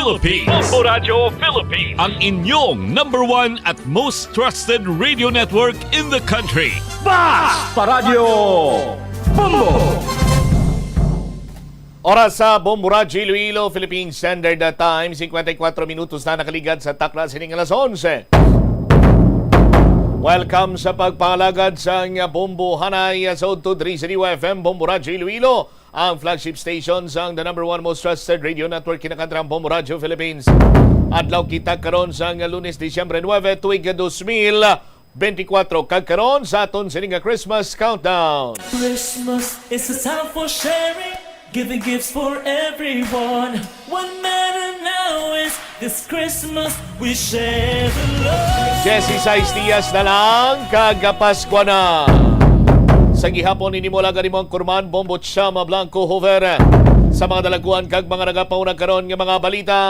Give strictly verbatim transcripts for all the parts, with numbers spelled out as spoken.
Philippines. Bombo Radyo Philippines. Ang inyong number one at most trusted radio network in the country. Basta Radyo Bombo! Oras sa Bombo Radyo Iloilo, Philippine Standard Time, singkwenta y kuwatro minutos na nakaligad sa takna sining alas onse. Welcome sa pagpangalagad sang Bombo Hanay sa Udto diri sa D Y F M, Bombo Radyo Iloilo, ang flagship station sang the number one most trusted radio network kinakantrang Bombo Radyo Philippines. Adlaw kita karon sang Lunes, Disyembre nuebe, tuig dos mil benti kuwatro, kag karon sa aton sini nga Christmas countdown. Christmas is a time for sharing, giving gifts for everyone. What matter now is this Christmas we share the love. Dieciséis dias na lang kag Paskwa na. Sa gihapon, ini mo lang gani mo ang kurman, Bombo Chama Blanco Hover. Sa mga dalaguan kag mga nagapauna karon nga mga balita.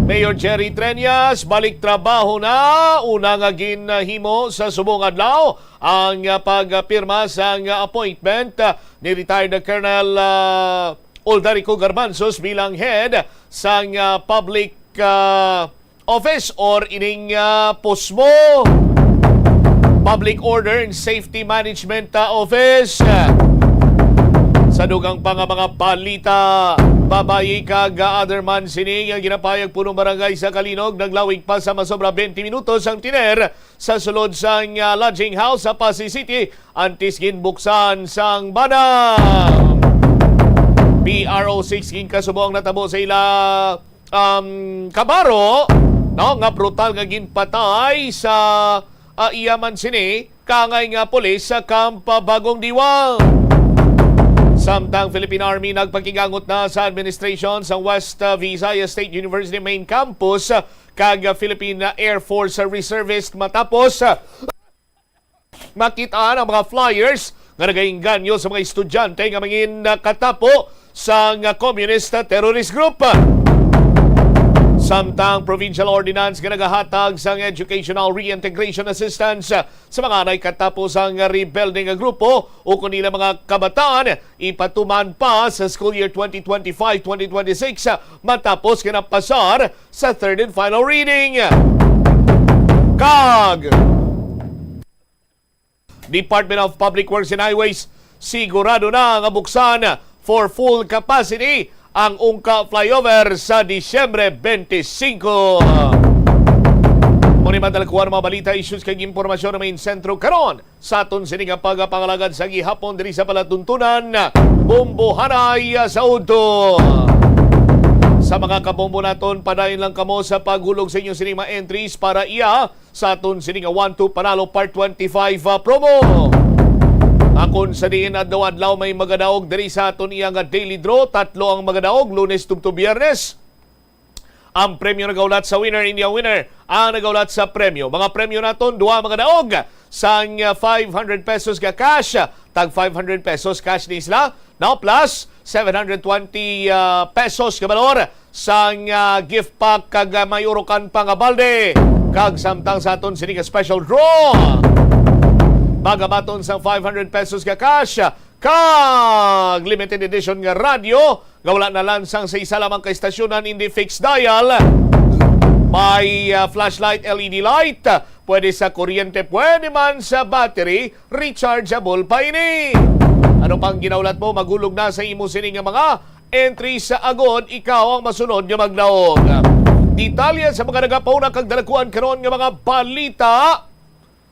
Mayor Jerry Treñas, balik trabaho na. Una nga ginhimo sa subong adlaw ang, ah, pagpirma sang, ah, appointment, ah, ni retired Colonel, ah, Oldarico Garbanzos bilang head sang, ah, public, ah, office or ining, ah, pusmo Public Order and Safety Management, ah, Office. Sa dugang pa nga mga balita, babayi kag, ah, other man sini nga ginapayag punong barangay sa Calinog, naglawig pa sa masobra twenty minutos ang tiner sa sulod sang, ah, lodging house sa Passi City antes ginbuksan sang bana. P R O six ginkasubo ang natabo sa ila, um, kabaro, no, nga brutal nga ginpatay sa, ah, iya man sini kaangay nga pulis sa Camp Bagong Diwang. Samtang Philippine Army nagpakigangot na sa administration sa West, ah, Visayas State University Main Campus, ah, kag, ah, Philippine Air Force Reservist matapos, ah, makit-an ang mga flyers nga nagainganyo sa mga estudyante nga mangin-, ah, katapo sang, ah, Communist Terrorist Group. Samtang provincial ordinance nga nagahatag sang educational reintegration assistance, ah, sa mga anay katapo sang rebelding grupo ukon nila mga kabataan, ipatuman pa sa school year twenty twenty-five, twenty twenty-six, ah, matapos nga napasar sa third and final reading. Kag Department of Public Works and Highways, sigurado na nga buksan for full capacity ang Ungka Flyover sa Disyembre twenty-five. Mao ni madala kuwan mga balita, issues kag impormasyon nga main sentro karon sa aton sini nga pagapangalagad sa gihapon diri sa palatuntunan, Bombo Hanay sa Udto. Sa mga kabombo naton, padayon lang kamo sa paghulog sa inyo sining mga entries para iya sa aton sini nga One Two Panalo Part twenty-five, ah, promo. Akon sa diin adlaw-adlaw may magadaog diri sa aton iya nga daily draw. Tatlo ang magadaog, Lunes tubtob Biyernes. Ang premyo nagaulat sa winner, hindi ang winner ang nagaulat sa premyo. Mga premyo naton, duha magadaog sang, ah, five hundred pesos nga cash, tag five hundred pesos cash ni sila, no? Plus seven hundred twenty, ah, pesos nga balor sang, ah, gift pack kag, ah, may urukan pa nga balde. Kag samtang sa aton sini nga special draw, magabaton sang five hundred pesos nga cash kag limited edition nga radyo nga wala nalansang sa isa lamang ka estasyonan, hindi fixed dial. May, ah, flashlight, L E D light, pwede sa kuryente, pwede man sa battery, rechargeable pa ini. Ano pang ginaulat mo? Maghulog na sa imo sini nga mga entry sa agod ikaw ang masunod nga magdaog. Detalye sa mga nagapauna kag dalakuan karon nga mga balita,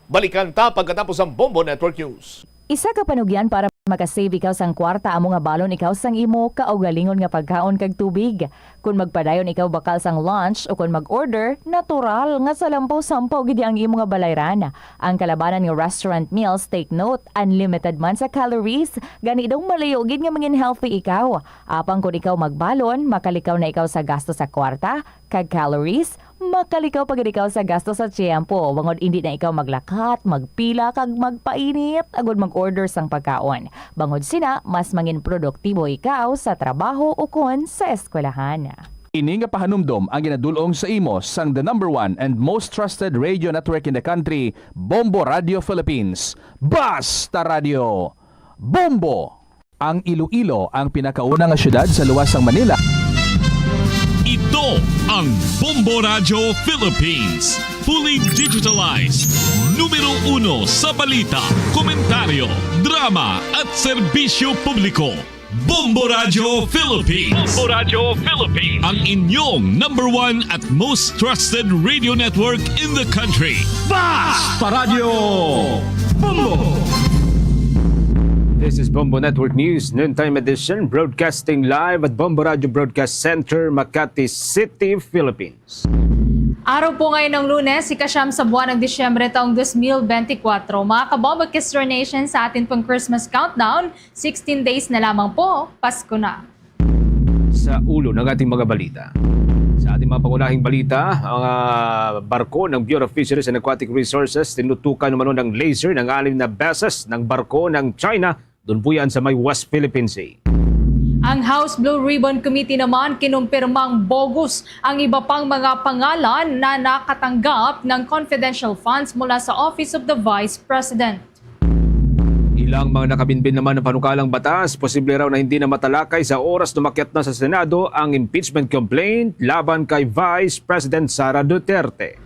balikan ta pagkatapos ang Bombo Network News. Isa ka panugyan para makasave ikaw sang kwarta amo nga balon ikaw sang imo kaugalingon nga pagkaon kag tubig. Kon magpadayon ikaw bakal sang lunch o kon mag-order, natural nga salampaw-sampaw gid ang imo nga balayran. Ang kalabanan nga restaurant meals, take note, unlimited man sa calories, gani daw malayo gid nga mangin healthy ikaw. Apang kon ikaw magbalon, makalikaw na ikaw sa gasto sa kwarta kag calories, makalikaw pa gid ikaw sa gasto sa tiyempo, bangod indi na ikaw maglakat, magpila, kag magpainit agud mag-order sang pagkaon. Bangod sina, mas mangin produktibo ikaw sa trabaho ukon sa eskwelahan. Ini nga pahanumdom ang ginadul-ong sa imo sang the number one and most trusted radio network in the country, Bombo Radio Philippines. Basta Radio! Bombo! Ang Iloilo ang pinakauna nga siyudad sa luwas sang Manila. Ito Ang Bombo Radyo Philippines, fully digitalized, numero uno sa balita, komentaryo, drama, at serbisyo publiko. Bombo Radyo Philippines. Bombo Radyo Philippines. Ang inyong number one at most trusted radio network in the country. Basta Radyo Bombo! This is Bombo Network News, noontime edition, broadcasting live at Bombo Radyo Broadcast Center, Makati City, Philippines. Araw po ngayon ng Lunes, ika-siyam sa buwan ng Disyembre taong dos mil bente kwatro. Mga kabombo, Kistro Nation, sa atin pong Christmas countdown, sixteen days na lamang po, Pasko na. Sa ulo ng ating mga balita. Sa ating mga pangunahing balita, ang, ah, barko ng Bureau of Fisheries and Aquatic Resources tinutukan umano ng laser ng anim na beses ng barko ng China, doon po yan sa may West Philippine Sea. Ang House Blue Ribbon Committee naman kinumpirmang bogus ang iba pang mga pangalan na nakatanggap ng confidential funds mula sa Office of the Vice President. Ilang mga nakabinbin naman ng panukalang batas, posible raw na hindi na matalakay sa oras na umakyat na sa Senado ang impeachment complaint laban kay Vice President Sara Duterte.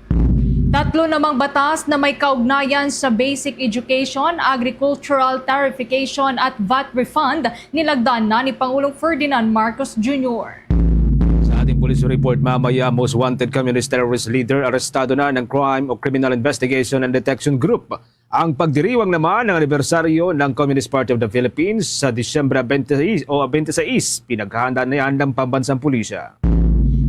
Tatlo namang batas na may kaugnayan sa basic education, agricultural tarification at vat refund nilagdan na ni Pangulong Ferdinand Marcos Junior. Sa ating police report mamaya, most wanted communist terrorist leader arestado na ng Crime o Criminal Investigation and Detection Group. Ang pagdiriwang naman ng anibersaryo ng Communist Party of the Philippines sa Disyembre twenty o twenty-six, pinaghahanda na yan ng pambansang pulisya.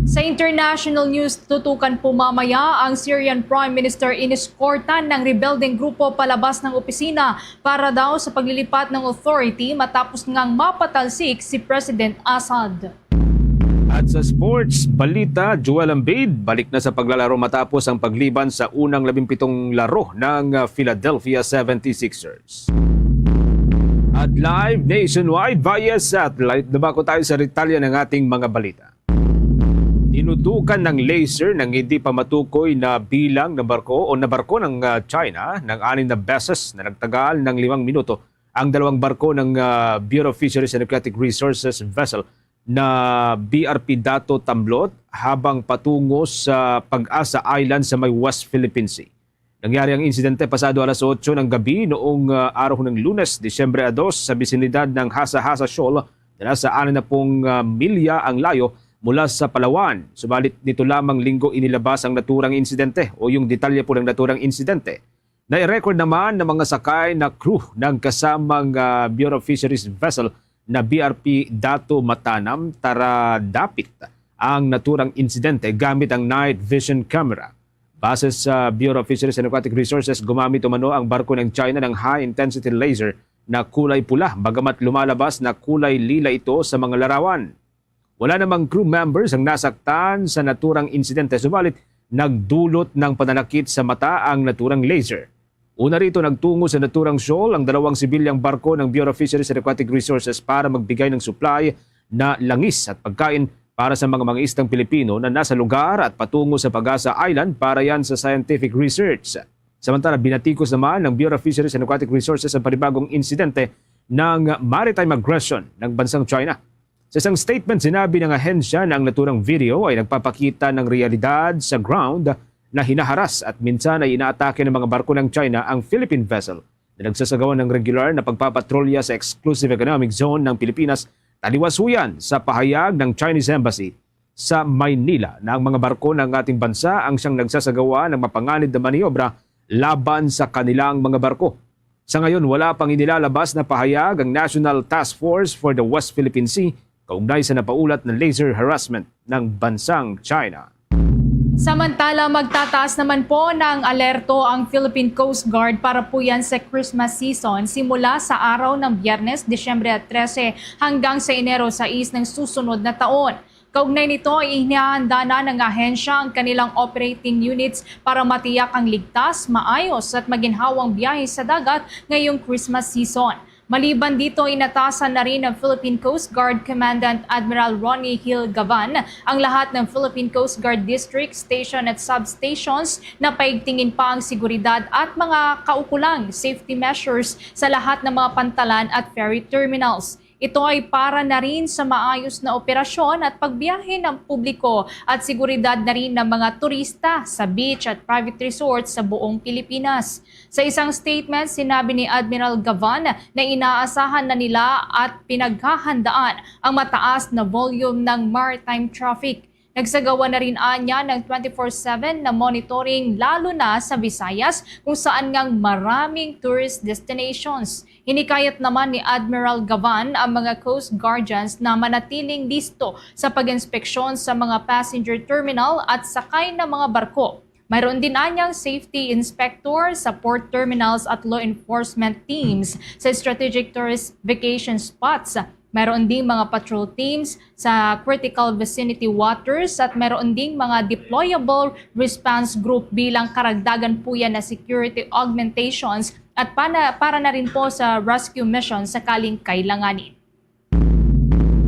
Sa international news, tutukan po mamaya ang Syrian Prime Minister iniskortan ng rebeldeng grupo palabas ng opisina para daw sa paglilipat ng authority matapos ngang mapatalsik si President Assad. At sa sports balita, Joel Embiid balik na sa paglalaro matapos ang pagliban sa unang labing pitong laro ng, uh, Philadelphia seventy-sixers. At live nationwide via satellite, dumako tayo sa detalye ng ating mga balita. Tinutukan ng laser ng hindi pa matukoy na bilang na barko o na barko ng, uh, China ng anim na beses na nagtagal ng limang minuto ang dalawang barko ng, uh, Bureau of Fisheries and Aquatic Resources vessel na B R P Dato Tamblot habang patungo sa Pag-asa Island sa may West Philippine Sea. Nangyari ang insidente pasado alas otso ng gabi noong, ah, araw ng Lunes, Disyembre dos, sa bisinidad ng Hasa-Hasa Shoal na nasa anim na pung, ah, milya ang layo mula sa Palawan. Subalit nito lamang Linggo inilabas ang naturang insidente o yung detalye po ng naturang insidente. Nai-record naman ng mga sakay na crew ng kasamang, ah, Bureau of Fisheries vessel na B R P Dato Matanam Taradapit ang naturang insidente gamit ang night vision camera. Base sa Bureau of Fisheries and Aquatic Resources, gumamit umano ang barko ng China ng high-intensity laser na kulay pula, bagamat lumalabas na kulay lila ito sa mga larawan. Wala namang crew members ang nasaktan sa naturang insidente, subalit nagdulot ng pananakit sa mata ang naturang laser. Una rito, nagtungo sa naturang shoal ang dalawang sibilyang barko ng Bureau of Fisheries and Aquatic Resources para magbigay ng supply na langis at pagkain para sa mga mangingisdang Pilipino na nasa lugar at patungo sa Pag-asa Island para yan sa scientific research. Samantala, binatikos naman ng Bureau of Fisheries and Aquatic Resources ang panibagong insidente ng maritime aggression ng bansang China. Sa isang statement, sinabi ng ahensya na ang naturang video ay nagpapakita ng realidad sa ground na hinaharas at minsan ay inaatake ng mga barko ng China ang Philippine vessel na nagsasagawa ng regular na pagpapatrolya sa exclusive economic zone ng Pilipinas, taliwasuyan sa pahayag ng Chinese Embassy sa Maynila na ang mga barko ng ating bansa ang siyang nagsasagawa ng mapanganib na maniobra laban sa kanilang mga barko. Sa ngayon, wala pang inilalabas na pahayag ang National Task Force for the West Philippine Sea kaugnay sa napaulat na laser harassment ng bansang China. Samantala, magtataas naman po ng alerto ang Philippine Coast Guard para po yan sa Christmas season, simula sa araw ng Biyernes, Disyembre trese, hanggang sa Enero sais ng susunod na taon. Kaugnay nito, inihahanda na ng ahensya ang kanilang operating units para matiyak ang ligtas, maayos at maginhawang biyahe sa dagat ngayong Christmas season. Maliban dito, inatasan na rin ng Philippine Coast Guard Commandant Admiral Ronnie Hill Gavan ang lahat ng Philippine Coast Guard District, Station at Substations na paigtingin pa ang seguridad at mga kaukulang safety measures sa lahat ng mga pantalan at ferry terminals. Ito ay para na rin sa maayos na operasyon at pagbiyahe ng publiko at seguridad na rin ng mga turista sa beach at private resorts sa buong Pilipinas. Sa isang statement, sinabi ni Admiral Gavan na inaasahan na nila at pinaghahandaan ang mataas na volume ng maritime traffic. Nagsagawa na rin anya ng twenty-four seven na monitoring, lalo na sa Visayas, kung saan ngang maraming tourist destinations. Hinikayat naman ni Admiral Gavan ang mga Coast Guardians na manatiling listo sa pag-inspeksyon sa mga passenger terminal at sakay ng mga barko. Mayroon din anyang safety inspector sa port terminals at law enforcement teams sa strategic tourist vacation spots. Mayroon ding mga patrol teams sa critical vicinity waters at mayroon ding mga deployable response group bilang karagdagan po yan na security augmentations at pana, para na rin po sa rescue mission sakaling kailanganin.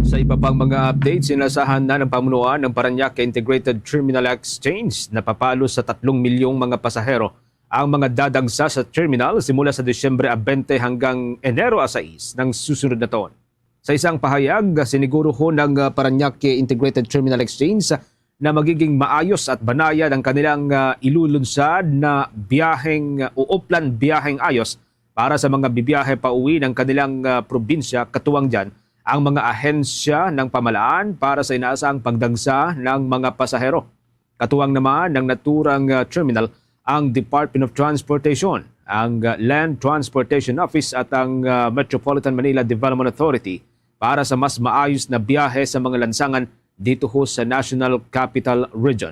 Sa iba pang mga updates, inasahan na ng pamunuan ng Parañaque Integrated Terminal Exchange na papalo sa tatlong milyong mga pasahero ang mga dadagsa sa terminal simula sa Disyembre a twenty hanggang Enero a sais ng susunod na taon. Sa isang pahayag, siniguruhon ng ah, Parañaque Integrated Terminal Exchange na magiging maayos at banayad ang kanilang ah, ilulunsad na biyaheng ah, uuplan biyaheng ayos para sa mga bibiyahe pauwi ng kanilang ah, probinsya, katuwang dyan ang mga ahensya ng pamalaan para sa inaasang pagdagsa ng mga pasahero. Katuwang naman ng naturang ah, terminal ang Department of Transportation, ang ah, Land Transportation Office at ang ah, Metropolitan Manila Development Authority para sa mas maayos na biyahe sa mga lansangan dito ho sa National Capital Region.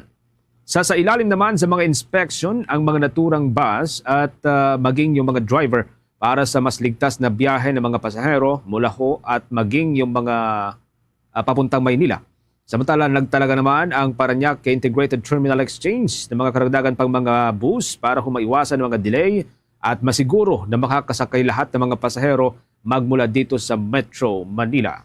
Sa, sa ilalim naman sa mga inspection ang mga naturang bus at ah, maging yung mga driver para sa mas ligtas na biyahe ng mga pasahero mula ho at maging yung mga ah, papuntang Maynila. Samantala, nagtalaga naman ang Parañaque Integrated Terminal Exchange ng mga karagdagan pang mga bus para humaiwasan ang mga delay at masiguro na makakasakay lahat ng mga pasahero magmula dito sa Metro Manila.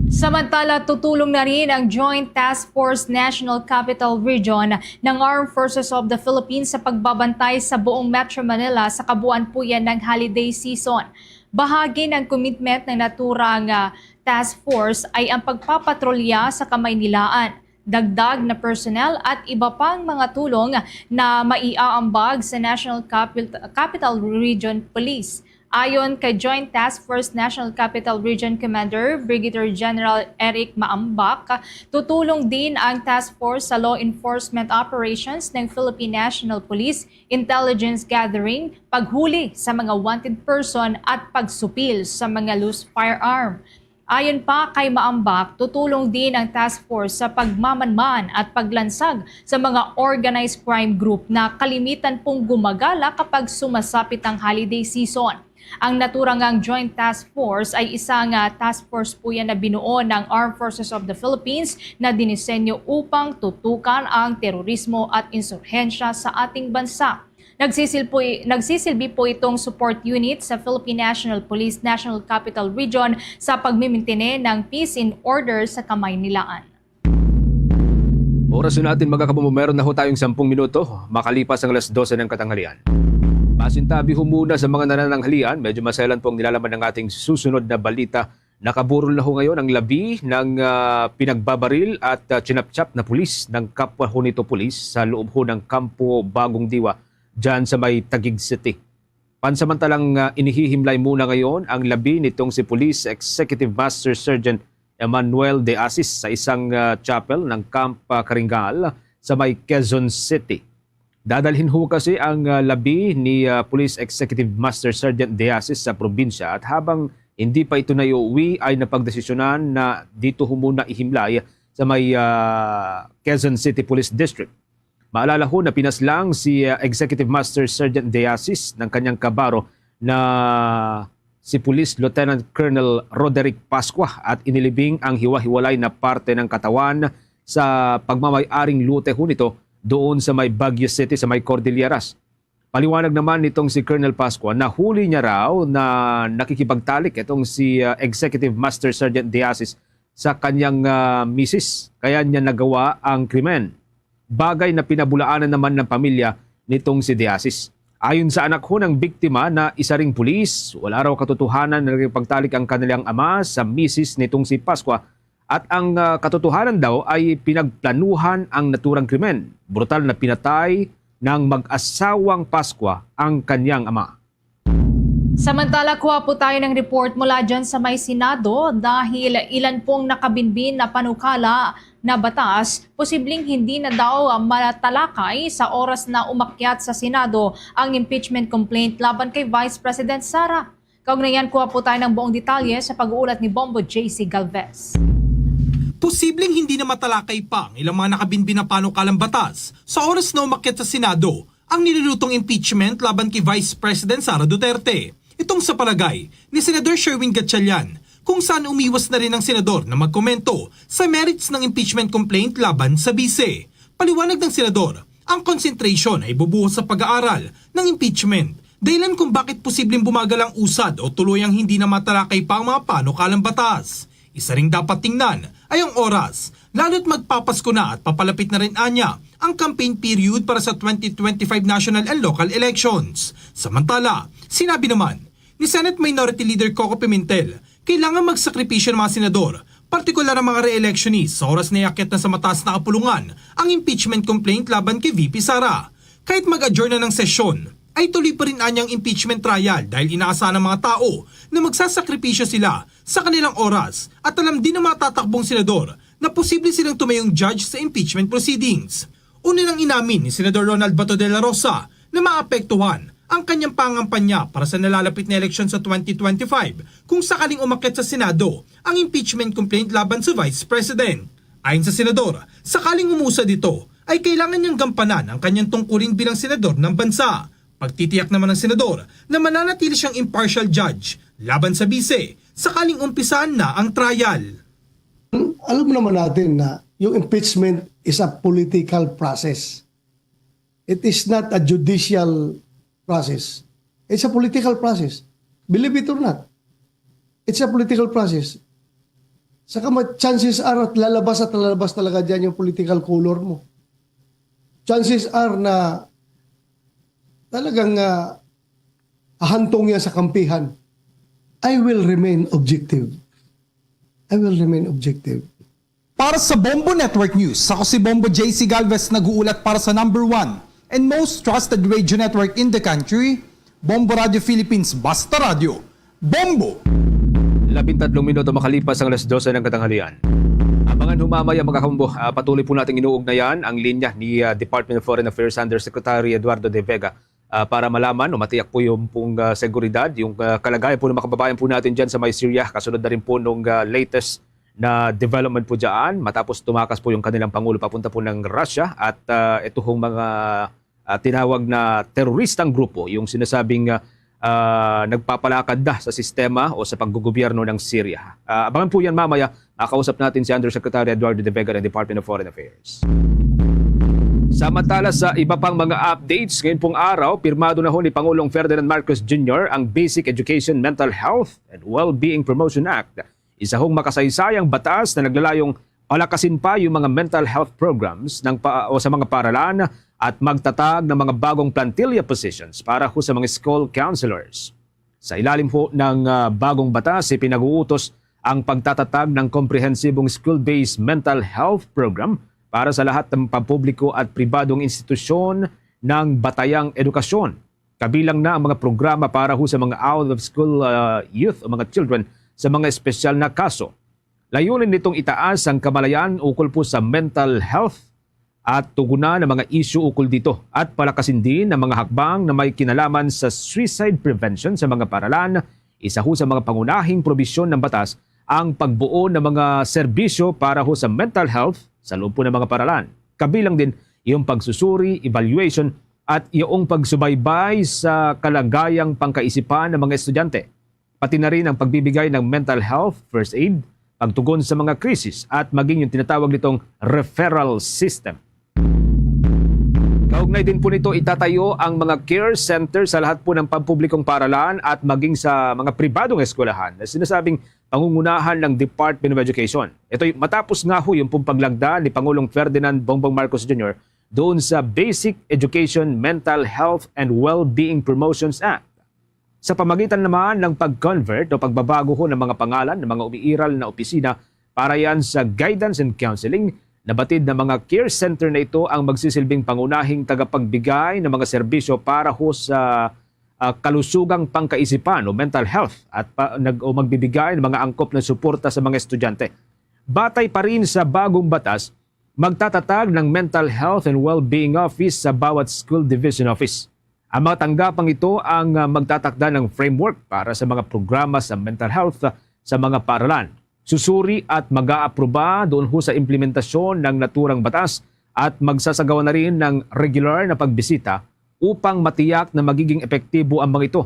Samantala, tutulong na rin ang Joint Task Force National Capital Region ng Armed Forces of the Philippines sa pagbabantay sa buong Metro Manila sa kabuuan po yan ng holiday season. Bahagi ng commitment ng naturang ah, task force ay ang pagpapatrolya sa kamaynilaan, dagdag na personnel at iba pang mga tulong na maiaambag sa National Capit- Capital Region Police. Ayon kay Joint Task Force National Capital Region Commander Brigadier General Eric Maambak, tutulong din ang task force sa law enforcement operations ng Philippine National Police, intelligence gathering, paghuli sa mga wanted person at pagsupil sa mga loose firearm. Ayon pa kay Maambak, tutulong din ang task force sa pagmamanman at paglansag sa mga organized crime group na kalimitan pong gumagala kapag sumasapit ang holiday season. Ang naturang ngang Joint Task Force ay isang ah, task force po yan na binuo ng Armed Forces of the Philippines na dinisenyo upang tutukan ang terorismo at insurhensya sa ating bansa. Nagsisilbi, nagsisilbi po itong support unit sa Philippine National Police National Capital Region sa pagmimintine ng peace and order sa Kamaynilaan. Oras na natin, mga kabumbero, na ho tayong sampung minuto makalipas ang alas dose ng katanghalian. Pasintabi ho muna sa mga nanananghalian, medyo maselan po ang nilalaman ng ating susunod na balita. Nakaburol na ho ngayon ang labi ng ah, pinagbabaril at ah, chinapchap na pulis ng kapwa ho nito pulis sa loob ho ng Kampo Bagong Diwa dyan sa may Taguig City. Pansamantalang ah, inihihimlay muna ngayon ang labi nitong si Police Executive Master Sergeant Emmanuel De Asis sa isang ah, chapel ng Camp ah, Karingal sa may Quezon City. Dadalhin ho kasi ang ah, labi ni ah, Police Executive Master Sergeant De Asis sa probinsya at habang hindi pa ito naiuwi ay napagdesisyonan na dito ho muna ihimlay sa may ah, Quezon City Police District. Maalala ho na pinaslang si ah, Executive Master Sergeant De Asis ng kanyang kabaro na si Police Lieutenant Colonel Roderick Pascua at inilibing ang hiwa-hiwalay na parte ng katawan sa pagmamay-aring lote ho nito doon sa may Baguio City sa may Cordilleras. Paliwanag naman nitong si Colonel Pascua na huli niya raw na nakikipagtalik itong si ah, Executive Master Sergeant De Asis sa kanyang ah, misis, kaya niya nagawa ang krimen. Bagay na pinabulaanan naman ng pamilya nitong si De Asis. Ayon sa anak ho ng biktima na isa ring pulis, wala raw katotohanan na nagpagtalik ang kanilang ama sa misis nitong si Pascua at ang, ah, katotohanan daw ay pinagplanuhan ang naturang krimen. Brutal na pinatay ng mag-asawang Pascua ang kanyang ama. Samantala, kuha po tayo ng report mula dyan sa may Senado dahil ilan pong nakabinbin na panukala na batas, posibleng hindi na daw matalakay sa oras na umakyat sa Senado ang impeachment complaint laban kay Vice President Sara. Kaugnay niyan, kuha po tayo ng buong detalye sa pag-uulat ni Bombo J C Galvez. Posibleng hindi na matalakay pa ang ilang mga nakabinbin na panukalang batas sa oras na umakyat sa Senado ang nilulutong impeachment laban kay Vice President Sara Duterte. Itong sa palagay ni Senador Sherwin Gatchalian, kung saan umiwas na rin ang senador na magkomento sa merits ng impeachment complaint laban sa bise. Paliwanag ng senador, ang concentration ay bubuhos sa pag-aaral ng impeachment, dahilan kung bakit posibleng bumagal ang usad o tuluyang hindi na matalakay pa ang mga panukalang batas. Isa ring dapat tingnan ay ang oras, lalo't magpapasko na at papalapit na rin anya ang campaign period para sa twenty twenty-five national and local elections. Samantala, sinabi naman ni Senate Minority Leader Coco Pimentel, kailangan magsakripisyo ang mga senador, partikular ang mga re-electionist, sa oras na iakyat na sa mataas na kapulungan ang impeachment complaint laban kay V P Sara. Kahit mag-adjourn na ng sesyon, ay tuloy pa rin anyang impeachment trial dahil inaasahan ng mga tao na magsasakripisyo sila sa kanilang oras at alam din ng mga tatakbong senador na posible silang tumayong judge sa impeachment proceedings. Una nang inamin ni Senador Ronald Bato de la Rosa na maapektuhan ang kanyang pangampanya para sa nalalapit na eleksyon sa twenty twenty-five kung sakaling umakyat sa Senado ang impeachment complaint laban sa Vice President. Ayon sa senador, sakaling umusad ito, ay kailangan niyang gampanan ang kanyang tungkulin bilang senador ng bansa. Pagtitiyak naman ng senador na mananatili siyang impartial judge laban sa bise sakaling umpisahan na ang trial. Alam naman natin na yung impeachment is a political process. It is not a judicial process. It's a political process. Believe it or not, it's a political process. Saka ma-, chances are at lalabas at lalabas talaga dyan yung political color mo. Chances are na talagang, ah, ahantong yan sa kampihan. I will remain objective. I will remain objective. Para sa Bombo Network News, ako si Bombo J C Galvez, nag-uulat para sa number one and most trusted radio network in the country, Bombo Radio Philippines, Basta Radio, Bombo! Labing tatlong minuto makalipas ang alas dose ng katanghalian. Abangan ho mamaya, mga kabombo, ah, patuloy po nating inuugnayan ang linya ni, ah, Department of Foreign Affairs Undersecretary Eduardo de Vega, ah, para malaman o matiyak po yung pong, ah, seguridad, yung, ah, kalagayan po ng mga kababayan po natin dyan sa may Syria, kasunod na rin po nung, ah, latest na development po dyan, matapos tumakas po yung kanilang Pangulo papunta po ng Russia at, ah, ito hong mga, ah, tinawag na teroristang grupo, yung sinasabing, ah, ah, nagpapalakad na sa sistema o sa paggogobyerno ng Syria. Ah, abangan po yan mamaya. Makausap natin si Undersecretary Eduardo de Vega ng Department of Foreign Affairs. Samantala, sa iba pang mga updates, ngayon pong araw, pirmado na ho ni Pangulong Ferdinand Marcos Junior ang Basic Education, Mental Health, and Well-Being Promotion Act, isa hong makasaysayang batas na naglalayong palakasin pa yung mga mental health programs ng pa, o sa mga paaralan at magtatag ng mga bagong plantilla positions para ho sa mga school counselors. Sa ilalim ho ng, ah, bagong batas, ipinag-uutos ang pagtatatag ng komprehensibong school-based mental health program para sa lahat ng pampubliko at pribadong institusyon ng batayang edukasyon. Kabilang na ang mga programa para ho sa mga out-of-school, ah, youth o mga children sa mga espesyal na kaso. Layunin nitong itaas ang kamalayan ukol po sa mental health at tugunan ang mga isyu ukol dito at palakasin din ang mga hakbang na may kinalaman sa suicide prevention sa mga paaralan. Isa ho sa mga pangunahing probisyon ng batas ang pagbuo ng mga serbisyo para ho sa mental health sa loob po ng mga paaralan. Kabilang din yung pagsusuri, evaluation, at yung pagsubaybay sa kalagayang pangkaisipan ng mga estudyante, pati na rin ang pagbibigay ng mental health first aid, pagtugon sa mga krisis, at maging yung tinatawag nitong referral system. Kaugnay din po nito, itatayo ang mga care center sa lahat po ng pampublikong paaralan at maging sa mga pribadong eskwelahan na sinasabing pangungunahan ng Department of Education. Ito'y matapos nga ho yung pong paglagda ni Pangulong Ferdinand Bongbong Marcos Junior doon sa Basic Education Mental Health and Well-Being Promotions Act. Sa pamagitan naman ng pag-convert o pagbabago ho ng mga pangalan ng mga umiiral na opisina para yan sa guidance and counseling, nabatid na mga care center na ito ang magsisilbing pangunahing tagapagbigay ng mga serbisyo para ho sa, ah, kalusugang pangkaisipan o mental health at pa, nag, o magbibigay ng mga angkop na suporta sa mga estudyante. Batay pa rin sa bagong batas, magtatatag ng Mental Health and Wellbeing Office sa bawat School Division Office. Ang mga tanggapang ito ang, ah, magtatakda ng framework para sa mga programa sa mental health, ah, sa mga paaralan. Susuri at mag-aaproba doon ho sa implementasyon ng naturang batas at magsasagawa na rin ng regular na pagbisita upang matiyak na magiging epektibo ang mga ito.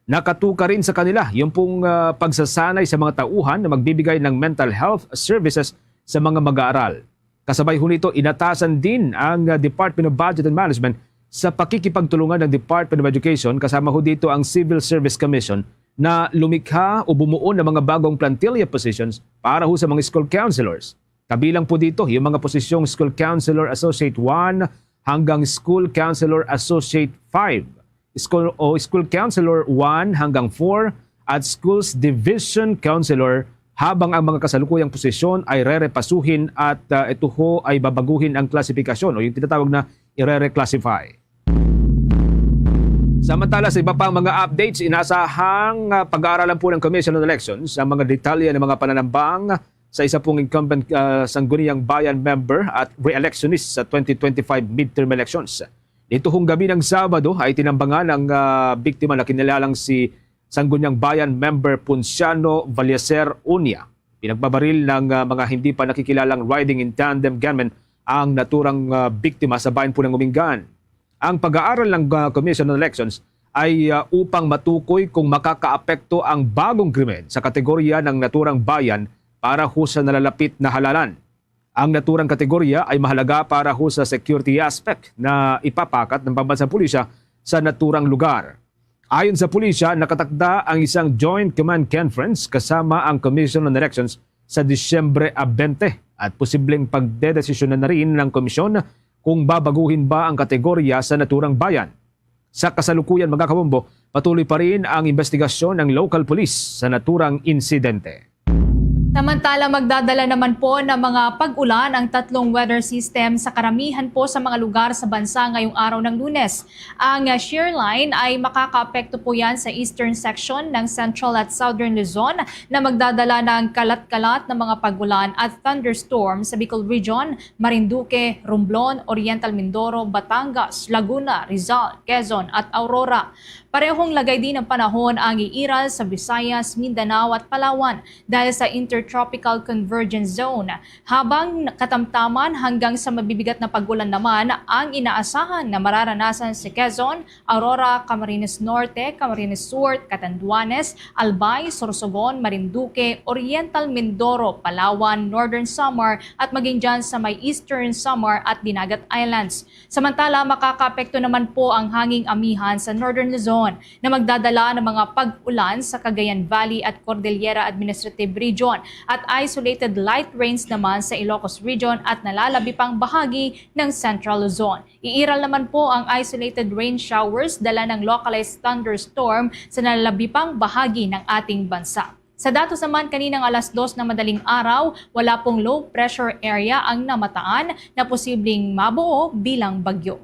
Nakatuka rin sa kanila yung pong, ah, pagsasanay sa mga tauhan na magbibigay ng mental health services sa mga mag-aaral. Kasabay ho nito, inatasan din ang, ah, Department of Budget and Management sa pakikipagtulungan ng Department of Education, kasama ho dito ang Civil Service Commission, na lumikha o bumuo ng mga bagong plantilla positions para ho sa mga school counselors. Kabilang po dito yung mga posisyong School Counselor Associate one hanggang School Counselor Associate five, school, o School Counselor one hanggang four, at Schools Division Counselor, habang ang mga kasalukuyang posisyon ay rerepasuhin at, ah, ito ho ay babaguhin ang klasifikasyon o yung tinatawag na i-reclassify. Samantala, sa iba pang mga updates, inasahang, ah, pag-aaralan po ng Commission on Elections ang mga detalye ng mga pananambang sa isa pong incumbent, ah, Sangguniang Bayan member at re-electionist sa twenty twenty-five midterm elections. Nito hong gabi ng Sabado ay tinambangan ang, ah, biktima na kinilalang si Sangguniang Bayan member Ponciano Valleser Unia. Pinagbabaril ng, ah, mga hindi pa nakikilalang riding in tandem gunmen ang naturang, ah, biktima sa bayan po ng Umingan. Ang pag-aaral ng, ah, Commission on Elections ay, ah, upang matukoy kung makakaapekto ang bagong krimen sa kategorya ng naturang bayan para ho sa nalalapit na halalan. Ang naturang kategorya ay mahalaga para ho sa security aspect na ipapakat ng pambansang pulisya sa naturang lugar. Ayon sa pulisya, nakatakda ang isang Joint Command Conference kasama ang Commission on Elections sa Disyembre a bente at posibleng pagdedesisyonan na rin ng komisyon kung babaguhin ba ang kategorya sa naturang bayan. Sa kasalukuyan, mga kabombo, patuloy pa rin ang investigasyon ng local police sa naturang insidente. Samantala, magdadala naman po ng mga pag-ulan ang tatlong weather system sa karamihan po sa mga lugar sa bansa ngayong araw ng Lunes. Ang, ah, shear line ay makakaapekto po yan sa eastern section ng Central at Southern Luzon na magdadala ng kalat-kalat na mga pag-ulan at thunderstorm sa Bicol Region, Marinduque, Romblon, Oriental Mindoro, Batangas, Laguna, Rizal, Quezon, at Aurora. Parehong lagay din ng panahon ang iiral sa Visayas, Mindanao, at Palawan dahil sa Intertropical Convergence Zone, habang katamtaman hanggang sa mabibigat na pag-ulan naman ang inaasahan na mararanasan sa Quezon, Aurora, Camarines Norte, Camarines Sur, Catanduanes, Albay, Sorsogon, Marinduque, Oriental Mindoro, Palawan, Northern Samar, at maging dyan sa may Eastern Samar at Dinagat Islands. Samantala, makakaapekto naman po ang hanging amihan sa Northern Luzon na magdadala ng mga pag-ulan sa Cagayan Valley at Cordillera Administrative Region at isolated light rains naman sa Ilocos Region at nalalabi pang bahagi ng Central Luzon. Iiral naman po ang isolated rain showers dala ng localized thunderstorm sa nalalabi pang bahagi ng ating bansa. Sa datos naman, kaninang alas dos na madaling araw, wala pong low pressure area ang namataan na posibleng mabuo bilang bagyo.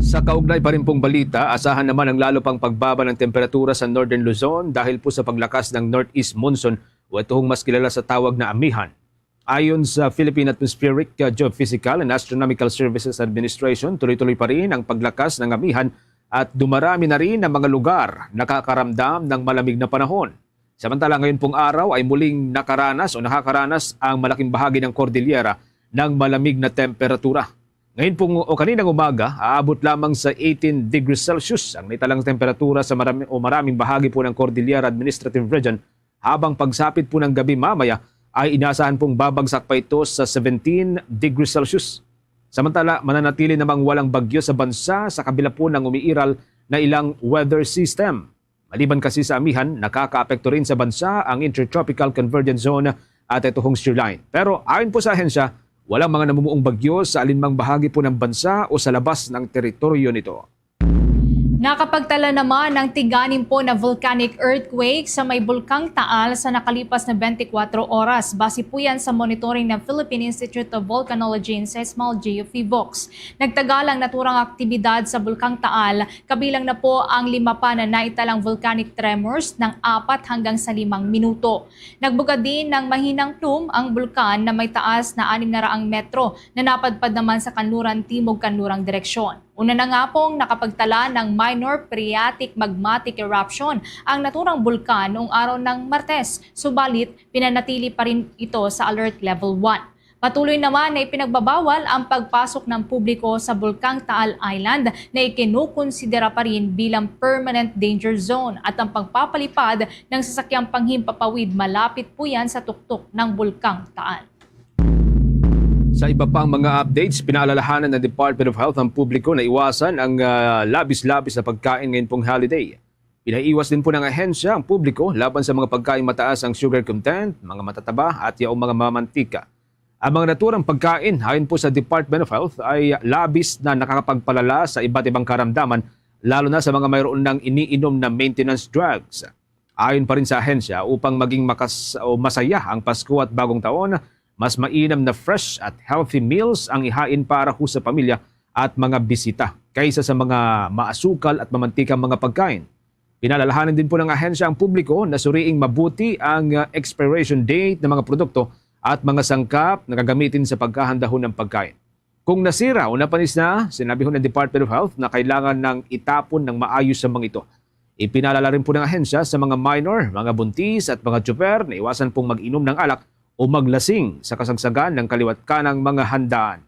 Sa kaugnay pa rin pong balita, asahan naman ang lalo pang pagbaba ng temperatura sa Northern Luzon dahil po sa paglakas ng northeast monsoon o ito hong mas kilala sa tawag na amihan. Ayon sa Philippine Atmospheric, uh, Geophysical and Astronomical Services Administration, tuloy-tuloy pa rin ang paglakas ng amihan at dumarami na rin ang mga lugar nakakaramdam ng malamig na panahon. Samantala, ngayon pong araw ay muling nakaranas o nakakaranas ang malaking bahagi ng Cordillera ng malamig na temperatura. Ngayon pong o kaninang umaga, aabot lamang sa eighteen degrees Celsius ang naitalang temperatura sa marami, o maraming bahagi po ng Cordillera Administrative Region, habang pagsapit po ng gabi mamaya ay inaasahan pong babagsak pa ito sa seventeen degrees Celsius. Samantala, mananatili namang walang bagyo sa bansa sa kabila po ng umiiral na ilang weather system. Maliban kasi sa amihan, nakakaapekto rin sa bansa ang Intertropical Convergence Zone at ito hong shear line. Pero ayon po sa ahensya, Walang mga namumuong bagyo sa alinmang bahagi po ng bansa o sa labas ng teritoryo nito. Nakapagtala naman ang tiganimpo na volcanic earthquake sa may Bulkang Taal sa nakalipas na twenty-four oras. Base po yan sa monitoring ng Philippine Institute of Volcanology and Seismology o PHIVOLCS. Nagtagal ang naturang aktibidad sa Bulkang Taal, kabilang na po ang lima pa na naitalang volcanic tremors ng apat hanggang sa limang minuto. Nagbugad din ng mahinang plume ang bulkan na may taas na anim na raang metro na napadpad naman sa kanluran timog-kanlurang direksyon. Una na nga pong nakapagtala ng minor phreatic magmatic eruption ang naturang bulkan noong araw ng Martes, subalit pinanatili pa rin ito sa Alert Level one. Patuloy naman na ipinagbabawal ang pagpasok ng publiko sa Bulkang Taal Island na ikinukonsidera pa rin bilang permanent danger zone at ang pagpapalipad ng sasakyang panghimpapawid malapit po yan sa tuktok ng Bulkang Taal. Sa iba pang mga updates, pinaalalahanan ng Department of Health ang publiko na iwasan ang, ah, labis-labis na pagkain ngayon pong holiday. Pinaiwas din po ng ahensya ang publiko laban sa mga pagkain mataas ang sugar content, mga matataba at yaong mga mamantika. Ang mga naturang pagkain, ayon po sa Department of Health, ay labis na nakakapagpalala sa iba't ibang karamdaman, lalo na sa mga mayroon ng iniinom na maintenance drugs. Ayon pa rin sa ahensya, upang maging makas-, o masaya ang Pasko at Bagong Taon, mas mainam na fresh at healthy meals ang ihain para ho sa pamilya at mga bisita kaysa sa mga maasukal at mamantikang mga pagkain. Pinalalahanan din po ng ahensya ang publiko na suriing mabuti ang, ah, expiration date ng mga produkto at mga sangkap na gagamitin sa pagkahanda ho ng pagkain. Kung nasira o napanis na, sinabi ho ng Department of Health na kailangan nang itapon ng maayos sa mga ito. Ipinalala rin po ng ahensya sa mga minor, mga buntis at mga tsuper na iwasan pong mag-inom ng alak o maglasing sa kasagsagan ng kaliwat kanang mga handaan.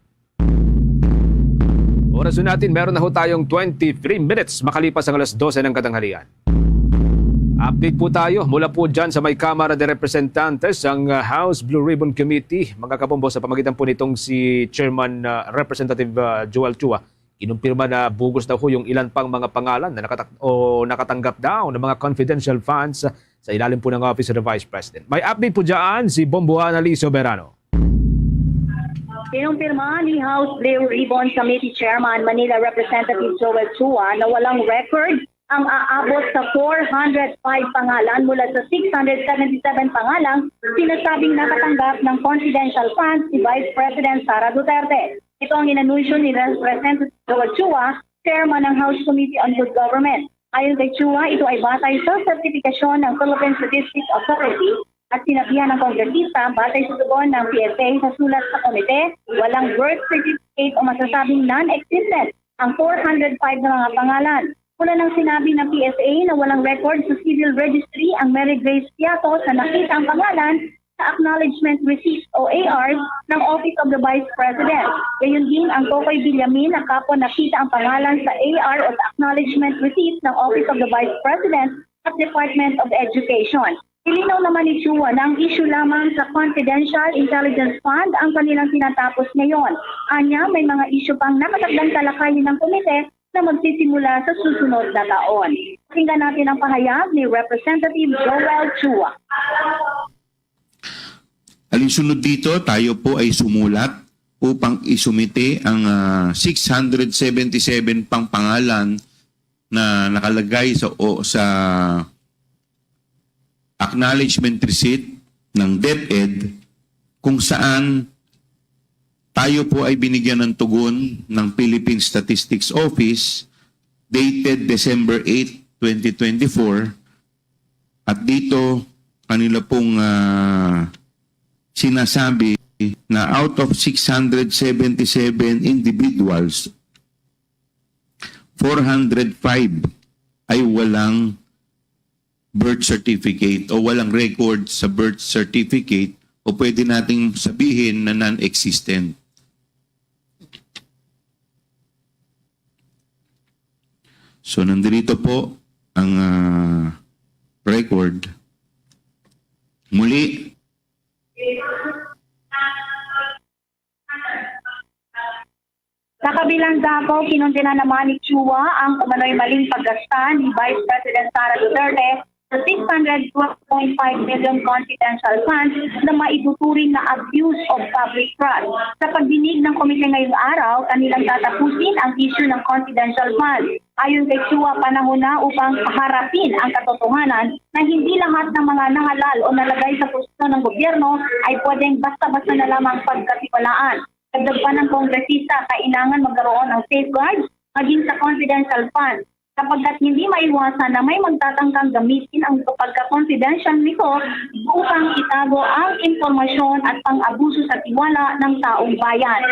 Oras po natin, meron na ho tayong twenty-three minutes makalipas ang alas dose ng katanghalian. Update po tayo mula po dyan sa may Kamara de Representantes, ang, uh, House Blue Ribbon Committee, mga kabombo, sa pamagitan po nitong si Chairman, uh, Representative, uh, Joel Chua. Kinumpirma na bugos daw ho yung ilan pang mga pangalan na nakatak-, o nakatanggap daw ng mga confidential funds sa ilalim po ng Office of the Vice President. May update po dyan si Bombo Annalise Soberano. Kinumpirma ni House Blue Ribbon Committee Chairman Manila Representative Joel Chua na walang record ang aabot sa four hundred five pangalan mula sa six hundred seventy-seven pangalang sinasabing nakatanggap ng confidential funds si Vice President Sara Duterte. Ito ang inanunsyo ni Representative Joel Chua, chairman ng House Committee on Good Government. Ayon kay Chua, ito ay batay sa sertifikasyon ng Philippine Statistics Authority at sinabihan ng kongresista batay sa tugon ng P S A sa sulat sa komite, walang birth certificate o masasabing non-existent ang four hundred five na mga pangalan. Una nang sinabi ng P S A na walang record sa civil registry ang Mary Grace Piato sa nakita ang pangalan sa acknowledgement receipt o A R ng Office of the Vice President. Gayon din ang Kokoy Villamin na kapwa nakita ang pangalan sa A R o sa acknowledgement receipt ng Office of the Vice President at Department of Education. Nilinaw naman ni Chua na ang issue lamang sa confidential intelligence fund ang kanilang tinatapos ngayon. Anya, may mga issue pang nakatakdang talakayin ng komite na magsisimula sa susunod na taon. Pakinggan natin ang pahayag ni Representative Joel Chua. Alinsunod dito, tayo po ay sumulat upang isumite ang, ah, six hundred seventy-seven pang pangalan na nakalagay sa, o, sa acknowledgement receipt ng DepEd, kung saan tayo po ay binigyan ng tugon ng Philippine Statistics Office dated December eight, twenty twenty-four, at dito kanila pong, ah, sinasabi na out of six hundred seventy-seven individuals, four hundred five ay walang birth certificate o walang record sa birth certificate o pwede nating sabihin na non-existent. So, nandito po ang, ah, record. Muli, Sa kabilang dako, kinundena naman ni Chua ang umano'y maling paggasta ni Vice President Sara Duterte sa six hundred twelve point five million confidential funds na maituturing na abuse of public trust. Sa pagdinig ng komite ngayong araw, kanilang tatapusin ang issue ng confidential funds. Ayon kay Chua, panahon na upang harapin ang katotohanan na hindi lahat ng mga nahalal o nalagay sa posisyon ng gobyerno ay pwedeng basta-basta na lamang pagkatiwalaan. Dagdag pa ng kongresista, kailangan magkaroon ng safeguards maging sa confidential funds, sapagkat hindi maiwasan na may magtatangkang gamitin ang pagka-confidential nito upang itago ang impormasyon at pang-abuso sa tiwala ng taong bayan.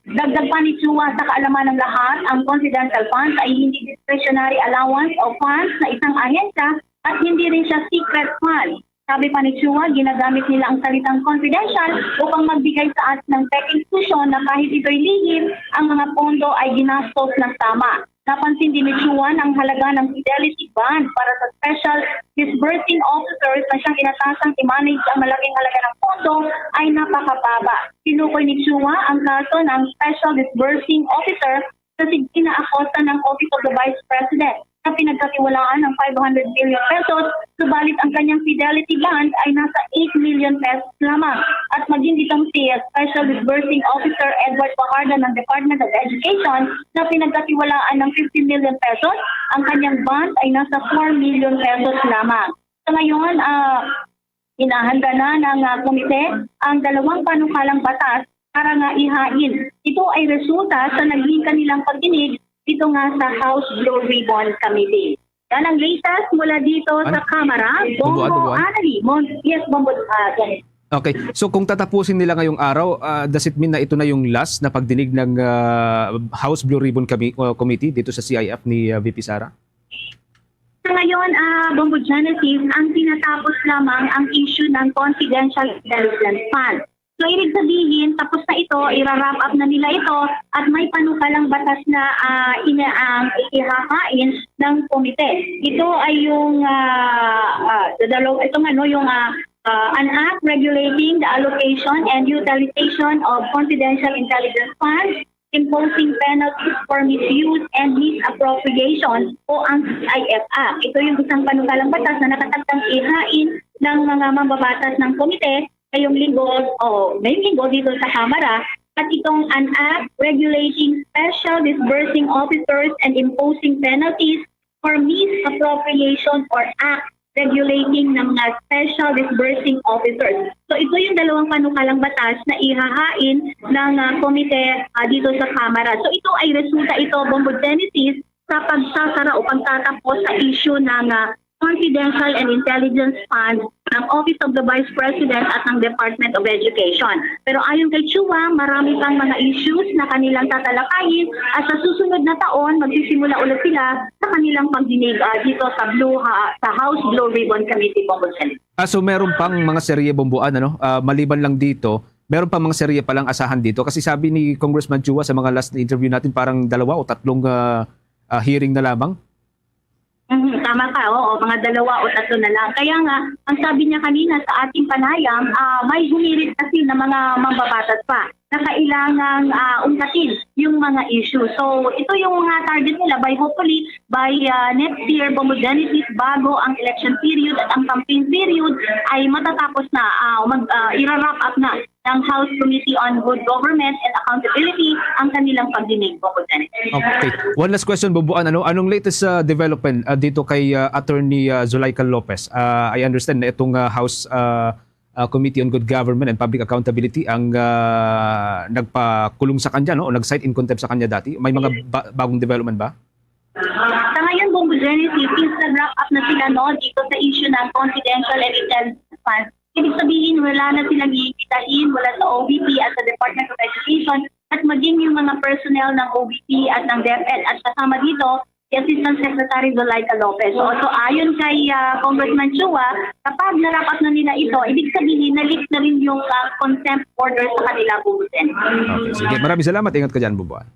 Dagdag pa ni Chua, sa kaalaman ng lahat, ang confidential funds ay hindi discretionary allowance o funds sa isang ahensya at hindi rin siya secret fund. Sabi pa ni Chua, ginagamit nila ang salitang confidential upang magbigay sa atin ng pekeng ilusyon na kahit ito'y lihim, ang mga pondo ay ginastos ng tama. Napansin din ni Chua na ang halaga ng Fidelity Bond para sa Special Disbursing Officers na siyang inatasang i-manage ang malaking halaga ng pondo ay napakababa. Tinukoy ni Chua ang kaso ng Special Disbursing Officer sa Sidina Acosta ng Office of the Vice President na pinagkatiwalaan ng five hundred million pesos, subalit ang kanyang Fidelity Bond ay nasa eight million pesos lamang. At maging itong si Special Disbursing Officer Edward Fajardo ng Department of Education na pinagkatiwalaan ng fifty million pesos, ang kanyang bond ay nasa four million pesos lamang. Sa ngayon, ah, hinahanda na ng, ah, komite ang dalawang panukalang batas para nga ihain. Ito ay resulta sa naging kanilang pagdinig dito nga sa House Blue Ribbon Committee. Yan ang latest mula dito sa Kamara. Bongo Anali. Yes, Bongo, ah, Janet. Okay. So kung tatapusin nila ngayong araw, ah, does it mean na ito na yung last na pagdinig ng, ah, House Blue Ribbon Commi-, uh, Committee dito sa C I F ni, ah, V P Sara? Sa ngayon, ah, Bongo Genesis, ang tinatapos lamang ang issue ng confidential intelligence fund. So, ibig sabihin, tapos na ito, ira-wrap up na nila ito, at may panukalang batas na, ah, ina-, ang ihahain ng komite. Ito ay yung, ah, ah, dadalo-, itong ano, yung, ah, ah, an act regulating the allocation and utilization of confidential intelligence funds, imposing penalties for misuse and misappropriation o ang C I F Act. Ito yung isang panukalang batas na nakatakdang ihain ng mga mambabatas ng komite ngayong linggo o ngayong linggo dito sa Kamara, at itong an act regulating special disbursing officers and imposing penalties for misappropriation or act regulating ng mga special disbursing officers. So ito yung dalawang panukalang batas na ihahain ng, ah, komite, ah, dito sa Kamara. So ito ay resulta ito, Bongo Genesis, sa pagsasara o pagtatapos sa issue ng, ah, confidential and intelligence fund ng Office of the Vice President at ng Department of Education. Pero ayon kay Chua, marami pang mga issues na kanilang tatalakayin at sa susunod na taon, magsisimula ulit sila sa kanilang pagdinig, ah, dito sa Blue Ha-, sa House Blue Ribbon Committee, Bongo Genesis. Ah, so meron pang mga serye, Bongo Ann, ano? Ah, maliban lang dito, meron pang mga serye palang asahan dito. Kasi sabi ni Congressman Chua sa mga last na interview natin, parang dalawa o tatlong, ah, ah, hearing na lamang. Mhm, tama ka, oo, mga dalawa o tatlo na lang. Kaya nga, ang sabi niya kanina sa ating panayam, ah, may humirit kasi na mga mambabatas pa na kailangang, ah, ungkatin yung mga issue. So, ito yung mga target nila by, hopefully, by, ah, next year, Bongo Genesis, bago ang election period at ang campaign period ay matatapos na, ah, mag, ah, ira-wrap up na ng House Committee on Good Government and Accountability ang kanilang pagdinig, Bongo Genesis. Okay. One last question, Bongo Ann. Ano, anong latest, ah, development, ah, dito kay, ah, Attorney, ah, Zuleika Lopez? Ah, I understand na itong, ah, House, ah, ah, Committee on Good Government and Public Accountability ang, ah, nagpakulong sa kanya, no? O nag-cite in contempt sa kanya dati. May mga ba-, bagong development ba? Sa ngayon, Bongo Genesis, since nag-wrap up na sila, no, dito sa issue ng confidential and intelligence funds, ibig sabihin, wala na silang iimbitahin mula sa O V P at sa Department of Education at maging yung mga personnel ng O V P at ng DepEd at kasama dito si Assistant Secretary Zuleika Lopez. So, so ayon kay, ah, Congressman Chua, kapag na-wrap up na nila ito, ibig sabihin, na-lift na rin yung, ah, contempt order sa kanila, Bongo Genesis. Okay, sige. Maraming salamat. Ingat ka dyan, Bongo Ann.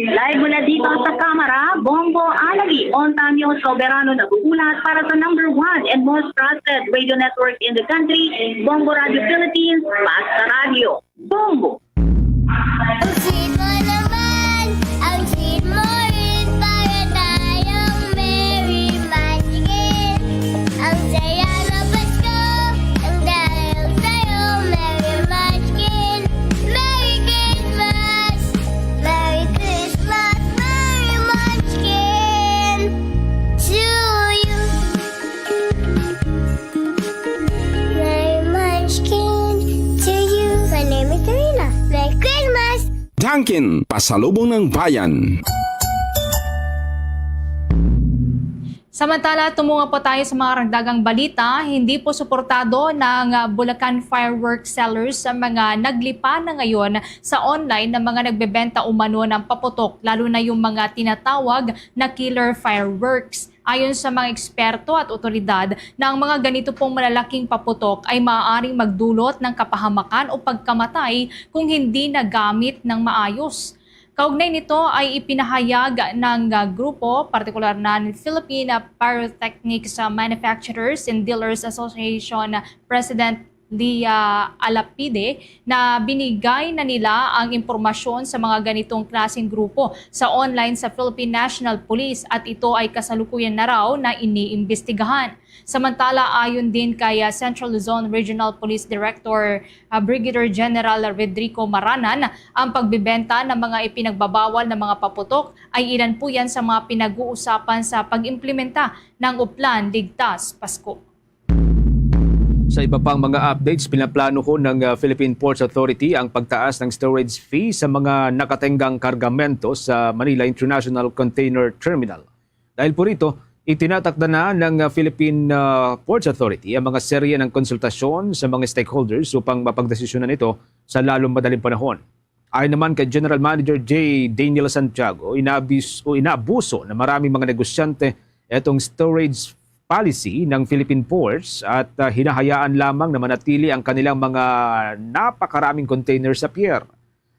Live mula dito sa Kamara, Bongo Anali, Ontanio Soberano nag-uulat para sa number one and most trusted radio network in the country, Bongo Radio Philippines, Basta Radio. Bongo! Ang sweet mo naman, ang sweet mo rin, para tayong merry man. Sige. Kin, pasalubong ng bayan. Samantala, tumungo po tayo sa mga karagdagang balita. Hindi po suportado ng, ah, Bulacan fireworks sellers sa mga naglipa na ngayon sa online na mga nagbebenta umano ng paputok, lalo na yung mga tinatawag na killer fireworks. Ayon sa mga eksperto at otoridad, na ang mga ganito pong malalaking paputok ay maaaring magdulot ng kapahamakan o pagkamatay kung hindi nagamit ng maayos. Kaugnay nito ay ipinahayag ng, ah, grupo, partikular na ng Philippine Pyrotechnics Manufacturers and Dealers Association President Leah Alapide, na binigay na nila ang impormasyon sa mga ganitong klaseng grupo sa online sa Philippine National Police at ito ay kasalukuyan na raw na iniimbestigahan. Samantala, ayon din kay, ah, Central Luzon Regional Police Director, ah, Brigadier General Rodrigo Maranan, ang pagbibenta ng mga ipinagbabawal na mga paputok ay ilan po yan sa mga pinag-uusapan sa pag-implementa ng Oplan Ligtas Pasko. Sa iba pang mga updates, pinaplano ho ng, ah, Philippine Ports Authority ang pagtaas ng storage fee sa mga nakatenggang kargamento sa Manila International Container Terminal. Dahil po rito, itinatakda na ng, ah, Philippine, ah, Ports Authority ang mga serye ng konsultasyon sa mga stakeholders upang mapagdesisyonan ito sa lalong madaling panahon. Ayon naman kay General Manager J Daniel Santiago, inabis-, o inaabuso na maraming mga negosyante itong storage policy ng Philippine Ports at, ah, hinahayaan lamang na manatili ang kanilang mga napakaraming container sa pier.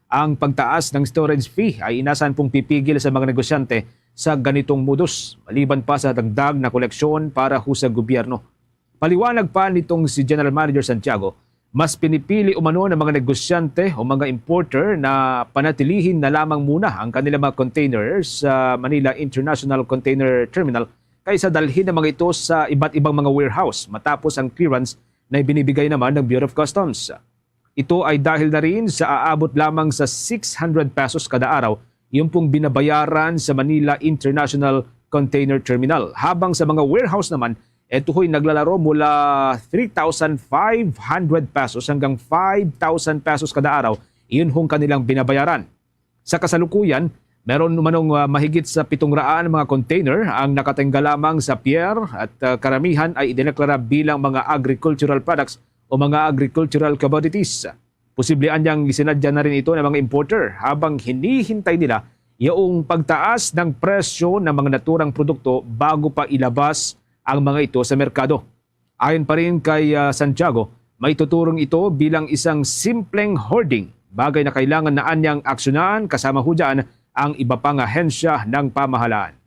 Ang pagtaas ng storage fee ay inasahan pong pipigil sa mga negosyante sa ganitong modus, maliban pa sa dagdag na koleksyon para ho sa gobyerno. Paliwanag pa nitong si General Manager Santiago, mas pinipili umano ng mga negosyante o mga importer na panatilihin na lamang muna ang kanilang mga containers sa Manila International Container Terminal kaysa dalhin ang mga ito sa iba't ibang mga warehouse matapos ang clearance na ibinibigay naman ng Bureau of Customs. Ito ay dahil na rin sa aabot lamang sa six hundred pesos kada araw yung pong binabayaran sa Manila International Container Terminal, habang sa mga warehouse naman, ito ho'y naglalaro mula three thousand five hundred pesos hanggang five thousand pesos kada araw, iyon hong kanilang binabayaran. Sa kasalukuyan, meron umanong, ah, mahigit sa pitong raan mga container ang nakatengga lamang sa pier at, ah, karamihan ay idineklara bilang mga agricultural products o mga agricultural commodities. Posible anyang isinadya na rin ito ng mga importer habang hinihintay nila yaong pagtaas ng presyo ng mga naturang produkto bago pa ilabas ang mga ito sa merkado. Ayon pa rin kay, ah, Santiago, maituturing ito bilang isang simpleng hoarding, bagay na kailangan na anyang aksyonan kasama ho dyan ang iba pang ahensya ng pamahalaan.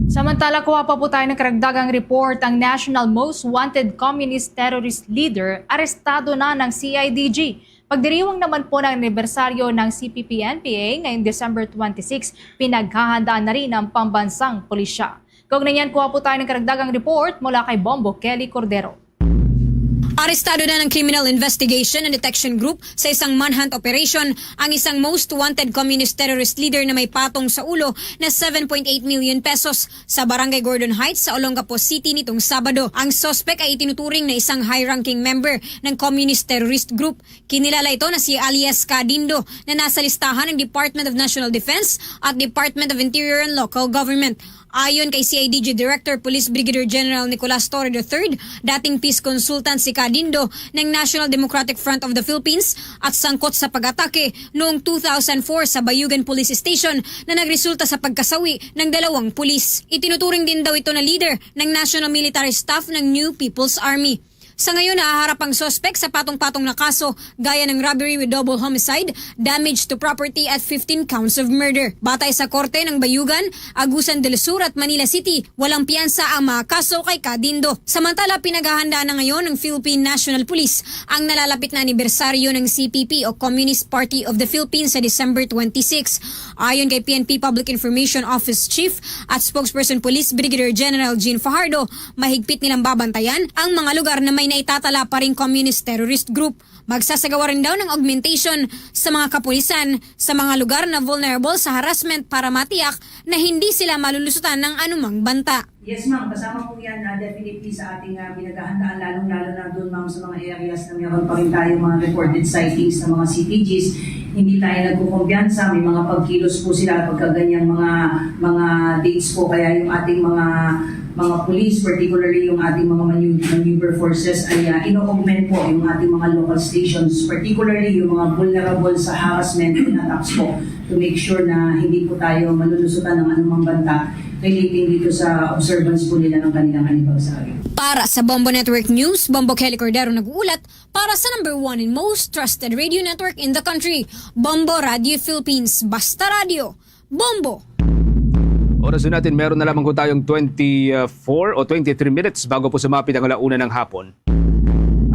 Samantala, kuha pa po tayo ng karagdagang report. Ang national most wanted communist terrorist leader arestado na ng C I D G. Pagdiriwang naman po ng anibersaryo ng C P P N P A ngayong December twenty-six, pinaghahandaan na rin ang pambansang pulisya. Kaugnay niyan, kuha po tayo ng karagdagang report mula kay Bombo Kelly Cordero. Arestado na ng Criminal Investigation and Detection Group sa isang manhunt operation ang isang most wanted communist terrorist leader na may patong sa ulo na seven point eight million pesos sa Barangay Gordon Heights sa Olongapo City nitong Sabado. Ang suspect ay itinuturing na isang high-ranking member ng communist terrorist group. Kinilala ito na si alias Kadindo, na nasa listahan ng Department of National Defense at Department of Interior and Local Government. Ayon kay C I D G Director Police Brigadier General Nicolas Torre the third, dating peace consultant si Kadindo ng National Democratic Front of the Philippines at sangkot sa pag-atake noong two thousand four sa Bayugan Police Station na nagresulta sa pagkasawi ng dalawang pulis. Itinuturing din daw ito na leader ng National Military Staff ng New People's Army. Sa ngayon, nahaharap ang suspek sa patong-patong na kaso gaya ng robbery with double homicide, damage to property at fifteen counts of murder. Batay sa korte ng Bayugan, Agusan del Sur at Manila City, walang piyansa ang mga kaso kay Kadindo. Samantala, pinaghahandaan na ngayon ng Philippine National Police ang nalalapit na anibersaryo ng C P P o Communist Party of the Philippines sa December twenty-six. Ayon kay P N P Public Information Office Chief at Spokesperson Police Brigadier General Jean Fajardo, mahigpit nilang babantayan ang mga lugar na may naitatala pa ring communist terrorist group. Magsasagawa rin daw ng augmentation sa mga kapulisan sa mga lugar na vulnerable sa harassment para matiyak na hindi sila malulusutan ng anumang banta. Yes, ma'am. Kasama po yan, ah, definitely sa ating, ah, pinaghahandaan, lalong-lalo na doon, ma'am, sa mga areas na meron pa rin tayo mga reported sightings ng mga C T Gs. Hindi tayo nagkukumpiyansa. May mga pagkilos po sila pagka ganyang mga, mga dates po. Kaya yung ating mga, mga police, particularly yung ating mga manu-, maneuver forces, ay, ah, ino-augment po yung ating mga local stations, particularly yung mga vulnerable sa harassment and attacks po, to make sure na hindi po tayo malulusutan ng anumang banta relating dito sa observance po nila ng kanilang anibersaryo. Para sa Bombo Network News, Bombo Kelly Cordero nag-uulat para sa number one and most trusted radio network in the country, Bombo Radio Philippines. Basta Radio, Bombo! Oras na natin, meron na lamang po tayong twenty-four o twenty-three minutes bago po sumapit ang alauna ng hapon.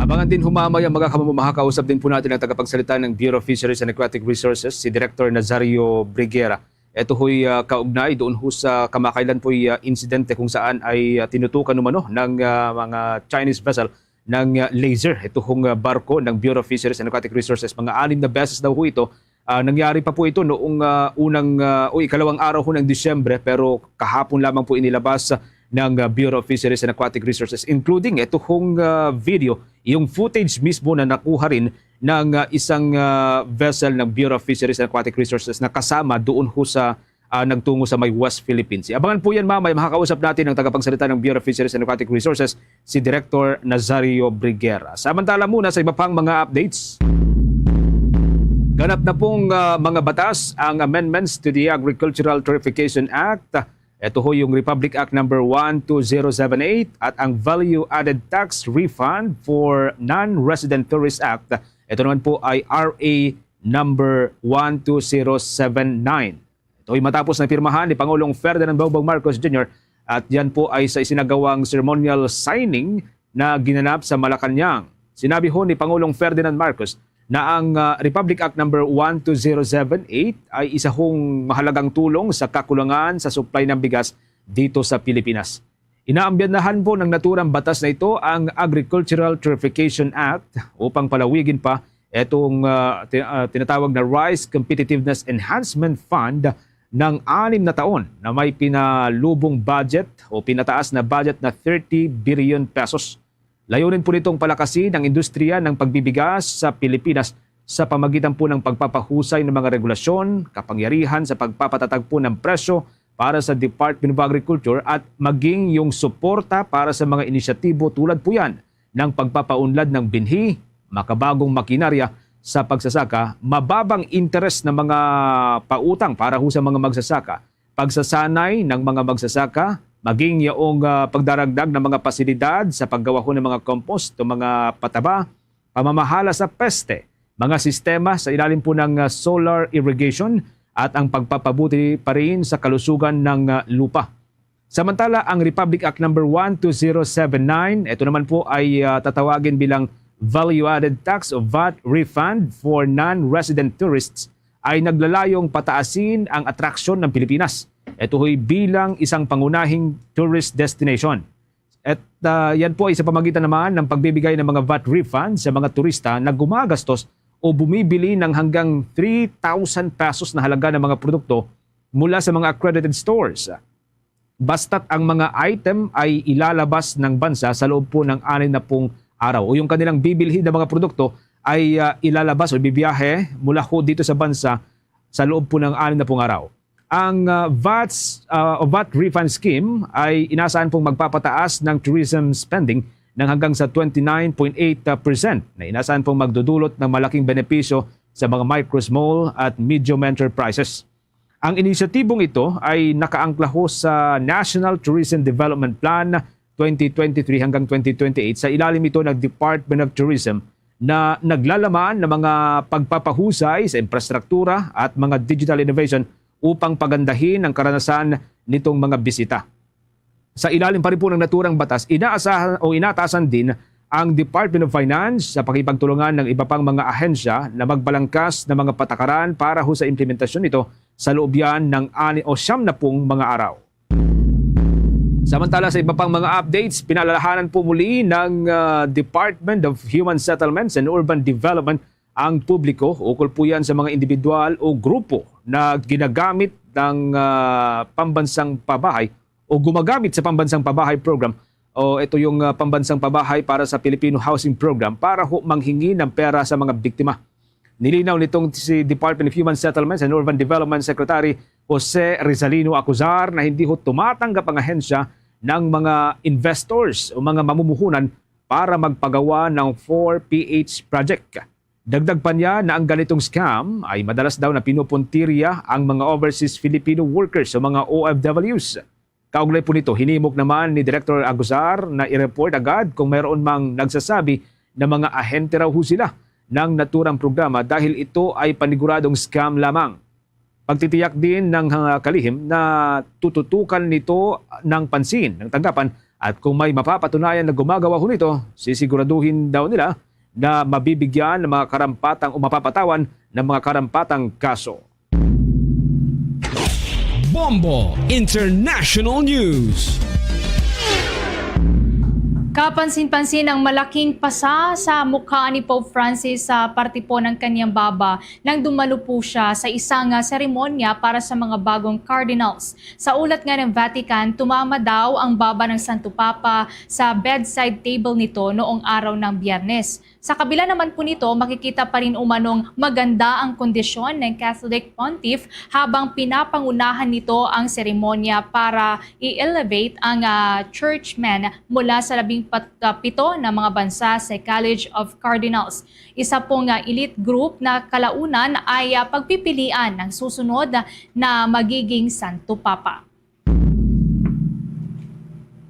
Abangan din humamay ang mga kamamahang, kausap din po natin ang tagapagsalita ng Bureau of Fisheries and Aquatic Resources, si Director Nazario Briguera. Ito ho'y, ah, kaugnay doon ho sa kamakailan po'y, ah, insidente kung saan ay, ah, tinutukan umano ng, ah, mga Chinese vessel ng, ah, laser. Ito hong, ah, barko ng Bureau of Fisheries and Aquatic Resources. Mga anim na beses daw ho ito. Ah, nangyari pa po ito noong, ah, unang, ah, o ikalawang araw ho ng Disyembre, pero kahapon lamang po inilabas ng, ah, Bureau of Fisheries and Aquatic Resources, including ito hong, ah, video, yung footage mismo na nakuha rin ng, ah, isang, ah, vessel ng Bureau of Fisheries and Aquatic Resources na kasama doon ho sa, ah, nagtungo sa may West Philippine Sea. Abangan po yan mamaya, makakausap natin ang tagapagsalita ng Bureau of Fisheries and Aquatic Resources, si Director Nazario Briguera. Samantala muna sa iba pang mga updates. Ganap na pong, ah, mga batas ang amendments to the Agricultural Tarification Act. Ito ho yung Republic Act number one two zero seven eight at ang Value Added Tax Refund for Non-Resident Tourists Act. Ito naman po ay R A number one two zero seven nine. Ito'y matapos na pirmahan ni Pangulong Ferdinand Bongbong Marcos Junior at yan po ay sa isinagawang ceremonial signing na ginanap sa Malacañang. Sinabi ho ni Pangulong Ferdinand Marcos na ang, ah, Republic Act number one two zero seven eight ay isa hong mahalagang tulong sa kakulangan sa supply ng bigas dito sa Pilipinas. Inaambyanahan po ng naturang batas na ito ang Agricultural Tarification Act upang palawigin pa itong, ah, ti-, ah, tinatawag na Rice Competitiveness Enhancement Fund ng anim na taon na may pinalubong budget o pinataas na budget na thirty billion pesos. Layunin po nitong palakasin ang industriya ng pagbibigas sa Pilipinas sa pamagitan po ng pagpapahusay ng mga regulasyon, kapangyarihan sa pagpapatatag po ng presyo para sa Department of Agriculture at maging yung suporta para sa mga inisyatibo tulad po yan ng pagpapaunlad ng binhi, makabagong makinarya sa pagsasaka, mababang interes ng mga pautang para ho sa mga magsasaka, pagsasanay ng mga magsasaka, maging yaong, ah, pagdaragdag ng mga pasilidad sa paggawa ho ng mga compost o mga pataba, pamamahala sa peste, mga sistema sa ilalim po ng, ah, solar irrigation, at ang pagpapabuti pa rin sa kalusugan ng, ah, lupa. Samantala, ang Republic Act number one two zero seven nine, ito naman po ay, ah, tatawagin bilang Value Added Tax o vat Refund for Non-Resident Tourists, ay naglalayong pataasin ang atraksyon ng Pilipinas. Ito ho'y bilang isang pangunahing tourist destination. At, ah, yan po ay sa pamagitan naman ng pagbibigay ng mga vat refund sa mga turista na gumagastos o bumibili ng hanggang three thousand pesos na halaga ng mga produkto mula sa mga accredited stores. Basta't ang mga item ay ilalabas ng bansa sa loob po ng anim na pung araw, o yung kanilang bibilhin na mga produkto ay, ah, ilalabas o bibiyahe mula ho dito sa bansa sa loob po ng anim na pung araw. Ang, ah, vats, ah, o vat refund scheme ay inaasahan pong magpapataas ng tourism spending ng hanggang sa twenty-nine point eight percent, na inaasahan pong magdudulot ng malaking benepisyo sa mga micro, small at medium enterprises. Ang inisyatibong ito ay nakaangkla ho sa National Tourism Development Plan twenty twenty-three hanggang twenty twenty-eight. Sa ilalim ito ng Department of Tourism na naglalaman ng mga pagpapahusay sa infrastruktura at mga digital innovation upang pagandahin ang karanasan nitong mga bisita. Sa ilalim pa rin po ng naturang batas, inaasahan o inatasan din ang Department of Finance sa pakipagtulungan ng iba pang mga ahensya na magbalangkas ng mga patakaran para ho sa implementasyon nito sa loob yan ng ani o siyam na pung mga araw. Samantala, sa iba pang mga updates, pinalalahanan po muli ng, ah, Department of Human Settlements and Urban Development ang publiko ukol po yan sa mga individual o grupo na ginagamit ng, ah, pambansang pabahay o gumagamit sa pambansang pabahay program o ito yung, ah, pambansang pabahay para sa Filipino Housing Program para ho manghingi ng pera sa mga biktima. Nilinaw nitong si Department of Human Settlements and Urban Development Secretary Jose Rizalino Acuzar na hindi ho tumatanggap ang ahensya ng mga investors o mga mamumuhunan para magpagawa ng four P H project. Dagdag pa niya na ang ganitong scam ay madalas daw na pinupuntirya ang mga overseas Filipino workers o mga O F Ws. Kaugnay po nito, hinimok naman ni Director Acuzar na i-report agad kung mayroon mang nagsasabi na mga ahente raw ho sila ng naturang programa dahil ito ay paniguradong scam lamang. Pagtitiyak din ng, ah, kalihim na tututukan nito ng pansin ng tanggapan at kung may mapapatunayan na gumagawa ho nito, sisiguraduhin daw nila na mabibigyan ng mga karampatang o mapapatawan ng mga karampatang kaso. Bombo International News. Kapansin-pansin ang malaking pasa sa mukha ni Pope Francis sa parte po ng kanyang baba nang dumalo po siya sa isang, ah, seremonya para sa mga bagong cardinals. Sa ulat nga ng Vatican, tumama daw ang baba ng Santo Papa sa bedside table nito noong araw ng Biyernes. Sa kabila naman po nito, makikita pa rin umanong maganda ang kondisyon ng Catholic Pontiff habang pinapangunahan nito ang seremonya para i-elevate ang, ah, churchmen mula sa labing pat-, ah, pito na mga bansa sa College of Cardinals. Isa pong, ah, elite group na kalaunan ay, ah, pagpipilian ng susunod na magiging Santo Papa.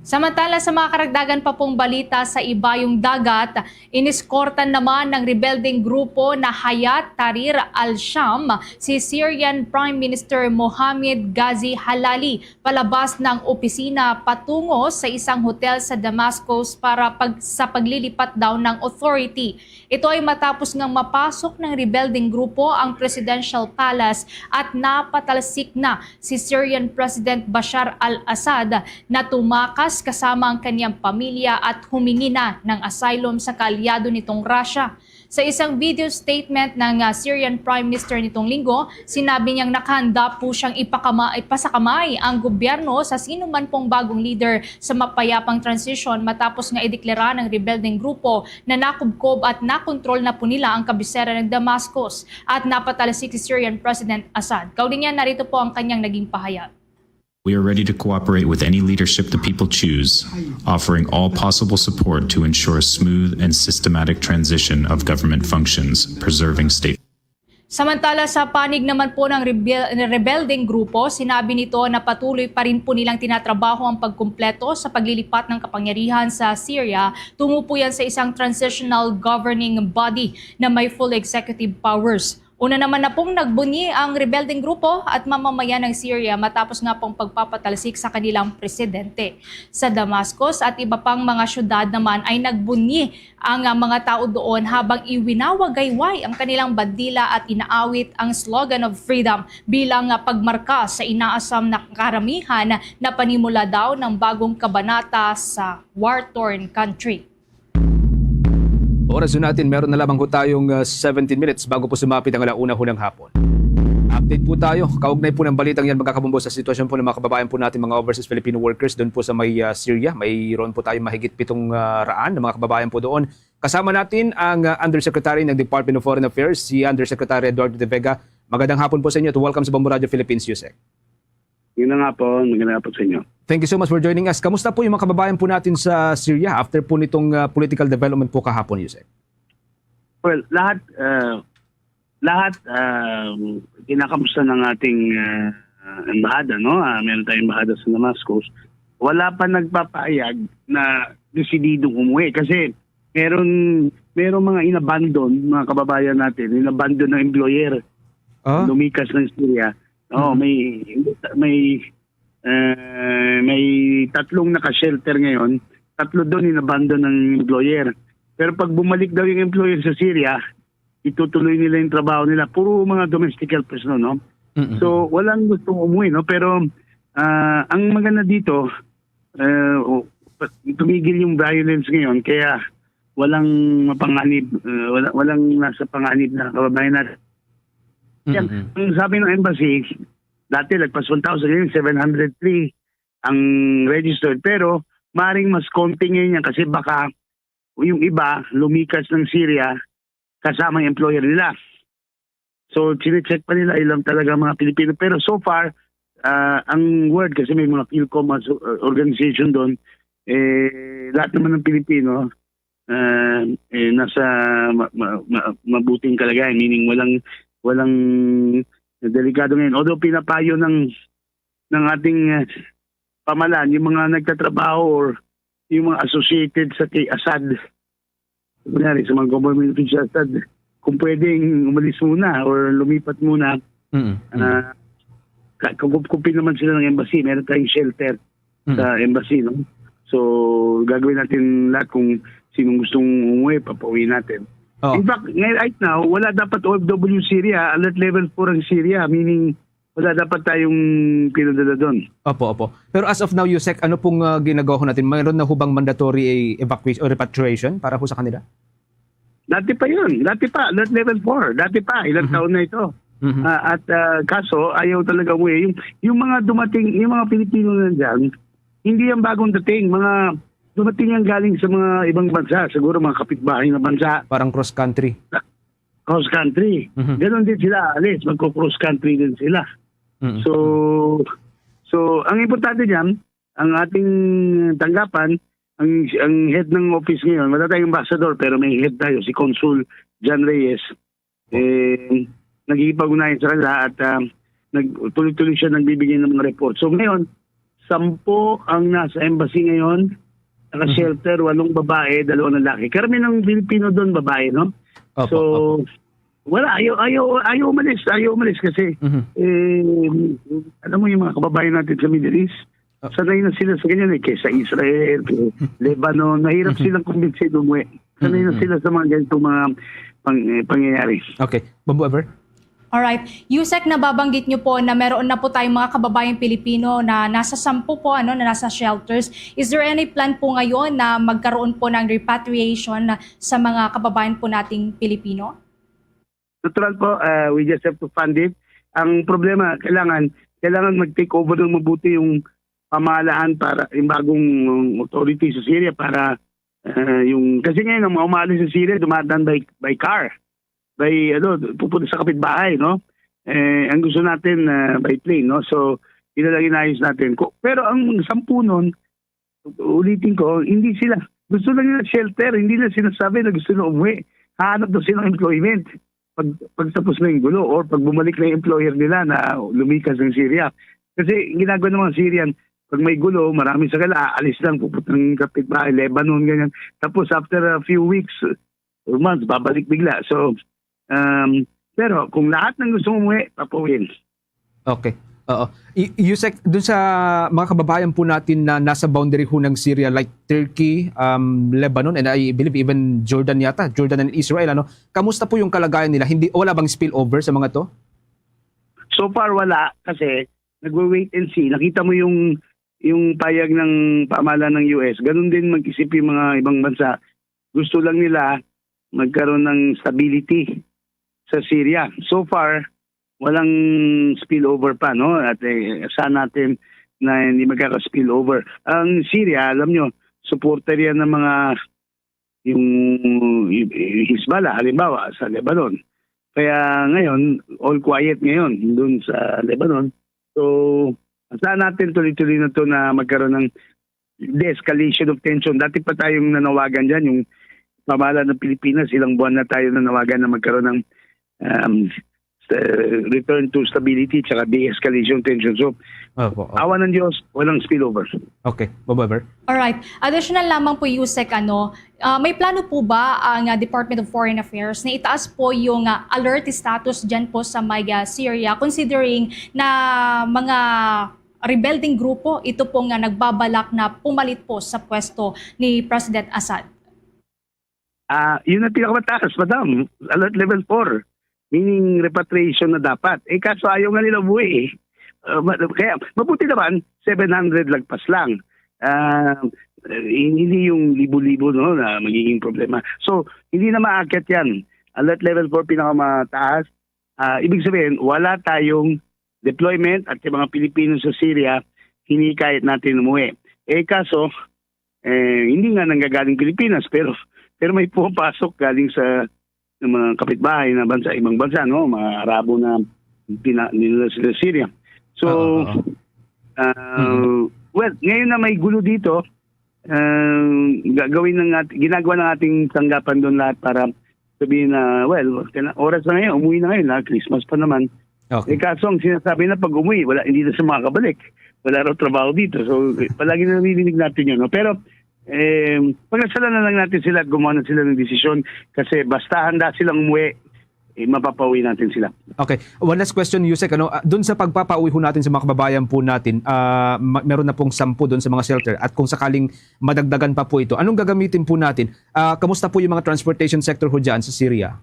Samantala, sa mga karagdagan pa pong balita sa ibayong dagat, iniskortan naman ng rebelding grupo na Hayat Tahrir al-Sham si Syrian Prime Minister Mohammad Ghazi Halali palabas ng opisina patungo sa isang hotel sa Damascus para pag-, sa paglilipat daw ng authority. Ito ay matapos ngang mapasok ng rebelding grupo ang Presidential Palace at napatalsik na si Syrian President Bashar al-Assad na tumakas kasama ang kanyang pamilya at humingi na ng asylum sa kaalyado nitong Russia. Sa isang video statement ng, ah, Syrian Prime Minister nitong linggo, sinabi niyang nakahanda po siyang ipakama-, ipasakamay ang gobyerno sa sino man pong bagong leader sa mapayapang transisyon matapos nga ideklara ng rebelding grupo na nakubkob at nakontrol na po nila ang kabisera ng Damascus at napatalsik si Syrian President Assad. Kaugnay niyan, narito po ang kanyang naging pahayag. We are ready to cooperate with any leadership the people choose, offering all possible support to ensure a smooth and systematic transition of government functions, preserving state. Samantala, sa panig naman po ng rebel-, rebeldeng grupo, sinabi nito na patuloy pa rin po nilang tinatrabaho ang pagkumpleto sa paglilipat ng kapangyarihan sa Syria tungo po yan sa isang transitional governing body na may full executive powers. Una naman na pong nagbunyi ang rebeldeng grupo at mamamayan ng Syria matapos nga pong pagpapatalsik sa kanilang presidente. Sa Damascus at iba pang mga syudad naman ay nagbunyi ang, ah, mga tao doon habang iwinawagayway ang kanilang bandila at inaawit ang slogan of freedom bilang, ah, pagmarka sa inaasam na karamihan na panimula daw ng bagong kabanata sa war-torn country. Oras po natin, meron na lamang po tayong, ah, seventeen minutes bago po sumapit ang alauna ho ng hapon. Update po tayo. Kaugnay po ng balitang yan, mga kabombo, sa sitwasyon po ng mga kababayan po natin, mga overseas Filipino workers doon po sa may, ah, Syria. Mayroon po tayong mahigit pitong, ah, raan na mga kababayan po doon. Kasama natin ang, ah, Undersecretary ng Department of Foreign Affairs, si Undersecretary Eduardo de Vega. Magandang hapon po sa inyo at welcome sa Bombo Radio Philippines, Yusek. Yun na nga po, magandang hapon sa inyo. Thank you so much for joining us. Kamusta po yung mga kababayan po natin sa Syria after po nitong, ah, political development po kahapon, Yusek? Well, lahat, ah, lahat, ah, kinakamusta ng ating, ah, embahada, no? Ah, meron tayong embahada sa Damascus. Wala pa nagpapahayag na desididong umuwi kasi meron, meron mga inabandon, mga kababayan natin, inabandon ng employer. Ah? Lumikas ng Syria. Oo, Mhm. may, may, ah, may tatlong naka-shelter ngayon. Tatlo doon inabandon ng employer. Pero pag bumalik daw yung employer sa Syria, itutuloy nila yung trabaho nila. Puro mga domestic helpers, no, no? Mm-mm. So, walang gustong umuwi, no? Pero, ah, ang maganda dito, uh, tumigil yung violence ngayon, kaya walang mapanganib, uh, wala, walang nasa panganib na kababayan natin. Yan, Mhm. Ang sabi ng embassy, dati lagpas one thousand, ngayon seven hundred three ang registered, pero maring mas konti ngayon yan kasi baka yung iba lumikas ng Syria kasama yung employer nila. So, chinecheck pa nila ilang talaga mga Pilipino. Pero so far, ah, ang word kasi may mga PhilCom as-, organization doon, eh, lahat naman ng Pilipino, ah, eh, nasa ma- ma- ma- mabuting kalagayan, meaning walang walang delikado ngayon. Although pinapayo ng ng ating, ah, pamahalaan, yung mga nagtatrabaho or yung mga associated sa kay Assad, kunyari sa mga government officials, Assad, kung pwedeng umalis muna or lumipat muna, Mm. ah, ka- kagupkupin naman sila ng embassy, meron tayong shelter Mm. sa embassy, no? So, gagawin natin lahat kung sinong gustong umuwi, papauwi natin. Oh. In fact, ngay- right now, wala dapat O F W Syria, alert level four ang Syria, meaning wala dapat tayong pinadala doon. Opo, opo. Pero as of now, Yusek, ano pong ah, ginagawa ho natin? Mayroon na ho bang mandatory evacuation o repatriation para ho sa kanila? Dati pa yun. Dati pa. Alert level four. Dati pa. Ilang Mhm. taon na ito. Mhm. Ah, at ah, kaso, ayaw talaga umuwi. Yung, yung mga dumating, yung mga Pilipino na dyan, hindi yan bagong dating. Mga dumating yan galing sa mga ibang bansa. Siguro mga kapitbahay na bansa. Parang cross country. Cross country. Mhm. Ganon din sila, alis. Magko-cross country din sila. Mm. So, so ang importante diyan, ang ating tanggapan, ang ang head ng office ngayon, wala tayong ambassador pero may head tayo, si Consul John Reyes. Eh, nagkikipag-ugnayan sa kanila at ah, nag, tuloy-tuloy siya nagbibigay ng mga report. So ngayon, sampo ang nasa embassy ngayon, naka-shelter, walong babae, dalawang lalaki. Karamihan ng Pilipino doon, babae, no? Opo, So, opo. Wala, ayaw, ayaw, ayaw umalis, ayaw umalis kasi, Mhm. eh, alam mo yung mga kababayan natin sa Middle East, Ah. sanay na sila sa ganyan eh, kay sa Israel, kay Lebanon, mahirap Mhm. silang kumbinsin umuwi. Sanay na Mhm. sila sa mga ganitong mga pang, eh, pangyayari. Okay. Bambu Ever? Alright. Yusek, nababanggit niyo po na meron na po tayong mga kababayang Pilipino na nasa sampu po, ano, na nasa shelters. Is there any plan po ngayon na magkaroon po ng repatriation sa mga kababayan po nating Pilipino? Natural po, uh, we just have to fund it. Ang problema, kailangan kailangan mag-take over ng mabuti yung pamahalaan para yung bagong authority sa Syria para uh, yung kasi ngayon ang mga umalis sa Syria dumadaan by by car. By ano, pupunta sa kapitbahay, no? Eh, ang gusto natin uh, by plane, no? So, yun na lang inayos natin. Ko- Pero ang sampu nun, ulitin ko, hindi sila, gusto lang nila shelter, hindi nila sinasabi na gusto na umuwi. Hahanap daw silang employment pag pagtapos na yung gulo or pag bumalik na yung employer nila na lumikas ng Syria. Kasi ang ginagawa ng mga Syrian, pag may gulo, marami sa kanila, aalis lang, pupunta ng kapitbahay, Lebanon, ganyan. Tapos after a few weeks or months, babalik bigla. So, um, pero kung lahat ng gusto umuwi, papauwiin. Okay. Oo. I- Yusek, dun sa mga kababayan po natin na nasa boundary ho ng Syria, like Turkey, um, Lebanon, and I believe even Jordan yata, Jordan and Israel, ano? Kamusta po yung kalagayan nila? Hindi, wala bang spillover sa mga to? So far wala kasi nagwe-wait and see. Nakita mo yung yung payag ng pamahalaan ng U S. Ganun din mag-isip yung mga ibang bansa. Gusto lang nila magkaroon ng stability sa Syria. So far, walang spillover pa, no? At eh, asahan natin na hindi magkaka-spillover. Ang Syria, alam nyo, supporter yan ng mga yung, yung Hezbollah, halimbawa, sa Lebanon. Kaya ngayon, all quiet ngayon dun sa Lebanon. So, asahan natin tuloy-tuloy na to na magkaroon ng de-escalation of tension. Dati pa tayong nanawagan dyan, yung pamahalaan ng Pilipinas, ilang buwan na tayo nanawagan na magkaroon ng um, uh, return to stability tsaka de-escalation tension. So, Opo. opo. awa ng Diyos, walang spillover. Okay. Bambu Ever? Alright. Additional lamang po, Yusek, ano, ah, may plano po ba ang ah, Department of Foreign Affairs na itaas po yung ah, alert status dyan po sa may ah, Syria, considering na mga rebelding grupo ito po nga nagbabalak na pumalit po sa pwesto ni President Assad? Ah, yun ang pinakamataas, madam. Alert level four. Meaning repatriation na dapat. Eh, kaso ayaw nga nila umuwi eh. Ah, ma- kaya mabuti naman, seven hundred lagpas lang. Ah, hindi yung libo-libo, no, na magiging problema. So, hindi na maakyat yan. Alert level four pinakamataas. Ah, ibig sabihin, wala tayong deployment at yung mga Pilipino sa Syria, hinikayat natin umuwi. Eh, kaso, eh, hindi nga nanggagaling Pilipinas, pero, pero may pumapasok galing sa, ng mga kapitbahay na bansa, ibang bansa, no? Mga Arabo na pina-, nila sila Syria. So, Oo, oo. ah, Mm. well, ngayon na may gulo dito, ah, gagawin ng at-, ginagawa ng ating tanggapan doon lahat para sabihin na, well, kaya oras na ngayon, umuwi na ngayon, ha? Christmas pa naman. Okay. Eh, kaso ang sinasabi na pag umuwi, wala, hindi na siya makakabalik. Wala raw trabaho dito. So, palagi na naririnig natin yun, no? Pero, eh, pagkasalan na lang natin sila at gumawa na sila ng desisyon kasi basta handa silang umuwi, eh, mapapauwi natin sila. Okay. One last question, Yusek. Ano, ah, dun sa pagpapauwi ho natin sa mga kababayan po natin, ah, ma-, meron na pong sampu dun sa mga shelter. At kung sakaling madagdagan pa po ito, anong gagamitin po natin? Ah, kamusta po yung mga transportation sector ho dyan sa Syria?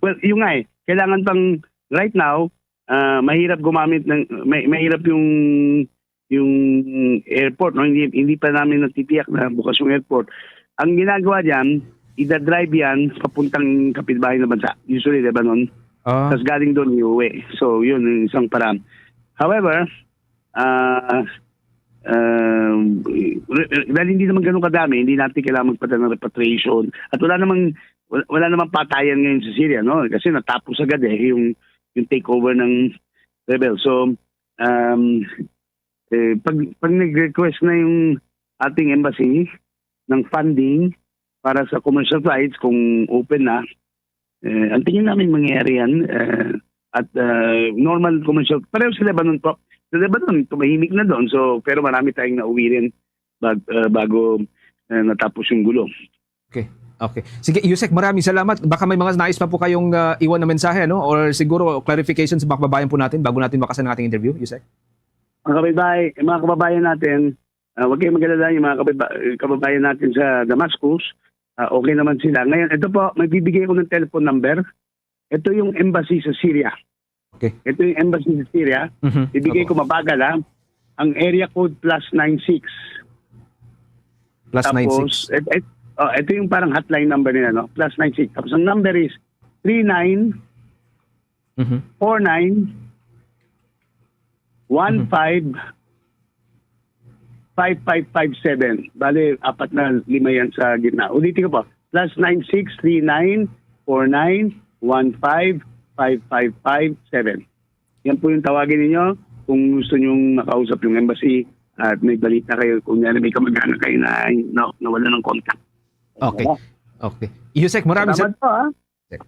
Well, yung nga eh, kailangan pang right now, ah, mahirap gumamit ng, may, mahirap yung, yung airport, no? Hindi, hindi pa namin natitiyak na bukas yung airport. Ang ginagawa diyan, idadrive yan papuntang kapitbahay na bansa, usually Lebanon. Ah. Tas galing doon, iuwi. So, yun yung isang paraan. However, ah, ah, re-, re-, dahil hindi naman ganun kadami, hindi natin kailangan magpadala ng repatriation. At wala namang, wala, wala namang patayan ngayon sa Syria, no? Kasi natapos agad eh yung, yung takeover ng rebel. So, um, eh, pag, pag nag-request na yung ating embassy ng funding para sa commercial flights, kung open na, eh, ang tingin namin mangyayari yan, eh, at, ah, normal commercial. Pareho sa Lebanon po. Sa Lebanon, tumahimik na doon. So, pero marami tayong nauwi rin bag-, ah, bago, ah, natapos yung gulo. Okay. Okay. Sige, Yusek, maraming salamat. Baka may mga nais pa po kayong, ah, iwan na mensahe, ano? Or siguro clarification sa mga kababayan po natin bago natin wakasan ang ating interview, Yusek? Mga kababayan, mga kababayan natin, ah, huwag kayong mag-alala, yung mga kababa-, kababayan natin sa Damascus, ah, okay naman sila. Ngayon, ito po, magbibigay ako ng telephone number. Ito yung embassy sa Syria. Okay. Ito yung embassy sa Syria. Mhm. Ibigay Opo. ko mabagal, ha. Ang area code plus nine six. Plus Tapos, nine six. et-, et-, oh, ito yung parang hotline number nila, no? Plus nine six. Tapos ang number is three nine Mhm. four nine one five five five five seven. Bale, apat na lima yan sa gitna. Ulitin ko po, plus nine six three nine four nine one five five five five seven. Yan po yung tawagin ninyo kung gusto nyong makausap yung embassy at may balita kayo, kung yan may kamag-anak kayo na, na, nawala ng contact. Okay. Ano? Okay. Yusek, maraming Salamat sal- po, ha? Sek.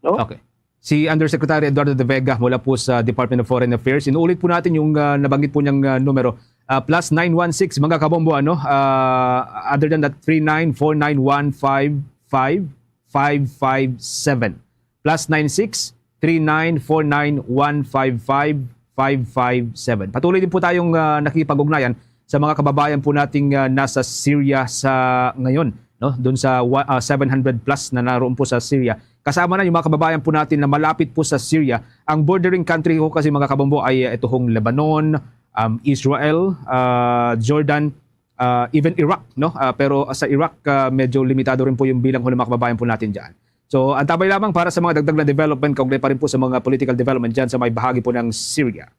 Hello? Okay. Si Undersecretary Eduardo de Vega mula po sa Department of Foreign Affairs. Inuulit po natin yung, ah, nabanggit po niyang, ah, numero. Ah, plus nine one six, mga kabombo, ano? Ah, other than that, three nine four nine one five five five five seven. Plus nine six three nine four nine one five five five five seven. Patuloy din po tayong, ah, nakikipag-ugnayan sa mga kababayan po nating, ah, nasa Syria sa ngayon, no? Doon sa wa-, ah, seven hundred plus na naroon po sa Syria. Kasama na yung mga kababayan po natin na malapit po sa Syria. Ang bordering country ko kasi, mga kabombo, ay, ah, ito hong Lebanon, um, Israel, ah, Jordan, ah, even Iraq, no? Ah, pero sa Iraq, ah, medyo limitado rin po yung bilang ng mga kababayan po natin diyan. So, antabay lamang para sa mga dagdag na development kaugnay pa rin po sa mga political development diyan sa may bahagi po ng Syria.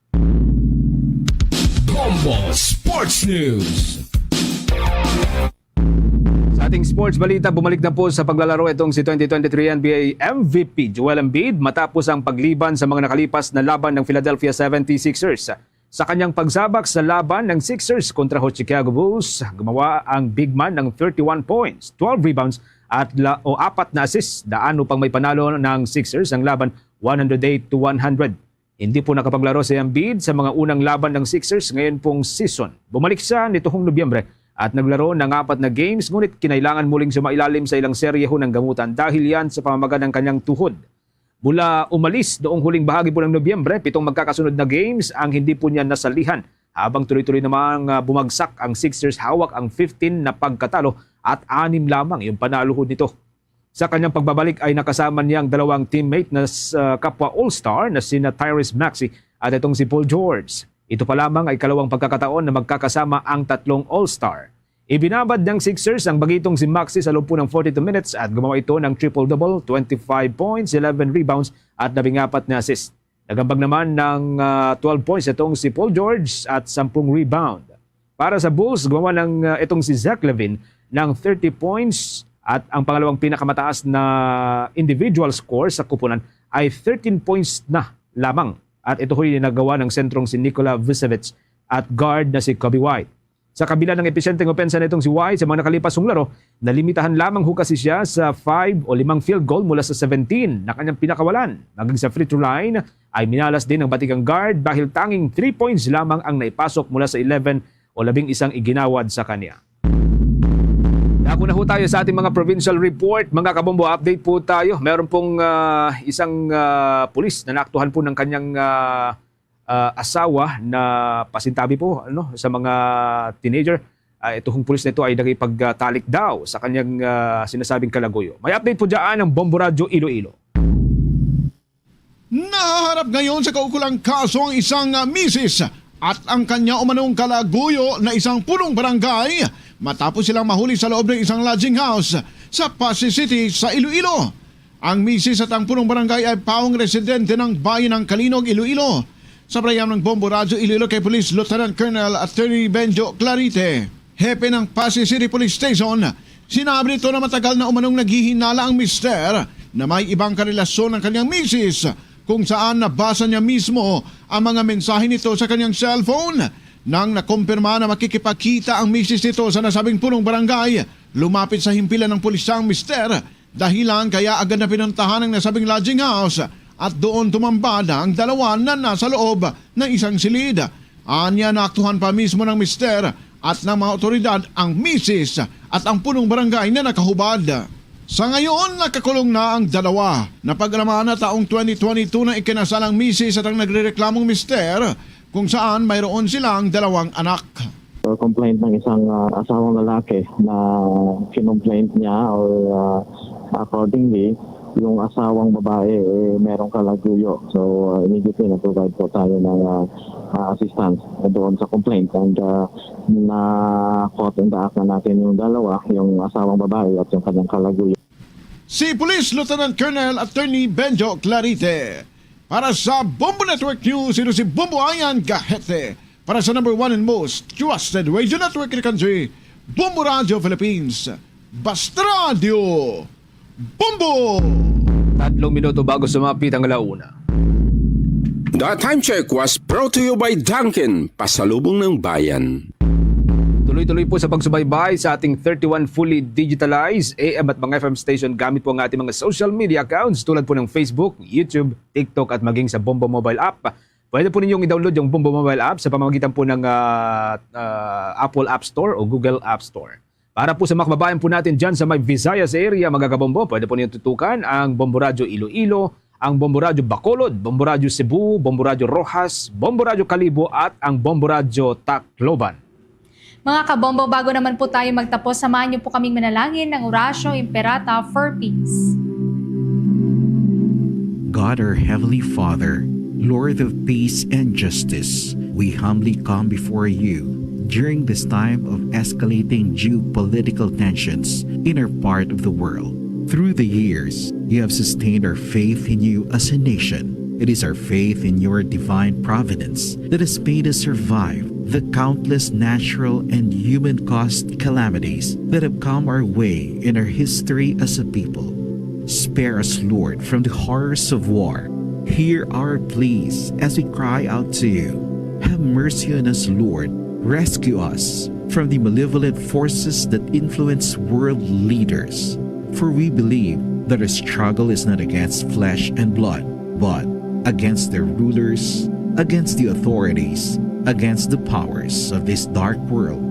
Bombo Sports News. Sa ating sports balita, bumalik na po sa paglalaro itong si twenty twenty-three N B A M V P Joel Embiid matapos ang pagliban sa mga nakalipas na laban ng Philadelphia seventy-sixers. Sa kanyang pagsabak sa laban ng Sixers kontra ho Chicago Bulls, gumawa ang big man ng thirty-one points, twelve rebounds, at la-, o apat na assists, daan upang may panalo ng Sixers ang laban one hundred eight to one hundred. Hindi po nakapaglaro si Embiid sa mga unang laban ng Sixers ngayon pong season. Bumalik siya nitong Nobyembre at naglaro ng apat na games, ngunit kinailangan muling sumailalim sa ilang serye ho ng gamutan dahil yan sa pamamaga ng kanyang tuhod. Mula umalis noong huling bahagi po ng Nobyembre, pitong magkakasunod na games ang hindi po niya nasalihan. Habang tuloy-tuloy namang, ah, bumagsak ang Sixers, hawak ang fifteen na pagkatalo at anim lamang yung panalo ho nito. Sa kanyang pagbabalik ay nakasama niya ang dalawang teammate na s-, ah, kapwa All-Star na sina Tyrese Maxey at itong si Paul George. Ito pa lamang ay kalawang pagkakataon na magkakasama ang tatlong All-Star. Ibinabad ng Sixers ang bagitong si Maxey sa loob po ng forty-two minutes at gumawa ito ng triple-double, twenty-five points, eleven rebounds at labing-apat na assist. Nagambag naman ng, ah, twelve points itong si Paul George at sampung rebound. Para sa Bulls, gumawa ng, ah, itong si Zach LaVine ng thirty points at ang pangalawang pinakamataas na individual score sa kupunan ay thirteen points na lamang. At ito ho'y nagawa ng sentrong si Nikola Vucevic at guard na si Coby White. Sa kabila ng episyenteng opensa nitong si White sa mga nakalipas nga laro, nalimitahan lamang ho kasi siya sa five o limang field goal mula sa seventeen na kanyang pinakawalan. Maging sa free throw line ay minalas din ang batikang guard dahil tanging three points lamang ang naipasok mula sa eleven o labing isang iginawad sa kanya. Dako na ho tayo sa ating mga provincial report. Mga kabombo, update po tayo. Meron pong, ah, isang, ah, pulis na naaktuhan po ng kanyang, ah, ah, asawa na pasintabi po, ano, sa mga teenager. Ah, ito hong pulis na ito ay nakipagtalik daw sa kanyang, ah, sinasabing kalaguyo. May update po dyan ang Bombo Radyo Iloilo. Nahaharap ngayon sa kaukulang kaso ang isang, ah, misis at ang kanya umanong kalaguyo na isang punong barangay matapos silang mahuli sa loob ng isang lodging house sa Passi City sa Iloilo. Ang misis at ang punong barangay ay pawang residente ng bayan ng Calinog, Iloilo. Sa panayam ng Bombo Radyo Iloilo kay Police Lieutenant Colonel Attorney Benjo Clarite, hepe ng Passi City Police Station, sinabi nito na matagal na umanong naghihinala ang mister na may ibang karelasyon ang kanyang misis, kung saan nabasa niya mismo ang mga mensahe nito sa kanyang cellphone. Nang nakumpirma na makikipagkita ang misis nito sa nasabing punong barangay, lumapit sa himpilan ng pulisya ang mister, dahilan kaya agad na pinuntahan ang nasabing lodging house at doon tumambad ang dalawa na nasa loob ng isang silid. Anya, naaktuhan pa mismo ng mister at ng mga otoridad ang misis at ang punong barangay na nakahubad. Sa ngayon, nakakulong na ang dalawa. Napag-alaman na taong twenty twenty-two na ikinasal ang misis at ang nagrereklamong mister, kung saan mayroon silang dalawang anak. Complaint ng isang, ah, asawang lalaki na kinumplaint niya or, ah, accordingly, yung asawang babae, eh, merong kalaguyo. So, ah, immediately nag-provide po tayo ng, ah, ah, assistance doon sa complaint. And, ah, na-caught in the act na natin yung dalawa, yung asawang babae at yung kanyang kalaguyo. Si Police Lieutenant Colonel Attorney Benjo Clarite. Para sa Bombo Network News, ito si Bombo Ayan Gahete. Para sa number one and most trusted radio network in the country, Bombo Radio Philippines. Basta Radio Bombo! Tatlong minuto bago sumapit ang alauna. The time check was brought to you by Dunkin, Pasalubong ng Bayan. Tuloy-tuloy po sa pagsubaybay sa ating thirty-one fully digitalized A M at mga F M station gamit po ang ating mga social media accounts tulad po ng Facebook, YouTube, TikTok at maging sa Bombo Mobile App. Pwede po ninyong i-download yung Bombo Mobile App sa pamamagitan po ng, ah, ah, Apple App Store o Google App Store. Para po sa mga kababayan po natin dyan sa may Visayas area, mga kabombo, pwede po ninyo tutukan ang Bombo Radyo Iloilo, ang Bombo Radyo Bacolod, Bombo Radyo Cebu, Bombo Radyo Roxas, Bombo Radyo Kalibo, at ang Bombo Radyo Tacloban. Mga kabombo, bago naman po tayo magtapos, samahan niyo po kaming manalangin ng Oratio Imperata for Peace. God, our Heavenly Father, Lord of peace and justice, we humbly come before you during this time of escalating geopolitical tensions in our part of the world. Through the years, you have sustained our faith in you as a nation. It is our faith in your divine providence that has made us survive the countless natural and human-caused calamities that have come our way in our history as a people. Spare us, Lord, from the horrors of war. Hear our pleas as we cry out to you. Have mercy on us, Lord. Rescue us from the malevolent forces that influence world leaders. For we believe that our struggle is not against flesh and blood, but against their rulers, against the authorities, against the powers of this dark world,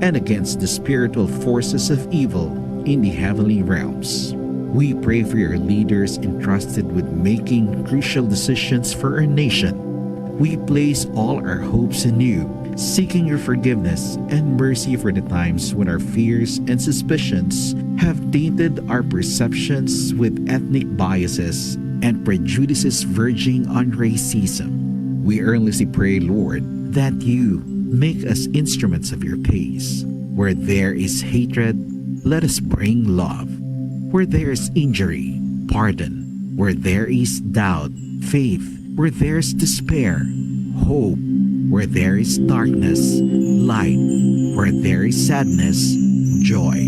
and against the spiritual forces of evil in the heavenly realms. We pray for your leaders entrusted with making crucial decisions for our nation. We place all our hopes in you, seeking your forgiveness and mercy for the times when our fears and suspicions have tainted our perceptions with ethnic biases and prejudices verging on racism. We earnestly pray, Lord, that you make us instruments of your peace. Where there is hatred, let us bring love. Where there is injury, pardon. Where there is doubt, faith. Where there is despair, hope. Where there is darkness, light. Where there is sadness, joy.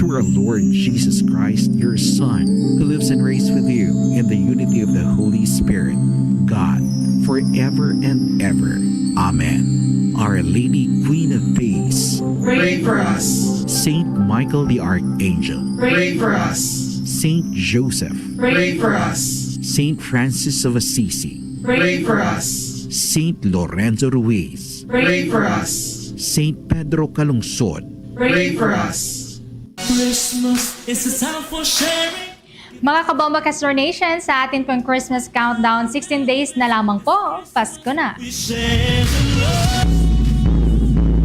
Through our Lord Jesus Christ, your Son, who lives and reigns with you in the unity of the Holy Spirit, God, forever and ever. Amen. Our Lady, Queen of Peace, pray for us. Saint Michael the Archangel, pray for us. Saint Joseph, pray for us. Saint Francis of Assisi, pray for us. Saint Lorenzo Ruiz, pray for us. Saint Pedro Calungsod, pray for us. Christmas is a time for sharing. Mga kabombo, Castro Nation, sa atin pong Christmas countdown, sixteen days na lamang po, Pasko na.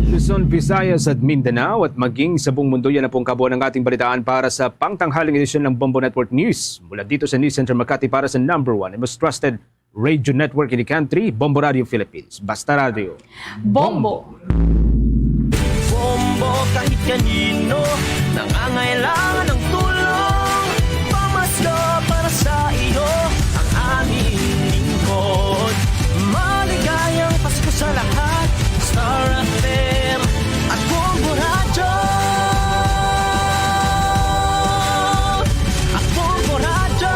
Luzon, Visayas at Mindanao at maging sa buong mundo, yan na pong kabuuan ng ating balitaan para sa pangtanghaling edisyon ng Bombo Network News. Mula dito sa News Center Makati para sa number one and most trusted radio network in the country, Bombo Radio Philippines. Basta Radio. Bombo. Bombo, kahit kanino nangangailangan ng tulong, pamasko para sa iyo ang aming lingkod. Maligayang Pasko sa lahat, Star F M at Bombo Radyo. At Bombo Radyo.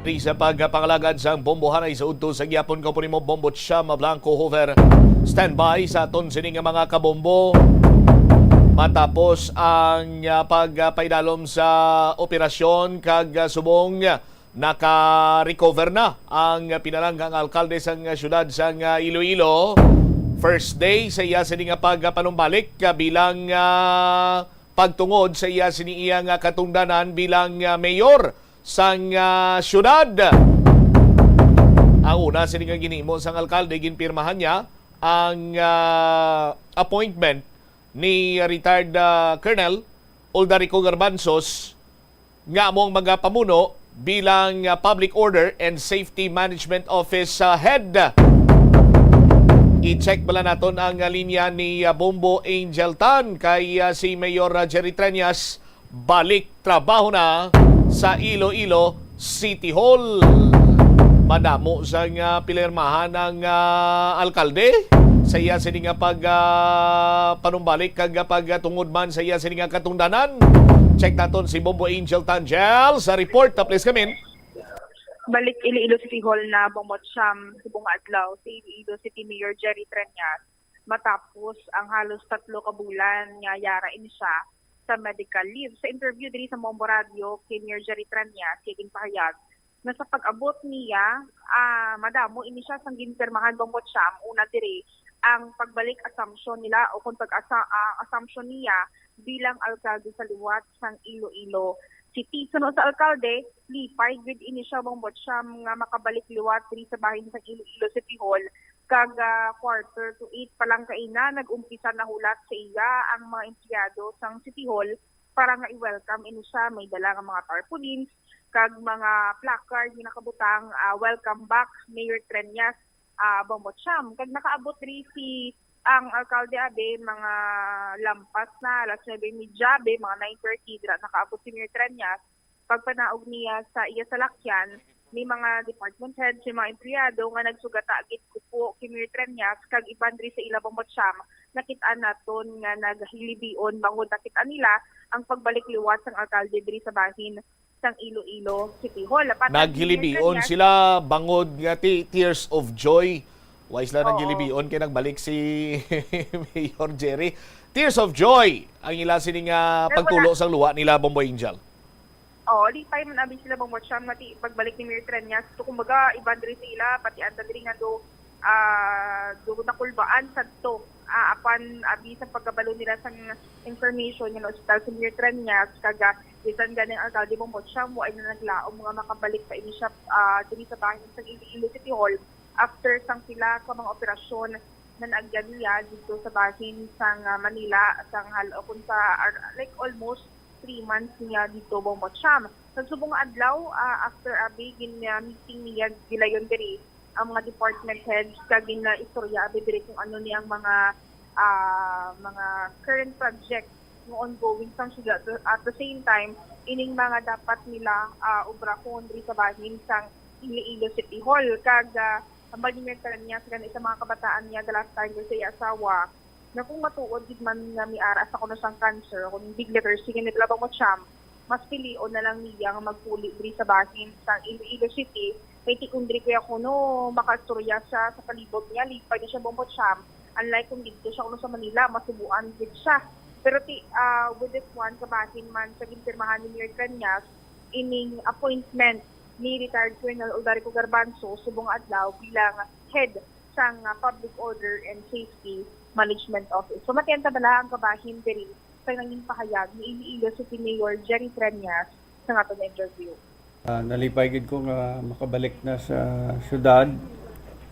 Di sa pagpangalagad sang bombohanay sa udto sa gihapon, kaupod nimo Bombo Cham Blanco Hoover. Standby sa aton sini nga mga kabombo. Matapos ang, ah, pagpaidalom sa operasyon kag, ah, subong naka-recover na ang pinalanggang alkalde sang siyudad sang, ah, Iloilo. First day sa iya sini nga pagpanumbalik, ah, bilang, ah, pagtungod sa iya sini iya nga katungdanan bilang, ah, mayor sang, ah, siyudad. Ang una sini nga ginhimo sang alkalde, ginpirmahan niya ang, ah, appointment ni retired, ah, Colonel Uldarico Garbanzos nga amo ang magapamuno bilang, ah, Public Order and Safety Management Office, ah, Head. I-check bala naton ang, ah, linya ni, ah, Bombo Angel Tan kay, ah, si Mayor, ah, Jerry Treñas balik trabaho na sa Iloilo City Hall. Madamo sang, ah, pinirmahan ang, ah, alkalde sa iya sini nga pag, ah, panumbalik kag pagtungod man sa iya sini nga katungdanan. Check naton si Bombo Angel Tan Gel sa report. Ah, please come in. Balik Iloilo City Hall na, Bombo Cham, subong nga adlaw si Iloilo City Mayor Jerry Treñas matapos ang halos tatlo ka bulan nga yara ini siya sa medical leave. Sa interview diri sa Bombo Radio kay Mayor Jerry Treñas, iya ginpahayag na sa pag-abot niya, ah, madamo ini siya sang ginpirmahan, Bombo Cham. Una diri, ang pagbalik assumption nila o kung pag-asa-, ah, assumption niya bilang alkalde sa liwat sang Iloilo City. Suno sa alkalde, lipay gid ini siya, Bombo Cham, nga makabalik liwat diri sa bahin sang Iloilo City Hall kag, ah, quarter to eight pa lang kaina nag-umpisa na hulat sa iya ang mga empleyado sang City Hall para nga i-welcome ini siya. May dala nga mga tarpaulins kag mga placard nga nakabutang, ah, "Welcome back, Mayor Treñas," ah, Bombo Cham. Kag nakaabot diri si ang alkalde, abi, mga lampas na, alas nuebe y media, abi, mga nine thirty, dira nakaabot si Mayor Treñas. Pagpanaog niya sa iya salakyan, may mga department heads, may mga empleyado nga nagsugata gid kupo kay Mayor Treñas kag iban diri sa ila, Bombo Cham, nakit-an naton nga naghilibion bangod nakit-an nila ang pagbalik liwat sang alkalde diri sa bahin sang Iloilo City Hall. Apan ang Mayor Naghilibion Treñas sila bangod nga ti-, tears of joy. Why sila Oo. naghilibion kay nagbalik si Mayor Jerry? Tears of joy ang ila sini nga Pero pagtulo wala. sang luwa nila, Bombo Angel. Oo, lipay man abi sila, Bombo Cham, nga ti-, pagbalik ni Mayor Treñas. So, kumbaga, iban diri sa ila, pati anda diri nga do, ah, do nakulbaan sadto. Ah, apan abi sa pagkabalo nila sang information nga na-ospital si Mayor Treñas, kag, ah, bisan gani ang alkalde, Bombo Cham, wa na naglaom nga makabalik pa ini siya, ah, diri sa bahin sa Iloilo City Hall after sang pila ka mga operasyon na naagyan niya dito sa bahin sang, ah, Manila, sang hal-, o kung sa, ar-, like, almost three months niya dito, Bongbong Cham. Sa subong nga adlaw, ah, after abi gin, ah, meeting niya gilayon diri ang mga department heads kag gin, ah, istorya abi diri kung ano ni ang mga, ah, mga current projects nga ongoing sang sila. At the same time, ining mga dapat nila, ah, obrahon diri sa bahin sang Iloilo City Hall. Kag, ah, ang Vladimir Cañas, gani sa mga kabataan niya, the last time sa iya asawa, na kung matuod gid man nga miara sa kuno sang cancer, kung big letter C nga nila Bongbong Cham, mas pilion na lang niya nga magpuli diri sa bahin sang Iloilo City. Kay ti kung diri kuya kuno makaistorya siya sa palibot niya, lipay na siya, Bongbong Cham. Unlike kung dito siya kuno sa Manila, masubuan gid siya. Pero ti, ah, with this one, kabahin man sa ginpirmahan ni Mayor Cañas, ining appointment ni retired Colonel Odarico Garbanzo subong adlaw bilang head sang, ah, Public Order and Safety Management Office. So, matian ta bala ang kabahin diri sa nangin pahayag ni Iloilo City Mayor Jerry Treñas sa aton interview. Ah, nalipay gid ko nga makabalik na sa syudad,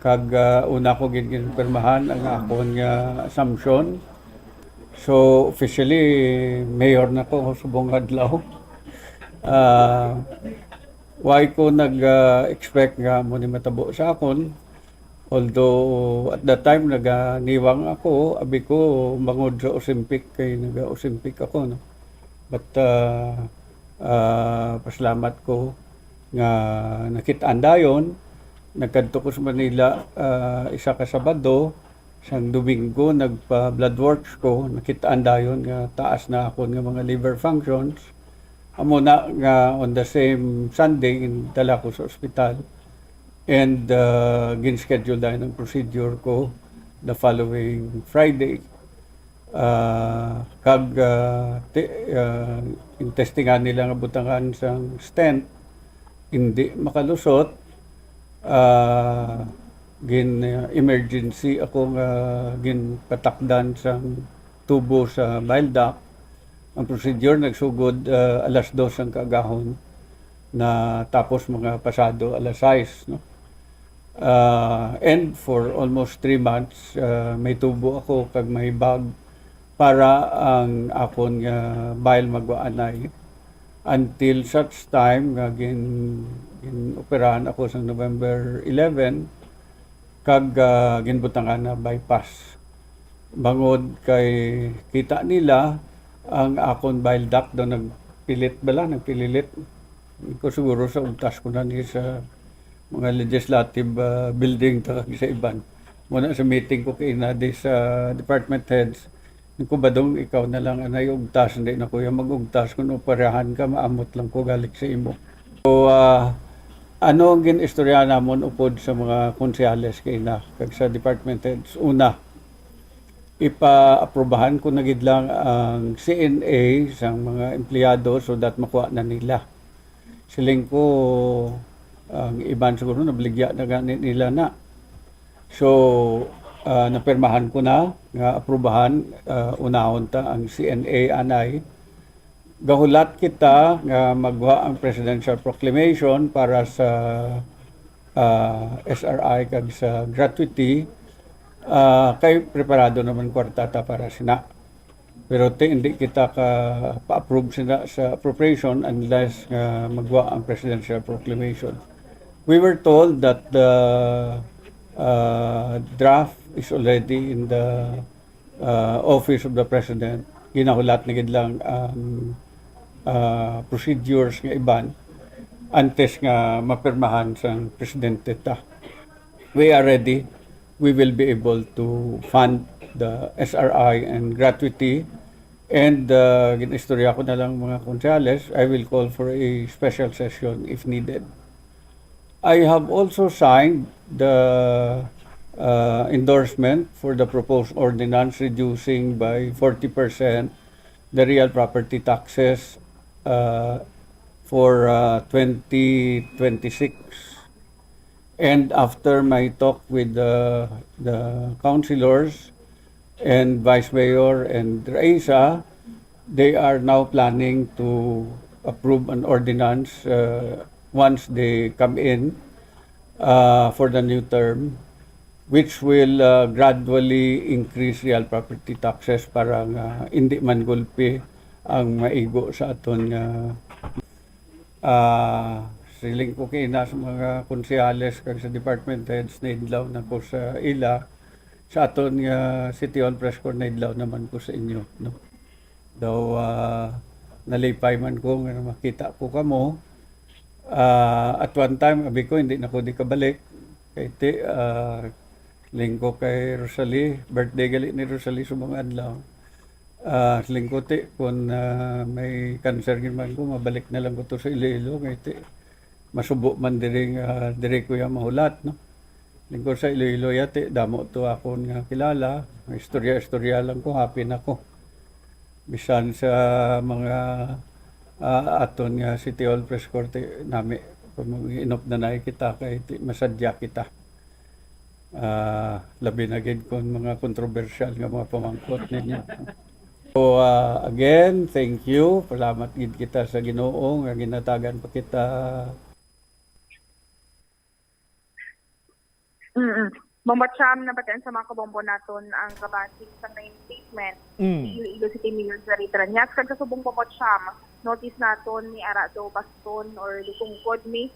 kag, ah, una ko gid ginpirmahan ang akon nga assumption. So, officially, mayor na ko subong adlaw. Ah, why ko nag, ah, expect nga mo ni matabo sa akon? Although at that time naganiwang ako, abi ko bangod sa Ozempic kay naga-Ozempic ako, no. But, ah, ah, pasalamat ko nga nakit-an dayon. Nagkadto ko sa Manila, ah, isa ka Sabado, sang Domingo nagpa-blood works ko, nakit-an dayon nga taas na akon nga mga liver functions. Amo na nga on the same Sunday, gindala ko sa ospital. And, uh, gin-schedule dayon ang procedure ko the following Friday. Uh, kag, uh, ti-, uh, yung testingan nila nga butangan sang stent, hindi makalusot. Uh, gin, uh, emergency ako nga ginpatakdan sang tubo sa bile duct. Ang procedure nagsugod, uh, alas dos ang kaagahon, na tapos mga pasado alas sais, no? Ah, and for almost three months, ah, may tubo ako kag may bag para ang akon nga bile magwaanay, until such time nga gin-, gin-operahan ako sa November eleven, kag, ah, ginbutangan na bypass. Bangod kay kita nila ang akon bile duct daw nagpilit bala, nagpililit. Ko siguro sa ugtas ko na ni sa mga legislative, ah, building ta kag sa iban. Muna sa meeting ko kay na di sa department heads, ko, "Badong, ikaw na lang anay ugtas, hindi na kuya mag-ugtas. Kung operahan ka, maamot lang ko galik sa imo." So, ah, ano ang gin-istorya namon upod sa mga konsehales kay na kag sa department heads? Una, ipa-aprobahan ko na gid lang ang C N A sang mga empleyado so that makuha na nila. Siling ko, ang iban siguro nabaligya na gani nila na. So, ah, napirmahan ko na nga aprubahan, ah, unahon ta ang C N A anay. Gahulat kita nga magwa ang presidential proclamation para sa, ah, S R I kag sa gratuity, ah, kay preparado naman kwarta ta para sina. Pero ti, hindi kita ka pa-approve sina sa appropriation unless nga magwa ang presidential proclamation. We were told that the, uh, draft is already in the, uh, office of the president. Ginahulat na gid lang ang, uh, procedures nga iban antes nga mapirmahan sang presidente ta. We are ready. We will be able to fund the S R I and gratuity. And, uh, gin-istorya ko na lang mga konsehales, I will call for a special session if needed. I have also signed the, uh, endorsement for the proposed ordinance reducing by forty percent the real property taxes, uh, for, uh, twenty twenty-six. And after my talk with the, the councilors and Vice Mayor and Raisa, they are now planning to approve an ordinance, uh, once they come in, uh, for the new term, which will, uh, gradually increase real property taxes para nga hindi man gulpi ang maigo sa aton nga, ah, siling ko kina sa mga konsehales kag sa department heads, naidlaw na ko sa ila, sa aton nga City Hall press corps, naidlaw naman ko sa inyo, no? Daw, ah, nalipay man ko nga makita ko kamo. Ah, at one time, abi ko, hindi na ko di kabalik. Kay ti, ah, lingko kay Rosalie, birthday gali ni Rosalie sa mga adlaw. Ah, lingko ti, kung, ah, may cancer gid man ko, mabalik na lang ko to sa Iloilo. Kay ti, masubo man diri nga, diri ko ya mahulat, no? Lingkod sa Iloilo yati, damo to akon nga kilala. Istorya-istorya lang ko, happy na ko. Bisan sa mga, ah, aton nga City Hall press corps, ti, nami, kung mag-inop na na kita, kay ti, masadya kita. Ah, labi na gid kung mga kontrobersyal nga mga pamangkot ninyo. So, ah, again, thank you. Salamat gid kita sa Ginoo nga ginatagan pa kita. Mm. Bombo Cham, nabatian sa mga kabombo naton ang kabasig sa main statement Mm. ni Iloilo City Mayor Jerry Treñas. Kag sa subong, Bombo Cham, notice naton ni ara do baston or lisungkod ni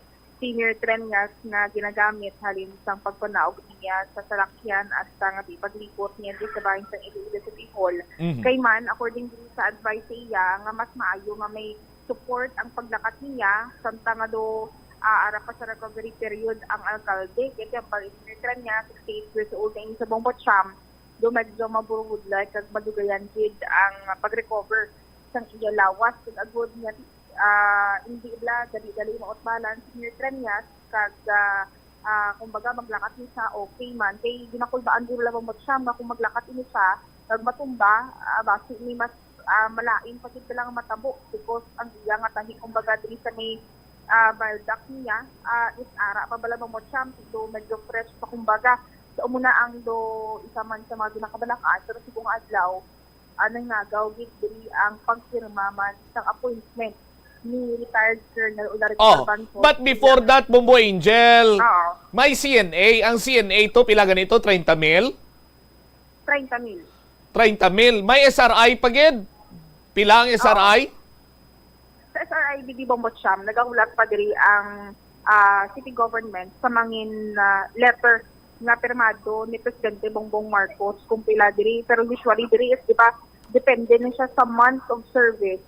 si Mayor Treñas nga ginagamit halin sang pagpanaog niya sa salakyan hasta nga di paglikot niya di sa bahin sang Iloilo City Hall. Mhm. Kay man, according din sa advice sa iya, nga mas maayo nga may support ang paglakat niya, samtang nga do, ah, ara pa sa recovery period ang alkalde. Kay example, Engineer Treñas, sixty-eight years old na ini sa Bombo Cham, do medyo maburudlay kag madugayan gid ang pag-recover sang iya lawas. Kag agod nga, ah, hindi bala dali-dali mautbalan si Engineer Treñas, kag, ah, ah, kumbaga, maglakat ni siya, okay man. Kay ginakulbaan guro lang, Bombo Cham, nga kung maglakat ini siya, kag matumba, ah, basi ni mas, ah, malain pa gid lang matabo, because ang iya nga tahi, kumbaga, diri sa may, ah, bile duct niya, ah, is ara pa bala, Bombo Cham, do medyo fresh pa, kumbaga. So, amo na ang do isa man sa mga ginakabalakan, pero subong adlaw, ah, nangagaw gid diri ang pagpirma man sang appointment ni retired Colonel Olaric Oh, Garbanzo. but before that, Bombo Angel, Oo, may C N A. Ang C N A to, pila ganito? Treinta mil? treinta mil. Treinta mil. May S R I pa gid? Pila ang S R I? Sa S R I B D, Bombo Cham, nagahulat pa diri ang, ah, city government sa mangin, ah, letter nga pirmado ni Presidente Bongbong Marcos kung pila diri. Pero usually diri is, di ba, depende na siya sa month of service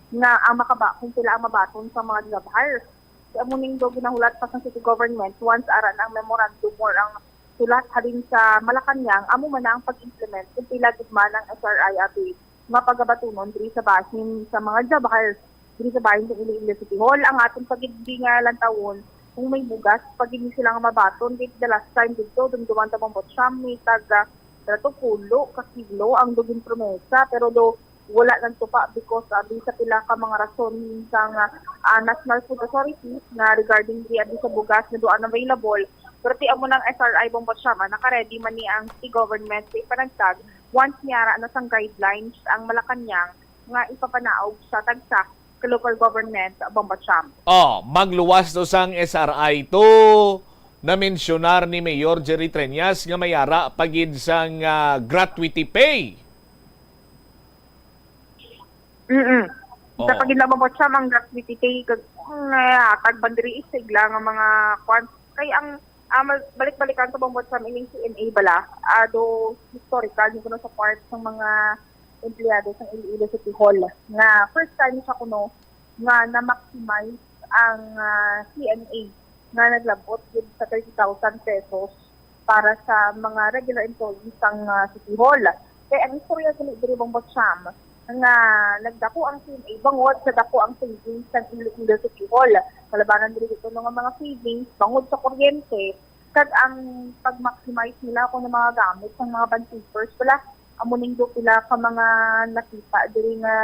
nga ang makaba kung pila ang mabaton sa mga job hires. Kay amo ning do ginahulat pa sa city government, once ara na ang memorandum or ang sulat halin sa Malacañang, amo man na ang pag-implement kung pila gid man ang S R I abi nga pagabatunon diri sa bahin sa mga job hires diri sa bahin sa Iloilo City Hall. Ang aton pa gid nga lantawon kung may bugas pa gid ni sila nga mabaton. Kay the last time didto, dumduman ta, Bombo Cham, may taga, pila to, pulo ka kilo ang do ginpromesa, pero do wala nagtupa because abi sa pila ka mga rason sang, ah, National Food Authority nga regarding diri abi sa bugas nga do unavailable. Pero ti amo nang S R I, Bombo Cham, ah, naka-ready man ni ang city government sa ipanagtag once niya ara na sang guidelines ang Malacañang nga ipapanaog sa tagsa ka local government, Bombo Cham. Oh, magluwas to sang S R I to. Namensyunar ni Mayor Jerry Treñas nga may ara pa gid sang, ah, gratuity pay. Mm-mm. Oo. Sa paghinabo, Bombo Cham, ang gratuity pay kag, mm, nahatag man diri sa ila nga mga kwan. Kay ang, ah, mag-, balik-balikan sa, Bombo Cham, ining C N A bala, ah, do historical, yung kuno sa part sa mga empleyado sa Iloilo City Hall nga first time siya kuno nga na-maximize ang, ah, C N A nga naglabot gid sa thirty thousand pesos para sa mga regular employees sang, ah, City Hall. Kay ang istorya gali diri, Bombo Cham, nga nagdako ang C N A bangod sa dako ang savings sang Iloilo City Hall. Kalabanan diri dito nga mga savings bangod sa kuryente, kag ang pag-maximize nila kung mga gamit sang mga bond papers pala, amo ning do pila ka mga nakita diri nga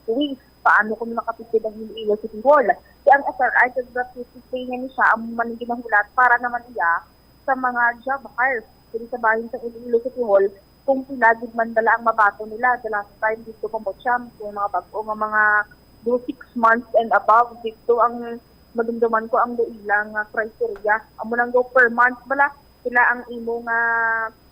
ways paano kung makatipid ang Iloilo City Hall. Kay ang S R I kag gratuity pay nga ni siya, amo man ang ginahulat para naman iya sa mga job hires diri sa bahin sa Iloilo City Hall, kung pila gid man bala ang mabaton nila the last time dito, Bombo Cham, kung mga bag-o nga mga do six months and above, dito ang madumduman ko ang do ila nga criteria. Amo nang do per month bala, pila ang imo nga,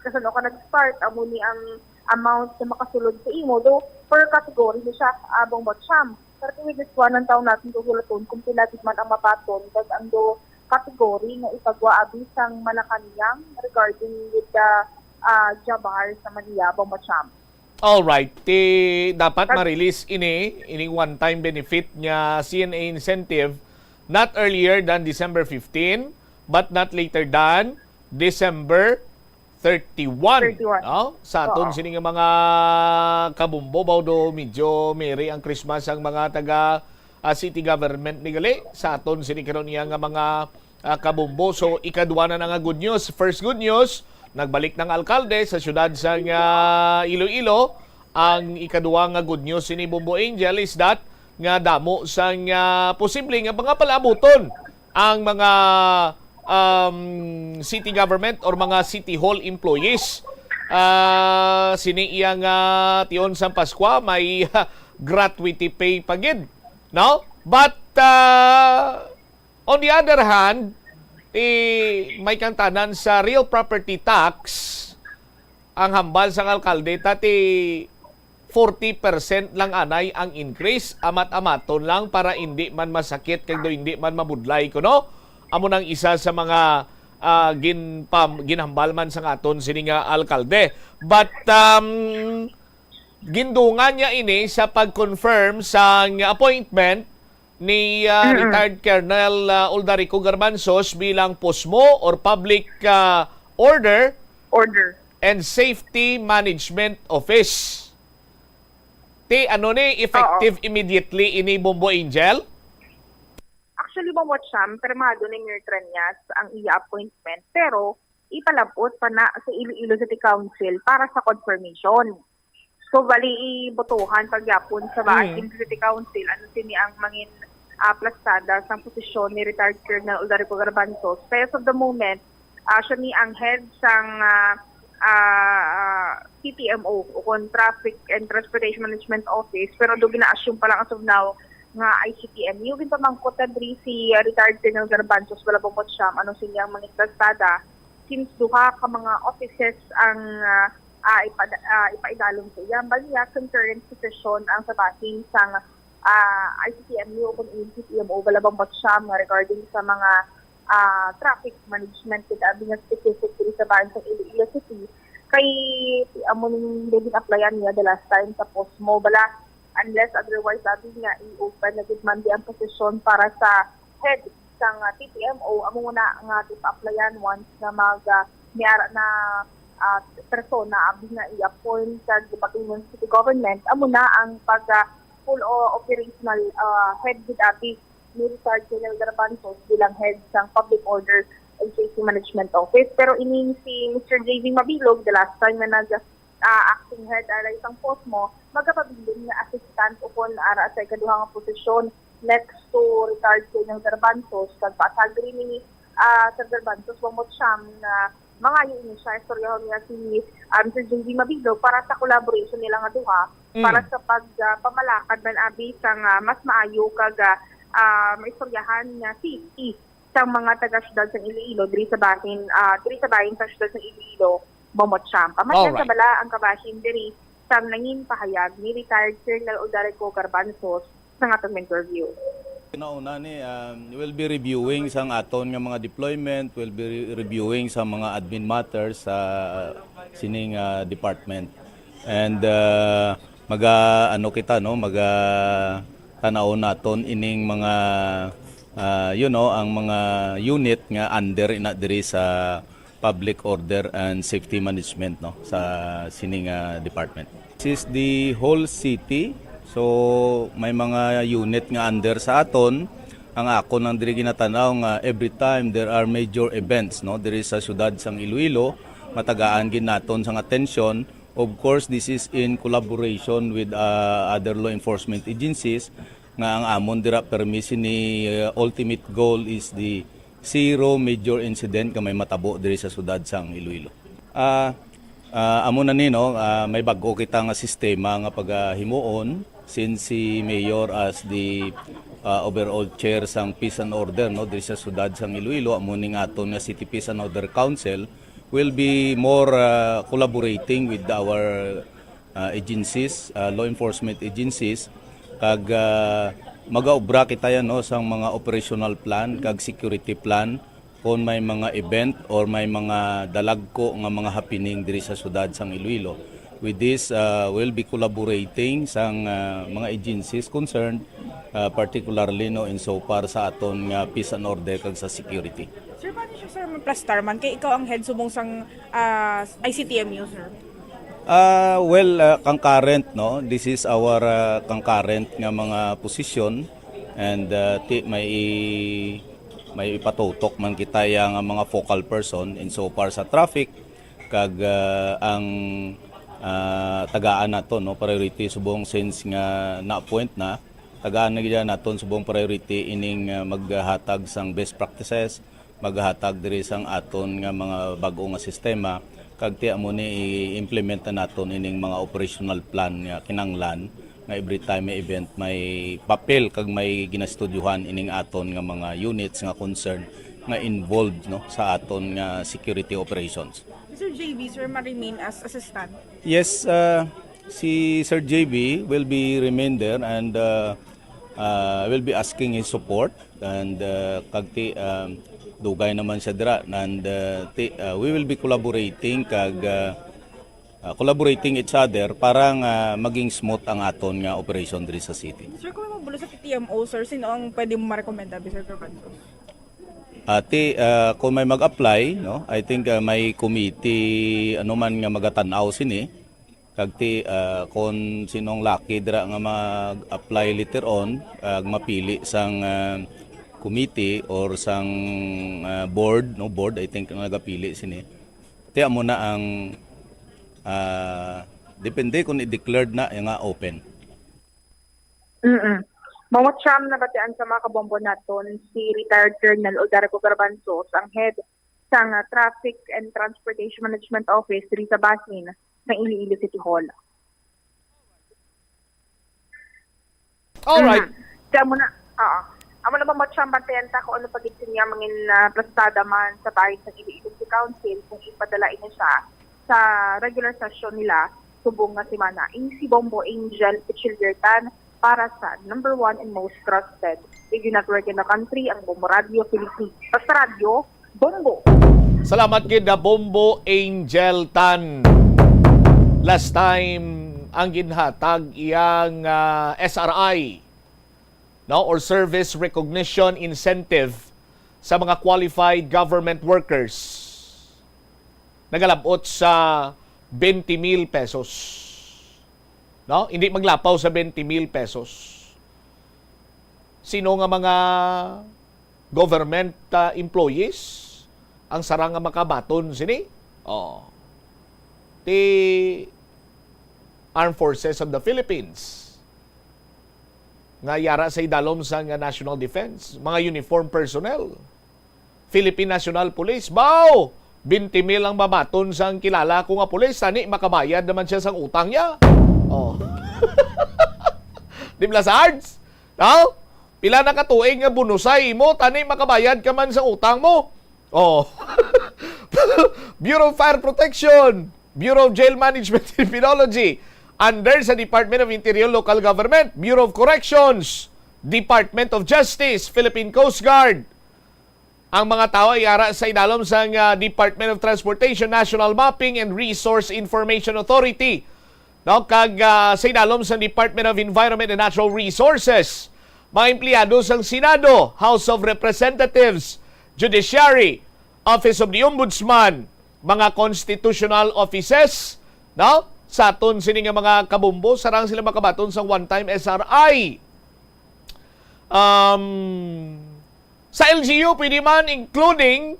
kasano ka nag-start, amo ni ang amount na makasulod sa imo, do per category ni siya, ah, Bong Bocham. Pero with this one, ang taon natin gugulaton kung pila gid man ang mabaton, kag ang do category nga ipagwa abi sang Malacañang regarding with the, ah, Jabbar sa Manila, Bong Bocham. All right, ti dapat ma-release ini, ini one-time benefit nga C N A incentive not earlier than December fifteen, but not later than December thirty-one. Thirty-one. No? Sa aton Oo. sini nga mga kabumbo, baw do medyo merry ang Christmas ang mga taga, ah, city government ni gali. Sa aton sini karon iya nga mga, ah, kabumbo. So, ikadwa na na nga good news. First good news, nagbalik ng alkalde sa siyudad sa nga Iloilo. Ang ikadwa nga good news sini, Bombo Angel, is that nga damo sang, ah, posible nga mga palaabuton ang mga, um, city government or mga city hall employees. Ah, sini iya nga tion sang Pascua, may gratuity pay pa gid, no? But, ah, on the other hand, eh, may kantanan sa real property tax ang hambal sang alkalde, tati forty percent lang anay ang increase, amat-amaton lang para hindi man masakit kag do hindi man mabudlay kuno. Amo nang isa sa mga, ah, ginpam-, ginhambal man sang aton sini nga alkalde. But, um, gindungan niya ini sa pag-confirm sang appointment ni, ah, Mm-mm. retired Colonel, ah, Uldarico Garbanzos bilang POSMO or Public, ah, Order Order. and Safety Management Office. Ti ano ni, effective immediately ini, Bombo Angel? Actually, Bong Bocham, pirmado ni Mayor Treñas ang iya appointment, pero ipalabot pa na sa Iloilo City Council para sa confirmation. So, bali, ibotohan pagyapon sa Baas Mm. City Council ano sini ang mangin, ah, plastada sang posisyon ni retired Colonel Uldarico Garbanzos. Kaya as of the moment, ah, siya ni ang head sang, ah, ah, ah, C T M O o kon Traffic and Transportation Management Office, pero do gina-assume pa lang as of now nga I C T M U. Ginpamangkot na diri si, ah, retired Colonel Garbanzos, wala ba mo siyam ano sini ang mangin plastada, since duha ka mga offices ang, ah, ah, ipada-, ah, ipaidalom sa iya. Bali niya, concurrent position ang sa bahin sang, ah, I C T M U o kung C T M O, wala bang batsyam nga regarding sa mga, ah, traffic management, kita abi nga specific diri sa bahin sa Iloilo City. Kay amo ning gin-applyan niya the last time sa POSMO, bala, unless otherwise, abi nga i-open na gid man di ang posisyon para sa head sang, ah, T P M O, amo na nga ipa-applyan once nga mag, ah, may ara na, ah, persona abi nga i-appoint sa Department of City Government, amo na ang pag, ah, full o operational, ah, head gid abi ni retired Colonel Garbanzos bilang head sang Public Order and Safety Management Office. Pero ining si Mister J V Mabilog, the last time nga nag, ah, acting head aray sang POSMO, magapabilin nga assistant o kon ara sa ikaduha nga posisyon next to retired Colonel Garbanzos. Kag paasagri ni, ah, Sir Garbanzos, wamot siyam na mangayo ini siya, istoryahon niya si, ah, Mister J V Mabilog para sa collaboration nila nga duha Mm. para sa pag, ah, pamalakad man abi sang, ah, mas maayo kag, ah, ah, maistoryahan nga safety sang mga taga-syudad sang Iloilo diri sa bahin, ah, diri sa bahin sa syudad sang Iloilo, Bomot Champ. Amo na Alright. Sa bala ang kabahin diri sang nangin pahayag ni retired Colonel Uldarico Garbanzos sa atong interview. Una-una ni, um, we'll be reviewing sang aton nga mga deployment, we'll be re- reviewing sa mga admin matters sa sining, ah, department. And, ah, maga ano kita, no, maga tan-awon naton ining mga, ah, you know, ang mga unit nga under ina diri sa public order and safety management, no, sa sining, ah, department. This is the whole city. So may mga unit nga under sa aton. Ang akon lang diri ginatanaw nga every time there are major events, no, diri sa siyudad sang Iloilo, matagaan gid naton sang atensyon. Of course, this is in collaboration with, uh, other law enforcement agencies nga ang amon dira permi sini, uh, ultimate goal is the zero major incident nga may matabo diri sa siyudad sang Iloilo. Ah, ah, amo na ni, no, ah, may bag-o kita nga sistema nga pagahimuon since si Mayor as the, ah, overall chair sang Peace and Order, no, diri sa siyudad sang Iloilo, amo ning aton nga City Peace and Order Council will be more, ah, collaborating with our ah, agencies, ah, law enforcement agencies, kag, ah, magaobra kita yan, no, sang mga operational plan kag security plan kon may mga event or may mga dalagko nga mga happening diri sa siyudad sang Iloilo. With this, ah, we'll be collaborating sang, ah, mga agencies concerned, ah, particularly, no, in so far sa aton nga peace and order kag sa security. Sir, paano siya, sir, maplastar man? Kay ikaw ang head subong sang, ah, I C T M U, sir. Ah, well, ah, concurrent, no? This is our, ah, concurrent nga mga posisyon, and, ah, ti may i-, may ipatutok man kita ya nga mga focal person in so far sa traffic, kag, ah, ang, ah, tagaan nato, no, priority subong since nga na-appoint na, tagaan na gid naton subong priority ining, ah, maghatag sang best practices, maghatag diri sang aton nga mga bag-o nga sistema, kag ti amo ni i-implement na naton ining mga operational plan nga kinanglan, nga every time may event, may papel kag may ginastudyuhan ining aton nga mga units nga concern nga involved, no, sa aton nga security operations. Sir J B, sir, ma-remain as assistant? Yes, uh, si Sir J B will be remain there and, uh, uh, will be asking his support, and, uh, kag ti, um, dugay naman siya dira, and, uh, ti, uh, we will be collaborating kag, uh, uh, collaborating each other para nga maging smooth ang aton nga operation diri sa city. Sir, kung may mabulo sa T T M O, sir, sino ang pwede mo marekomenda, Mister Garbanzo? Ati, ah, kung may mag-apply, no, I think, ah, may committee, ano man nga magatan-aw sini. Kag ti, ah, kung sinong lucky dira nga mag-apply later on, ah, mapili sang, ah, committee or sang, ah, board, no, board, I think, ang nagapili sini. Ti amo na ang, ah, depende kung i-declared na nga open. Mm. Mao, siyam nabatian sa mga kabombo naton si retired Colonel Odarico Garbanzos, ang head sang, ah, Traffic and Transportation Management Office diri sa bahin sa Iloilo City Hall. All right. Mhm. Kaya mo na, oo. Amo na ba mo siyang bantayan ta kung ano pa gid siya mangin, ah, plastada man sa bahin sa Iloilo City Council kung ipadala ini siya sa regular session nila subong nga semana. Ini si Bombo Angel Pichiliertan para sa number one and most trusted radio network in the country, ang Bombo Radio Philippines. Basta radyo, Bombo. Salamat gid na Bombo Angel Tan. Last time ang ginhatag iyang, ah, S R I, no, or service recognition incentive sa mga qualified government workers nagalabot sa twenty mil pesos. No? Hindi maglapaw sa twenty mil pesos. Sino nga mga government, ah, employees ang sarang nga makabaton sini? Oh. Ti Armed Forces of the Philippines nga yara sa idalom sang National Defense, mga uniform personnel, Philippine National Police. Baw! Twenty mil ang mabaton sang kilala ko nga pulis, tani makabayad naman siya sang utang niya. Oh. Di ba, Sarge? No? Pila na ka tuig nga bonusay imo, tani makabayad ka man sa utang mo. Oh. Bureau of Fire Protection, Bureau of Jail Management and Penology, under sa Department of Interior Local Government, Bureau of Corrections, Department of Justice, Philippine Coast Guard. Ang mga tawo ay ara sa idalom sang, ah, Department of Transportation, National Mapping and Resource Information Authority, no, kag, ah, sa idalom sang Department of Environment and Natural Resources. Mga empleyado sang Senado, House of Representatives, Judiciary, Office of the Ombudsman, mga constitutional offices, no? Sa aton sini nga mga kabombo, sarang sila makabaton sang one-time S R I. Um, sa L G U, pwede man, including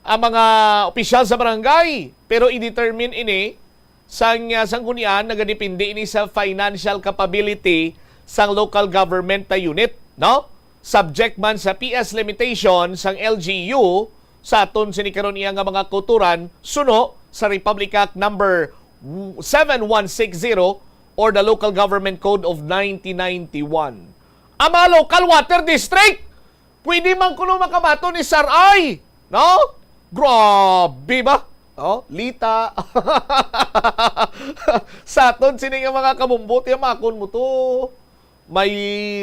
ang mga opisyal sa barangay, pero i-determine ini sang, ah, sanggunian, nagadepende ini sa financial capability sang local government na unit, no? Subject man sa P S limitation sang L G U, sa aton sini karon iya nga mga kauturan, suno sa Republic Act number seven one six zero or the Local Government Code of nineteen ninety-one. Ang mga local water district, pwede man kuno makabaton ni S R I, no? Grabe ba? Oh, Lita. Sa aton sini nga mga kabumbo, tiyamakon mo to. May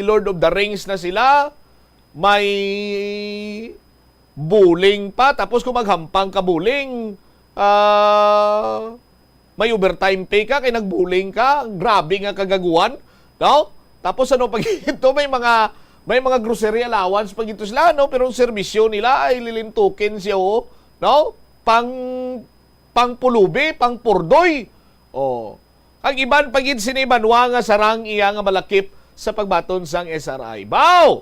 Lord of the Rings na sila. May bowling pa. Tapos kung maghampang ka bowling, ah, may overtime pay ka, kay nag-bowling ka. Grabe nga kagaguhan, no? Tapos ano pa gito, may mga, may mga grocery allowance pa gito sila, no? Pero ang serbisyo nila ay lilintukin siya, oh, no? Pang, pang pulubi, pang purdoy. Oh. Ang iban pa gid sini banwa nga sarang iya nga malakip sa pagbaton sang S R I. Baw!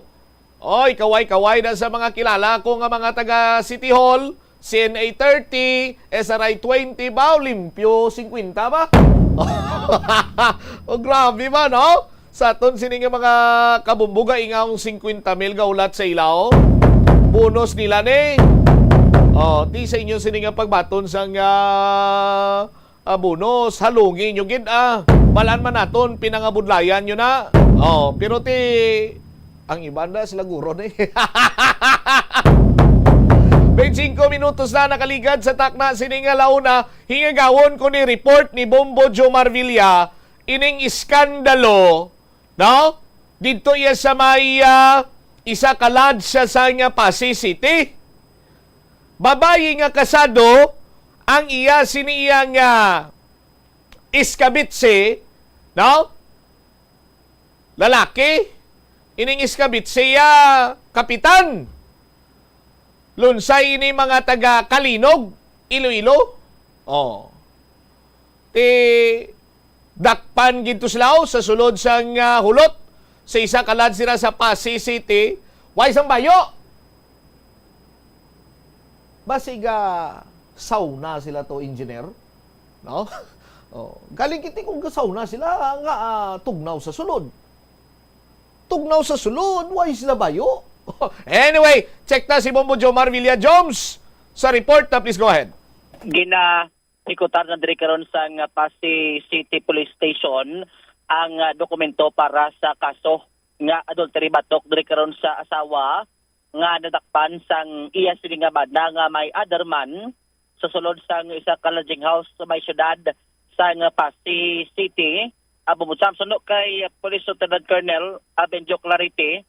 Oy, kaway-kaway na sa mga kilala ko nga mga taga City Hall, C N A thirty, S R I twenty, baw, limpyo fifty ba? Oh, grabe ba, no? Sa aton sini nga mga kabumbuga, ingawng fifty mil gaulat sa ilaw. Bonus nila ni. Oh, ti sa inyo sini nga pagbaton sang, ah, ah, bonus, halungi nyo gid, ah. Balaan man naton, pinangabudlayan nyo na. Oh, pero ti, ang iban na sila guro ni. Twenty-five minutos na nakaligad sa takna sini nga launa, hingagawon ko ni report ni Bombo Jomar Villa ining iskandalo, no? Didto iya sa may, ah, isa ka lodge sa, sa nga Passi City. Babayi nga kasado ang iya sini iya nga iskabitse, no? Lalaki, ining iskabitse iya kapitan. Lunsay ini mga taga Calinog, Iloilo. Oh. Ti dakpan gid to sila, oh, sa sulod sang, ah, hulot sa isa ka lodge sila sa Passi City. Way sang bayo. Basig, ah, sauna sila to, engineer. No? Oh, galing kiti kung gasauna sila nga, ah, tugnaw sa sulod. Tugnaw sa sulod, way sila bayo. Anyway, check ta si Bombo Jomar Villa Jones sa report na. Please go ahead. Gina-, hikutan na diri karon sang Passi City Police Station ang, ah, dokumento para sa kaso nga adultery batok diri karon sa asawa nga nadakpan sang iya sini nga bana nga may other man sa sulod sang isa ka lodging house sa may siyudad sang Passi City. Abot sa suno kay Police Lieutenant Colonel Abenjo Clarete,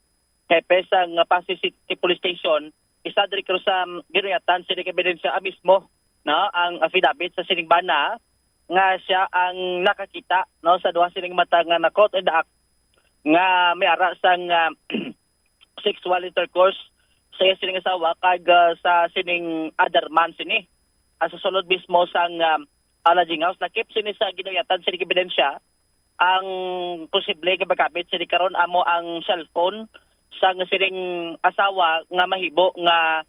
hepe sang Passi City Police Station, isa diri karon sa ginuyatan sini nga ebidensya, ah, mismo, no, ang affidavit sa sining bana nga siya ang nakakita, no, sa duha sining mata nga na caught in the act nga may ara sang, ah, sexual intercourse sa iya sining asawa kag, ah, sa sining other man sini. Ah, sa sulod mismo sang, ah, ah, lodging house, lakip sini sa ginuyatan sining ebidensya. Ang posible nga magamit sini karon amo ang cellphone sang sining asawa nga mahimo nga,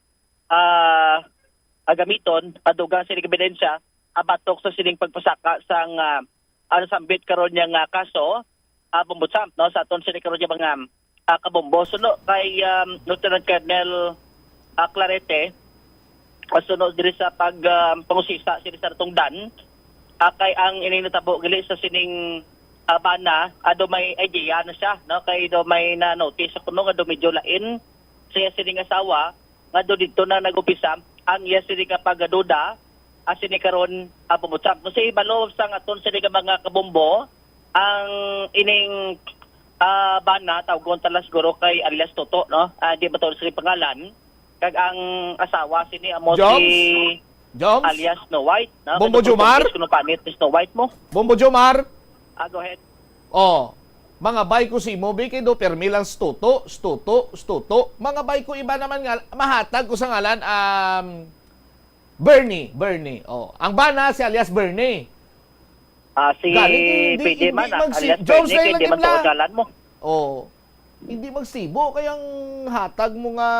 ah, ah, gamiton, ah, dugang sining ebidensya, ah, batok sa sining pagpasaka sang, ah, ah, nasambit karon niya nga kaso, ah, Bombo Champ, no, sa aton sini karon nga mga, ah, kabombo. Suno kay, um, Lieutenant Colonel, ah, Clarete, ah, suno diri sa pag, um, pangusisa sini sa natungdan, ah, kay ang ining natabo gali sa sining, ah, bana, ah, do may idea na siya, no, kay do may na-notice sa kuno nga do medyo lain sa iya sining asawa, nga do didto na nag-umpisa ang iya sini nga pagduda, ah, sini karon, ah, Bombo Champ. Kasi balo sa aton sini nga mga kabombo, ang ining, ah, bana, tawgon ta lang siguro kay alias Toto, no? Ah, di ba to sini pangalan? Kag ang asawa sini amo Joms? Si Joms? Alias Snow White, no? Bombo Kay Jomar? Kuno panit ni Snow White mo. Bombo Jomar? Ah, go ahead. Oh, mga bay ko si mo, bi, kay do permi lang stuto, stuto, stuto. Mga bay ko iba naman nga, mahatag ko sa ngalan, um, Bernie, Bernie. Oh, ang bana si alias Bernie. Ah, si Galing, hindi, pwede hindi man, ah, magsi-, alias Jones Bernie, kay lang di man lagim tuod la. Ngalan mo. Oh, hindi magsibo, kay ang hatag mo nga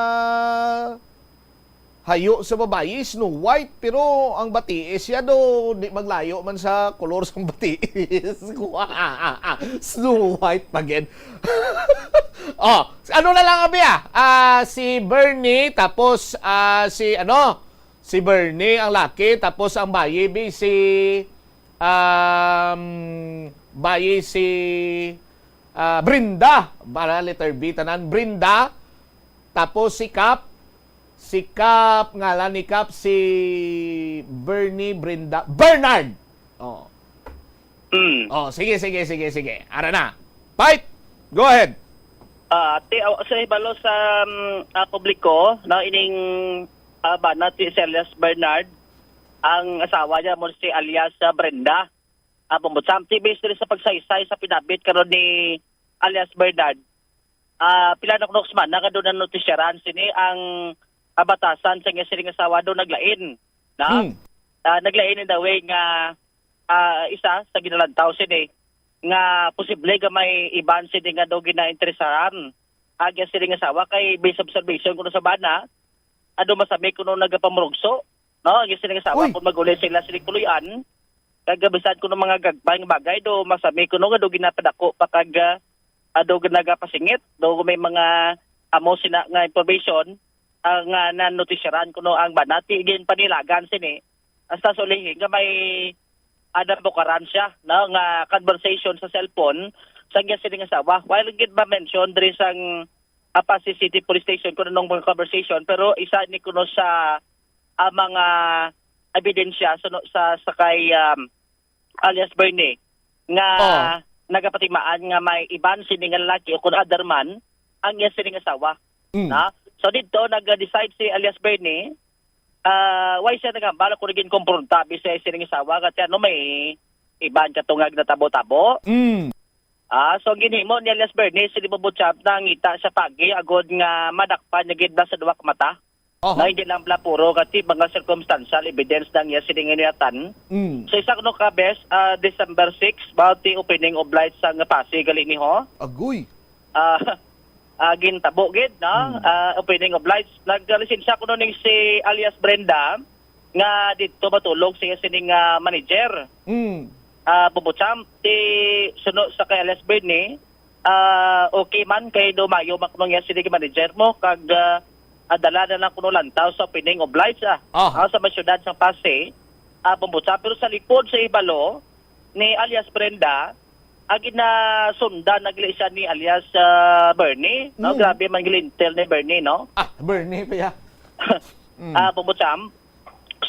hayo sa babayi, Snow White, pero ang batii siya do, di maglayo man sa kolor sang batii. Snow White pa gid. Oh, ano na lang, abi, ah? Ah, si Bernie, tapos, ah, si, ano, si Bernie, ang laki, tapos ang bayi, bi, si, um, bayi, si, ah, Brenda. Para letter B, tanan. Brenda, tapos si Cap, Si Kap, ngalan ni Kap, si Bernie Brenda, Bernard! Oh. Mm. Oh, sige, sige, sige, sige. Ara na. Fight! Go ahead! Ah, ti aw- sa hibalo sa um, ah, publiko, no, ining ah, bana ti si alias Bernard, ang asawa niya mo si alias ah, Brenda. Ah, Bombo Cham, ti based diri sa pagsaysay sa pinabit karon ni alias Bernard. Ah, pila na kuno ka semana nga doon na notisyaran sini ang ah, batasan sa iya sining asawa do naglain. Na? Hmm. Ah, naglain in the way nga ah, isa sa ginalantaw sini nga posible nga may iban sini nga do ginainteresahan ang iya sining asawa kay based observation kuno sa bana ado masami kuno nagapamurugso, no? Ang iya sining asawa Uy! Kung maguli sila sining kuluy-an kag bisan kuno mga gagmay nga bagay do masami kuno nga do ginapadako pa kag ah, ado nagapasingit do may mga amo sina nga information ang uh, nanotisyaran kuno ang bana ti ginpanilagan sini hasta sa ulihi nga may ah, nabukaran siya no nga conversation sa cellphone sa iya sining asawa. While gid ma-mention diri sang ah, Passi City Police Station kuno nung mga conversation pero isa ni kuno sa ah, mga ebidensya suno sa sa kay um, alias Bernie nga Oh. nagapatimaan nga may iban sini nga lalaki o kun other man ang iya sining asawa. Mm. Na? So dito nag-decide si alias Bernie ah why siya nagambal kung naging kompronta bisay sining asawa kasi ano may iban katungag na tabo-tabo. Mm. Ah, so ang ginhimo ni alias Bernie si Libo Butchap nangita siya pagi agod nga madakpan niya gid na sa duwa ka mata. Oh. Na hindi lang bala puro kati mga circumstantial evidence na niya sining iniyatan. Mm. So isa kuno ka bes, ah, December six, about the opening of lights sa nga Pasig gali ni ho. Agoy. Ah, ah, gintabo gid, no? Hmm. Ah, opening of lights. Naglisensiya kuno ning si alias Brenda nga dito matulog siya sining ah, manager. Mm. Ah, Bubucham, ti suno sa kay alias Bernie, ah, okay man kay do mayo man kuno niya sining manager mo kag ah, adala na lang kuno lantaw sa opening of lights ah. Ah. Ah, sa may syudad sa Pasig, ah, Bubucham, pero sa lipod sa ibalo ni alias Brenda, agi na sundan na gali siya ni alias ah, Bernie, no? Mm. Grabe man gilintel ni Bernie, no? Ah, Bernie pa ya. Mm. Ah, Bubucham.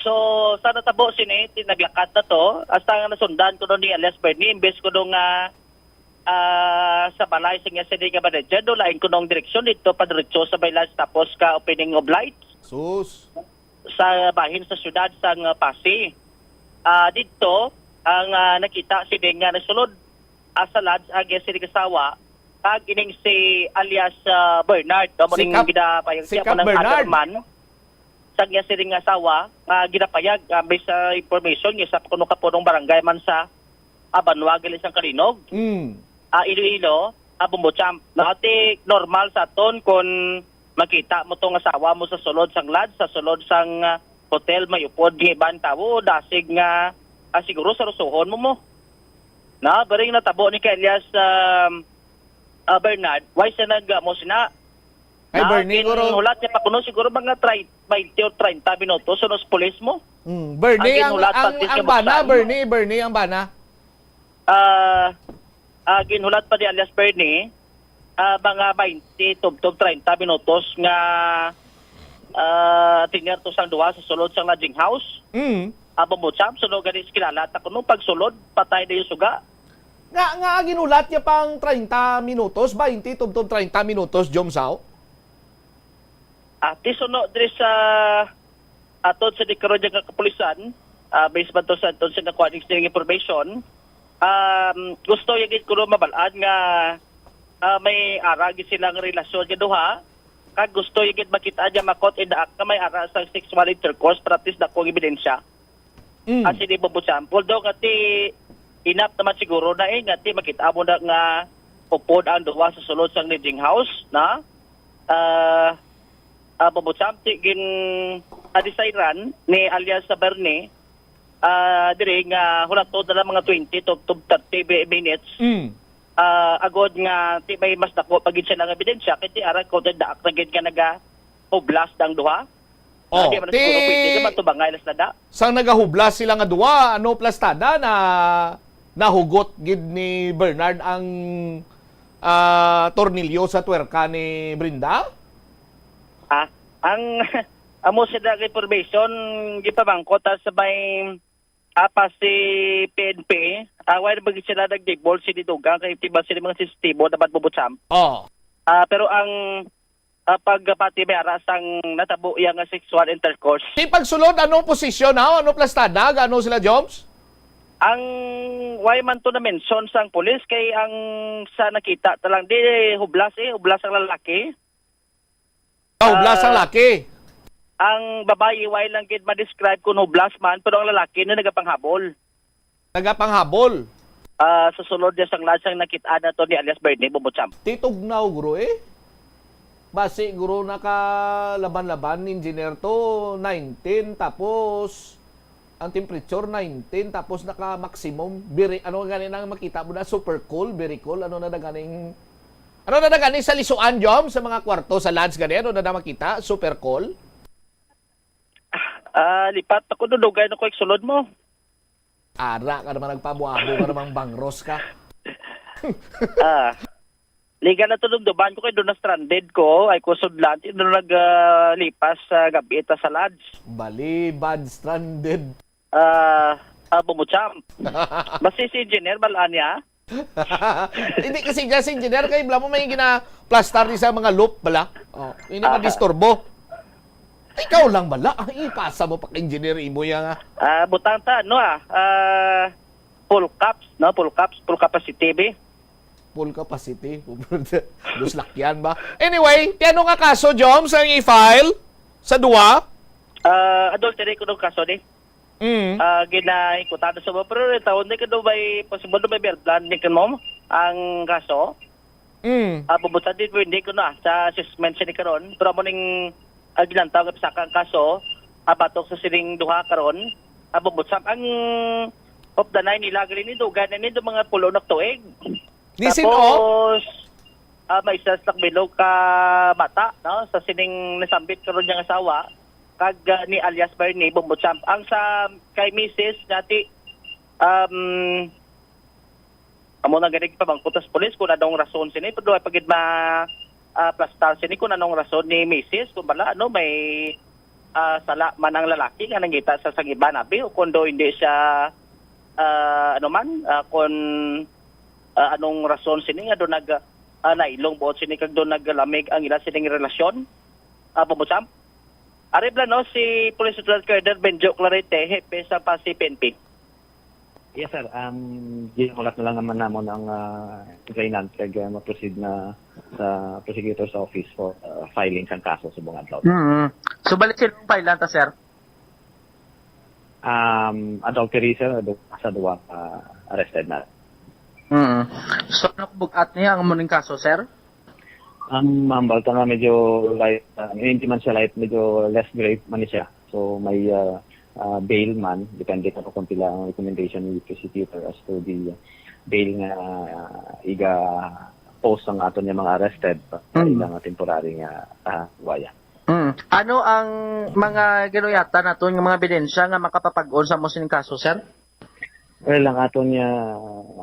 So, sa natabo sini, ti naglakat na to, hasta nga nasundan kuno ni alias Bernie, imbes kuno nga ah, sa balay sa iya sini nga manager, do lain kuno ang direksyon dito, padiretso sa may last tapos ka opening of lights Sus. sa bahin sa syudad sa nga Pasig. Ah, dito, ang ah, nakita sini nga nasulod ah, sa lodge ang iya sini kasawa, kag ining si alias ah, Bernard, no? Si Muning Cap- ginapayag si siya Cap mo ng Bernard. other man, sa iya sining asawa, nga ginapayag, ah, based sa information, isa pa kuno ka punong barangay man sa ah, banwa gali sang Kalinog. Mm. Ah, Iloilo, ah, Bumbo Champ. No, ti normal sa aton kung makita mo tong asawa mo sa sulod sang lodge, sa sulod sang ah, hotel, may upod nga iban tawo, dasig nga ah, siguro sa rusuhon mo mo. Na, baring natabo ni kay alias um, ah, Bernard, why siya nag ah, mo sina? Ay, Na, Bernie, guro. Hulat niya pa kuno siguro mga try, twenty or treinta minutos, so nos pulis mo. Mm. Bernie, Ang ang, ginulat ang, pati ang sa bana, buksan. Bernie, Bernie, ang bana. Ah, ah, ginhulat pa ni alias Bernie, ah, mga twenty, tubtob treinta minutos nga ah, tinier to sang duha sa sulod sang lodging house. Mm. Ah, Bumbo Champ, suno gani sa kilala ta kuno pagsulod, patay na yung suga. Nga, nga, ginulat niya pang treinta minutos, twenty tubtob treinta minutos, Jomsao? Ah, ti suno diri sa aton sa di karon nga kapulisan, ah, based man to sa aton sa nakuha ning sining information, um, gusto yung gid kuno mabalaan nga ah, may ara gid silang relasyon nga duha, kag gusto yung gid makita niya makot in the act nga may ara sa sexual intercourse para at least dakong ebidensya. Mm. As in, Ibo Champ, although nga ti enough naman siguro na eh, nga ti makita mo na nga upod ang duha sa sulod sang lodging house, na? Ah, ah, Bobo Champ, ti gin adisayran ni alias sa Bernie, ah, diri nga hulaton na lang mga twenty to, to thirty bi- minutes. Mm. Ah, agod nga ti may mas dako pa gid siya nga ebidensya kay ti ara ko daak na gid nga naga hublas dang duha. Oh, Di man ti- siguro pwede ka matubangay las nada. Sang nagahublas sila nga duwa, ano plastada na nahugot gid ni Bernard ang ah, tornilyo sa twerka ni Brenda? Ah, ang Amo sila nga information, gipamangkot ta sa may apa si P N P, ah, why ba sila nag-divulge sini dugang kay tiba sila mga sensitibo dapat bubutsam. Oh. Ah, pero ang ah, pagpati may ara sang natabo iya nga sexual intercourse. Di pagsulod, anong posisyon na? Ano plastada? Ano sila, Jobs? Ang why man to na-mention sang pulis kay ang sa nakita ta lang di hublas eh, hublas ang lalaki. Ah, hublas ang Ah. laki. Ang babayi why lang gid ma-describe kung hublas man pero ang lalaki na nagapanghabol. Nagapanghabol. Ah, sa sulod niya sang lahat sang nakita na to ni alias Bernie Bumutsamp. Titugnaw, guro, eh. Basi, guro, naka laban-laban, engineer, to nineteen, tapos ang temperature nineteen, tapos naka maximum, very, ano gani nang makita mo na, super cool, very cool, ano na na ganing, ano na na ganing sa lisuan, Jom, sa mga kwarto, sa lodge gani, ano na na makita, super cool? Ah, lipat ako, dudugay na ko sulod mo. Ara ka naman, nagpabuabo ka namang bangros ka. Ah. Liga na to, dumduman ko kay doon na stranded ko, ay ko sudlan, doon nag ah, lipas sa gabi ta sa lodge. Balibad, stranded. Ah, ah, Bumutsamp. Basi si engineer, balaan niya. Hindi kasi dyan si engineer, kay bala mo may ginaplastar di sa mga loop bala. Oh, hindi Ah. madisturbo. Ikaw lang bala. Ay, ipasa mo pa kay engineer imo yan, ah. Ah, butang ta, no ah, ah, full caps, no? Full caps, full capacity, be. Full capacity. Dos lakyan ba? Anyway, ti ano nga kaso, Joms, ang i-file sa duwa? Ah, adultery ko nung kaso ni. Mm. Ah, ginaikutan sa mga pero taon ni kano may possible na may bail plan ni kano ang kaso. Mm. Ah, bubutan din pwede ko na sa assessment siya ni karon. Pero amo ning ah, ginantaw nga pisaka ang kaso, ah, batok sa sining duha karon. Ah, bubutsam ang of the nine nila gali ni dugay na ni do mga pulo na tuig. Disin, oh. Tapos, ah, may isa sa bilog ka bata, no? Sa sining nasambit karon niyang asawa, kag ah, ni alias Bernie Bumbutsam. Ang sa kay misis dati, um, amo na gani pamangkot sa pulis kung anong rason sini, pero ay pagid ma ah, plastar sini kung anong rason ni misis, kung bala, ano, may ah, sala man ang lalaki nga nangita sa sang iba, abi, o kung do hindi siya, ah, ano man, ah, kung ah, anong rason sini nga do nag ah, nailong buot sini kag do naglamig ang ila sining relasyon. Ah, Bumbutsam? Ari bala, no, si Police Lieutenant Colonel Benjo Clarete, hepe sa Pasi P N P. Yes, sir. Um, ginahulat na lang naman namon ang ah, complainant kag ah, ma-proceed na sa prosecutor's office for ah, filing sang kaso subong adlaw. Mm. So, balik sino ang file ta, sir? Um, adultery, sir, du- sa duwa ka arrested na. Mm. So, ano bug-at niya ang muning kaso, sir? Ang mambal ta nga medyo light, ah, hindi man siya light, medyo less grave man siya. So may ah, ah, bail man, depende pa kung pila ang recommendation ni prosecutor as to the bail nga ah, iga post ang aton nga mga arrested pa Mm. ilang nga temporary nga ah, waya. Mm. Ano ang mga ginuyatan naton nga mga ebidensya nga makapapag-on sa mo sining kaso, sir? Well, ang aton nga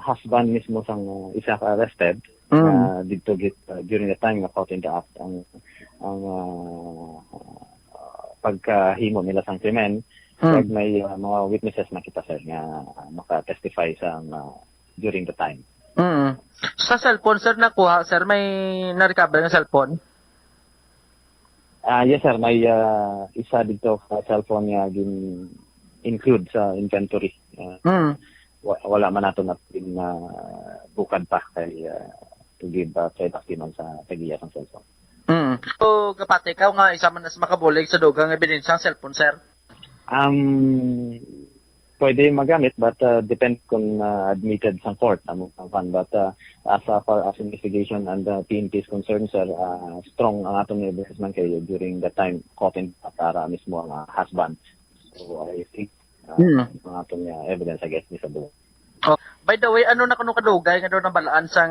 husband mismo sang uh, isa ka arrested Mm. ah, dito git, ah, during the time nga caught in the act ang ang ah, pagkahimo nila sang krimen, Mm. kag may ah, mga witnesses na kita, sir, nga ah, maka-testify sa ah, during the time. Mm. Sa cellphone, sir, nakuha, sir, may na-recover nga cellphone? Ah, yes, sir, may ah, isa dito sa cellphone nga gin include sa inventory. Ah, Mm. wa- wala man nato na pin na bukad pa kay ah, to give uh, credit man sa tagiya sang cellphone. Mm. So, kapati ka nga isa man sa makabulig sa dugang ebidensya ang cellphone, sir? Um, pwede magamit, but uh, depend kung uh, admitted sa court ang mga fan. But uh, as far as investigation and uh, P N P is concerned, sir, uh, strong ang aton evidence man kayo during the time caught in para mismo ang uh, husband. So I think uh, Hmm. ang aton uh, evidence against ni sa buo. Oh, by the way, ano na kuno kadugay nga daw nabalaan sang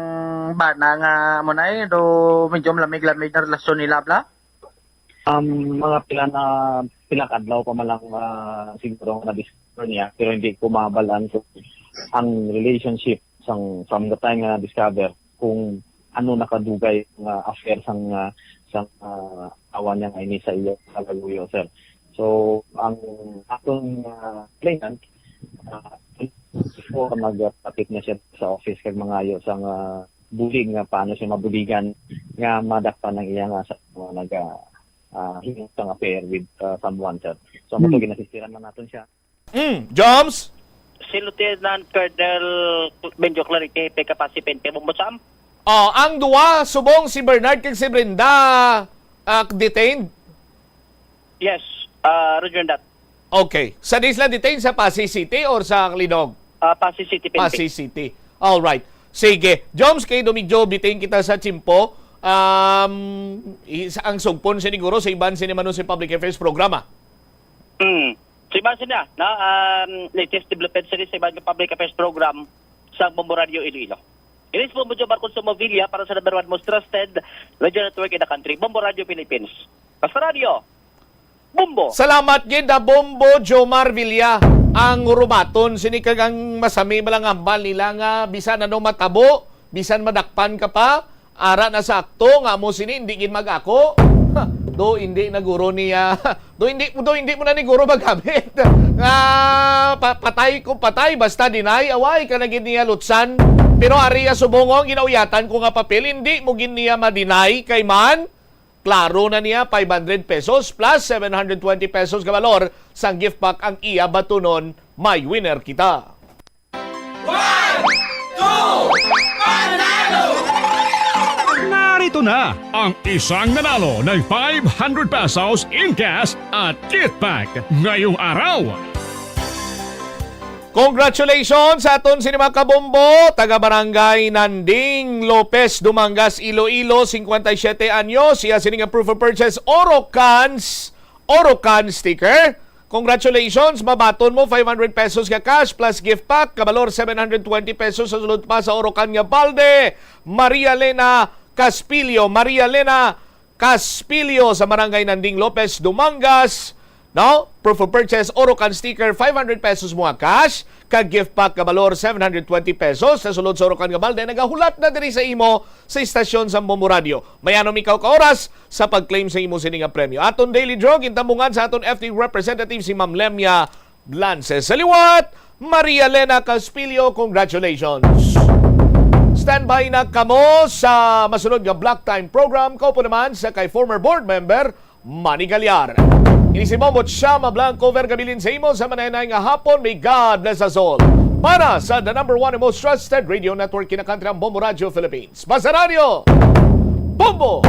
bana nga mo na eh, do medyo lamig-lamig na relasyon nila, bla? Um, mga pila na pila ka adlaw pa man lang ah, siguro nga na-discover niya, pero hindi ko mabalaan kung ang relationship sang from the time nga na-discover kung ano nakadugay nga affair sang ah, sang ah, kuan niya nga ini sa iya sa Laguyo, sir. So, ang atong, ah, complainant, ah, before magpapit na siya sa office kag mangayo sang, ah, bulig nga paano siya mabuligan nga madakpan ang iya nga sa mga naga, ah, himo sang affair with, ah, someone, sir. So, amo to, Hmm. ginasistiran man naton siya. Mm, Joms? Si Lieutenant Colonel Benjo Clarity, P K P C P N P, Bombo Sam? Oh, ang duwa, subong si Bernard kag si Brenda, ah, detained? Yes, ah, Roger that. Okay. Sa di sila detained sa Passi City or sa Linog? Ah, Passi City, P N P. Passi City. All right. Sige. Joms, kay do medyo bitin kita sa tiyempo. Um, i-, sa, ang sugpon siniguro sa iban sini man sa public affairs programa. Hmm. Sa iban sina, no? Um, latest development sini sa iban nga public affairs program sa Bombo Radio Iloilo. Inis po mo, Jomar Consumo Villa para sa number one most trusted radio network in the country, Bombo Radio Philippines. Basta Radio, Bombo! Salamat gid, ah, Bombo Jomar Villa. Ang rumaton sini kag ang masami man lang hambal nila nga bisan ano matabo, bisan madakpan ka pa, ara na sakto nga mo sini, hindi gid mag-ako. Ha, do hindi na guro niya. Do hindi, do hindi mo na ni guro magamit. Nga pa-, patay ko patay, basta deny, away ka na gid niya lutsan. Pero ari ya subong, oh, ginauyatan ko nga papel, hindi mo gid niya ma-deny kay man. Klaro na niya, five hundred pesos plus seven hundred twenty pesos nga balor sang gift pack ang iya batunon, may winner kita. One, two, panalo! Narito na ang isang nanalo ng five hundred pesos in cash at gift pack ngayong araw. Congratulations sa aton sini mga kabombo, taga Barangay Nanding Lopez, Dumangas, Iloilo, cincuenta y siete anyos. Iya sini nga proof of purchase, Orocan's, Orocan sticker. Congratulations, mabaton mo five hundred pesos nga cash plus gift pack, kabalor seven hundred twenty pesos sa sulod pa sa Orocan nga balde. Maria Lena Caspilio, Maria Lena Caspilio sa Barangay Nanding Lopez, Dumangas, no? Proof of purchase, Orocan sticker, five hundred pesos mo nga cash, kag gift pack nga balor seven hundred twenty pesos. Sa sulod sa Orocan nga balde, nagahulat na diri sa imo sa istasyon sa Bombo Radio. May anom ikaw ka oras sa pag-claim sa imo sini nga premyo. Aton daily draw, gintambungan sa aton F T representative si Ma'am Lemia Blances. Sa liwat, Maria Lena Caspilio, congratulations! Standby na kamo sa masunod nga Block Time program. Kaupo naman sa kay former board member, Manny Galyar. Ini si Bombo Chama Blanco, Vergabilin sa imo sa mananay nga hapon. May God bless us all. Para sa the number one and most trusted radio network, Kinakantri ang Bombo Radio Philippines. Basta Radio, Bombo,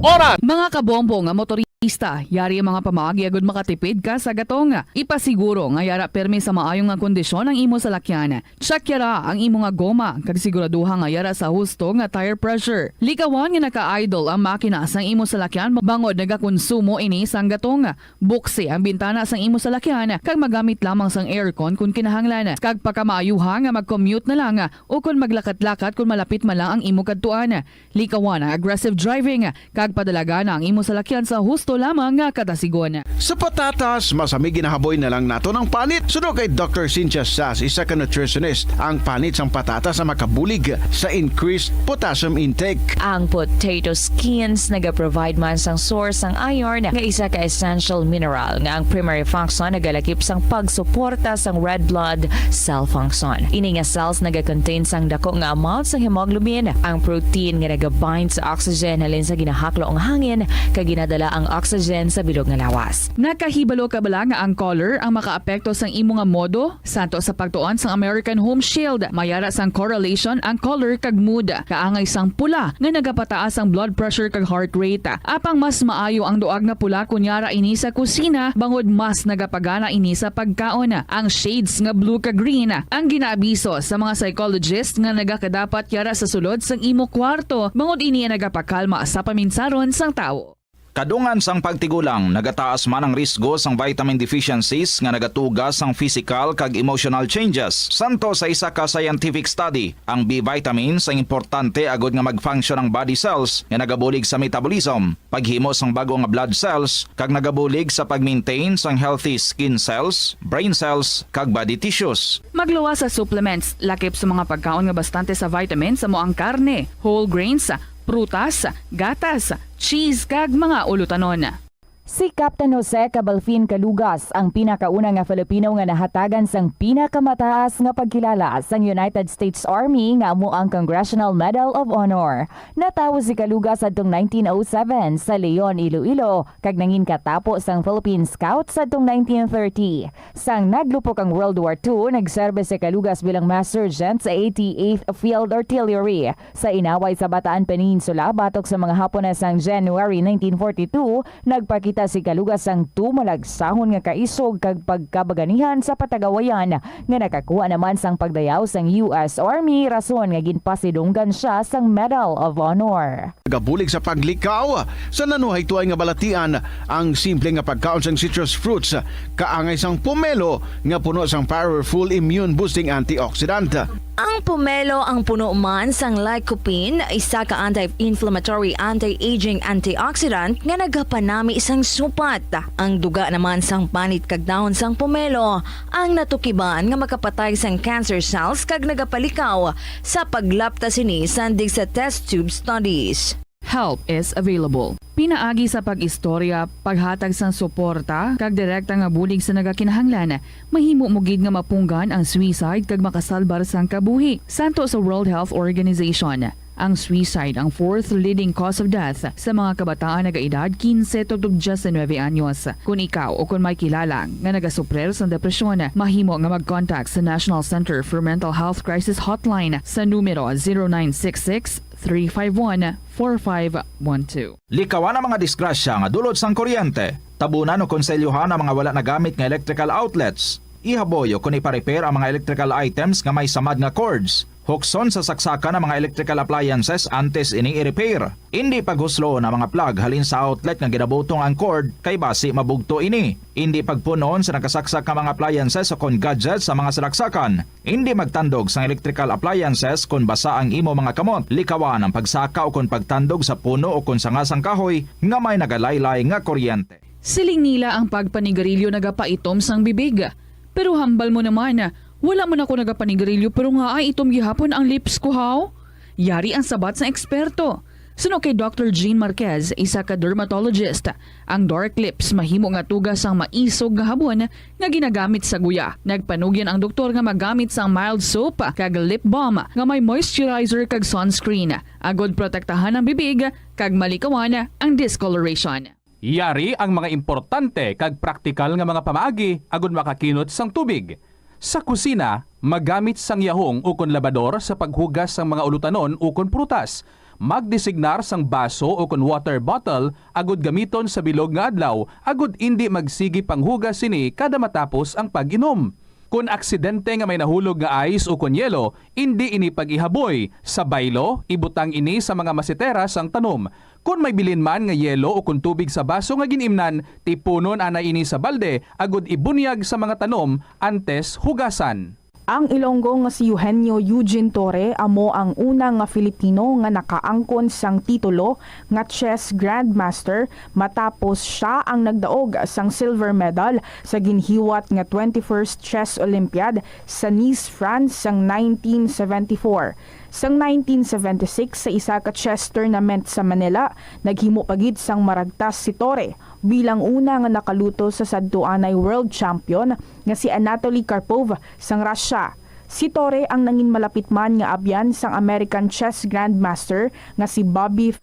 Oras! Mga kabombo nga motorista, yari ang mga pamaagi agud makatipid ka sa gatong. Ipasiguro nga yara permi sa maayo nga kondisyon ang imo salakyan. Check yara ang imo nga goma, kag siguraduha nga yara sa husto nga tire pressure. Likawan nga naka-idle ang makina sang imo salakyan bangod nagakonsumo ini sang gatong. Buksi ang bintana sang imo salakyan, kag magamit lamang sang aircon kon kinahanglan. Kag pakamaayuha nga mag-commute na lang, o kon maglakat-lakat kon malapit man lang ang imo kadtuan. Likawan ang aggressive driving, kag padalagan ang imo salakyan sa husto lamang nga kadasigon. Sa patatas, masami ginahaboy na lang naton ang panit. Suno kay Doctor Cynthia Sas, isa ka nutritionist, ang panit sang patatas ang makabulig sa increased potassium intake. Ang potato skins nagaprovide man sang source sang iron, nga isa ka essential mineral nga ang primary function nagalakip sang pagsuporta sang red blood cell function. Ini nga cells nagakontain sang dako nga amount sang hemoglobin, ang protein nga nagabind sa oxygen halin sa ginahaklo nga hangin kag ginadala ang oxygen sa bilog nga lawas. Nakahibalo ka bala nga ang color ang makaapekto sang imo nga modo? Santo sa pagtuon sang American Home Shield, may ara sang correlation ang color kag mood. Kaangay sang pula nga nagapataas ang blood pressure kag heart rate. Apang mas maayo ang duag nga pula kon yara ini sa kusina, bangod mas nagapagana ini sa pagkaon. Ang shades nga blue kag green ang ginaabiso sa mga psychologist nga nagakadapat yara sa sulod sang imo kwarto, bangod ini ang nagapakalma sa paminsaron sang tawo. Kadungan sang pagtigulang, nagataas man ang risgo sang vitamin deficiencies nga nagatuga sang physical kag emotional changes. Santo sa isa ka scientific study, ang B vitamins ang importante agud nga mag-function ang body cells nga nagabulig sa metabolism, paghimo sang bag-o nga blood cells, kag nagabulig sa pag-maintain sang healthy skin cells, brain cells, kag body tissues. Magluwas sa supplements, lakip sa mga pagkaon nga bastante sa vitamins, amo ang karne, whole grains, prutas, gatas, cheese, kag mga ulutanon. Si Captain Jose Cabalfin Calugas ang pinakauna nga Filipino nga nahatagan sang pinakamataas nga pagkilala sang United States Army, nga amo ang Congressional Medal of Honor. Natawo si Calugas adtong nineteen oh seven sa Leon, Iloilo, kag nangin katapo sang Philippine Scouts adtong nineteen thirty. Sang naglupok ang World War Two, nagserbe si Calugas bilang Master Sergeant sa eighty-eighth Field Artillery. Sa inaway sa Bataan Peninsula, batok sa mga Hapon na sang January nineteen forty-two, nagpakita si Calugas sang tumalagsahon nga kaisog kag pagkabaganihan sa patagawayan nga nakakuha naman sang pagdayaw sang U S Army, rason nga ginpasidunggan sia sang Medal of Honor. Nagabulig sa paglikaw sa nanuhaytoy nga balatian, ang simple nga pagkaon sang citrus fruits kaangay sang pomelo nga puno sang powerful immune boosting antioxidant. Ang pomelo ang puno man sang lycopene, isa ka anti-inflammatory, anti-aging antioxidant nga nagapanami sang supat. Ang duga naman sang panit kag dahon sang pomelo ang natukiban nga makapatay sang cancer cells kag nagapalikaw sa paglapta sini sandig sa test tube studies. Help is available. Pinaagi sa pag-istorya, paghatag sang suporta, kag direkta nga bulig sa nagakinahanglan, mahimo mo gid nga mapunggan ang suicide kag makasalbar sang kabuhi. Santo sa World Health Organization, ang suicide ang fourth leading cause of death sa mga kabataan nagaedad quince tubtob diecinuebe anyos. Kon ikaw o kon may kilala nga nagasuprir sang depresyon, mahimo nga mag-contact sa National Center for Mental Health Crisis Hotline sa numero zero nine six six, three five one, four five one two. Likawan ang mga disgrasya nga dulot sang kuryente. Tabunan o konselyohan ang mga wala nagamit nga electrical outlets. Ihaboy o kon ipa-repair ang mga electrical items nga may samad nga cords. Hukson sa saksakan ang mga electrical appliances antes ini i-repair. Indi paghusloon ang mga plug halin sa outlet nga ginabutong ang cord, kay basi mabugto ini. Indi pagpun-on sa nakasaksak nga mga appliances o kon gadgets sa mga salaksakan. Indi magtandog sang electrical appliances kon basa ang imo mga kamot. Likawan ang pagsaka o kon pagtandog sa puno o kon sanga sang kahoy nga may nagalaylay nga kuryente. Siling nila ang pagpanigarilyo nagapaitom sang bibig. Pero hambal mo naman, wala man ako nagapanigarilyo pero nga ay itom gihapon ang lips ko, haw? Yari ang sabat sang eksperto. Suno kay Doctor Jean Marquez, isa ka dermatologist, ang dark lips mahimo nga tuga sang maisog nga habon nga ginagamit sa guya. Nagpanugyan ang doktor nga magamit sang mild soap kag lip balm nga may moisturizer kag sunscreen, agod protektahan ang bibig kag malikawan ang discoloration. Yari ang mga importante kag praktikal nga mga pamaagi agud makakinot sang tubig. Sa kusina, magamit sang yahong ukon labador sa paghugas sang mga ulutanon ukon prutas. Magdesignar sang baso ukon water bottle agud gamiton sa bilog nga adlaw agud indi magsigi panghugas sini kada matapos ang pag-inom. Kon aksidente nga may nahulog nga ice ukon yelo, indi ini pag-ihaboy. Sa baylo, ibutang ini sa mga masetera sang tanom. Kon may bilin man nga yelo ukon tubig sa baso nga gin-imnan, tipunon anay ini sa balde agud ibunyag sa mga tanom antes hugasan. Ang Ilonggo nga si Eugenio Eugene Torre amo ang una nga Filipino nga nakaangkon sang titulo nga chess grandmaster, matapos sia ang nagdaog sang silver medal sa ginhiwat nga twenty-first Chess Olympiad sa Nice, France sang nineteen seventy-four. Sang nineteen seventy-six, sa isa ka chess tournament sa Manila, naghimo pa gid sang maragtas si Torre bilang una nga nakaluto sa sadto anay world champion nga si Anatoly Karpov sang Russia. Si Torre ang nangin malapit man nga abyan sang American chess grandmaster nga si Bobby.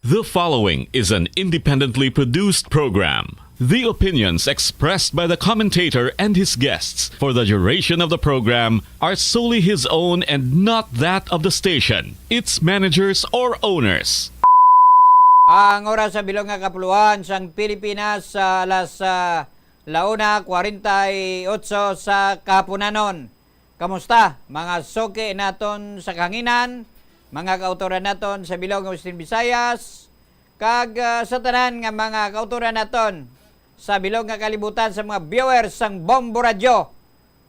The following is an independently produced program. The opinions expressed by the commentator and his guests for the duration of the program are solely his own and not that of the station, its managers, or owners. Ang oras sa bilog nga kapuluan sang Pilipinas sa alas, ah, la una kwarenta y ocho sa kahaponanon. Kamusta, mga suki naton sa kahanginan, mga kautoran naton sa bilog nga Western Visayas, kag, ah, sa tanan nga mga kautoran naton sa bilog nga kalibutan, sa mga viewers sang Bombo Radyo?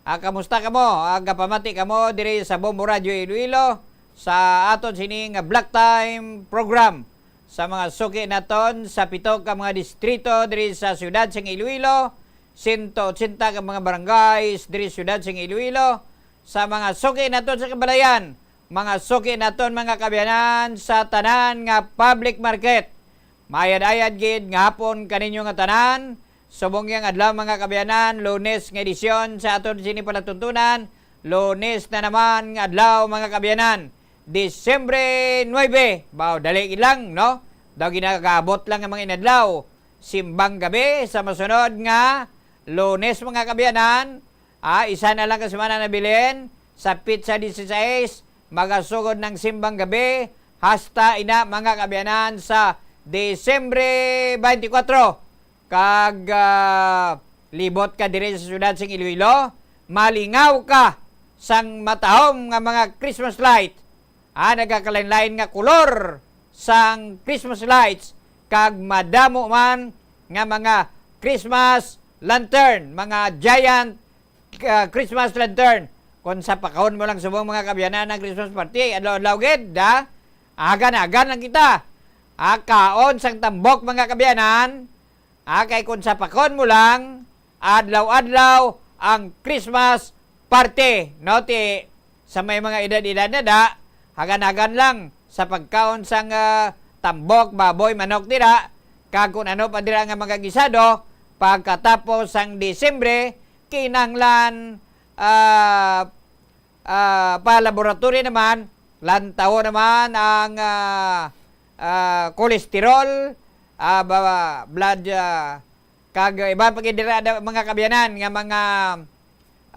Ah, kamusta kamo? Ah, gapamati kamo diri sa Bombo Radyo Iloilo sa aton sini nga Black Time program. Sa mga suki naton sa pito ka mga distrito diri sa siyudad sang Iloilo, sento ochenta ka mga barangays diri sa siyudad sang Iloilo, sa mga suki naton sa kabalayan, Mga suki naton, mga kaabyanan, sa tanan nga public market. Maayad-ayad gid nga hapon kaninyo nga tanan. Subong yang adlaw, mga kaabyanan, Lunes nga edisyon sa aton sini palatuntunan. Lunes na naman nga adlaw, mga kaabyanan. Disyembre nuebe. Baw, dali lang, no? Daw ginagaabot lang ang mga inadlaw. Simbang gabi sa masunod nga Lunes, mga kaabyanan. Ah, isa na lang ka semana na bilin. Sa petsa dieciséis, magasugod ng simbang gabi hasta ina, mga kaabyanan, sa Disyembre twenty-four. Kag, ah, libot ka diri sa siyudad sing Iloilo, malingaw ka sang matahom nga mga Christmas light. Ah, nagakalain-lain nga kulor sang Christmas lights kag madamo man nga mga Christmas lantern, mga giant, ah, Christmas lantern. Kung sa pakahon mo lang subong, mga kaabyanan, ang Christmas party, adlaw-adlaw gid, da? Agan-agan lang kita. Ah, kaon sang tambok, mga kaabyanan. Ah, kay kung sa pakahon mo lang, adlaw-adlaw ang Christmas party, no? Ti sa may mga edad-edad na da, hagan-hagan lang sa pagkaon sang, ah, tambok, baboy, manok dira, kag kung ano pa dira nga mga gisado, pagkatapos sang Disyembre, kinahanglan, ah, ah, pa laboratory naman, lantawo naman ang, ah, ah, cholesterol, ah, ba-, blood, ah, kag iban pa gid dira da, mga kaabyanan, nga mga,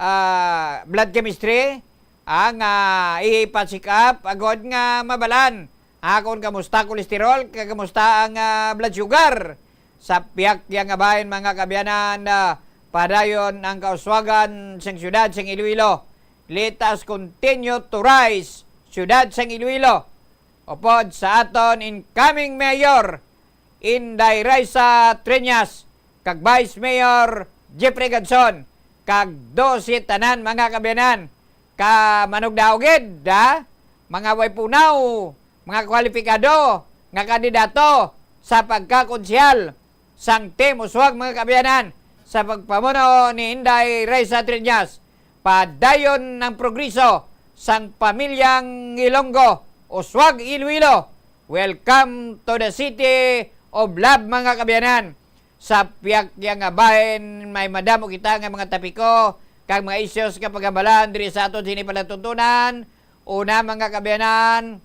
ah, blood chemistry, ah, nga ipa-check up agod nga mabalaan, ah, kung kamusta cholesterol, kag kamusta ang, ah, blood sugar. Sa pihak yang nga bahin, mga kaabyanan, ah, padayon ang kauswagan sang siyudad sang Iloilo. Let us continue to rise, siyudad sang Iloilo. Upod sa aton incoming mayor, Inday Raisa Treñas, kag Vice Mayor Jeffrey Gadson, kag dose tanan, mga kaabyanan, ka manugdaog gid, ha? Mga way punaw, mga kwalipikado nga kandidato sa pagkakonsehal sang Team Uswag, mga kaabyanan, sa pagpamuno ni Inday Raisa Treñas. Padayon ang progreso sang pamilyang Ilonggo, Uswag, Iloilo. Welcome to the city of love, mga kaabyanan. Sa pihak yang nga bahin, may madamo kita nga mga topiko kag mga issues nga paghambalan diri sa aton sini palatuntunan. Una, mga kaabyanan,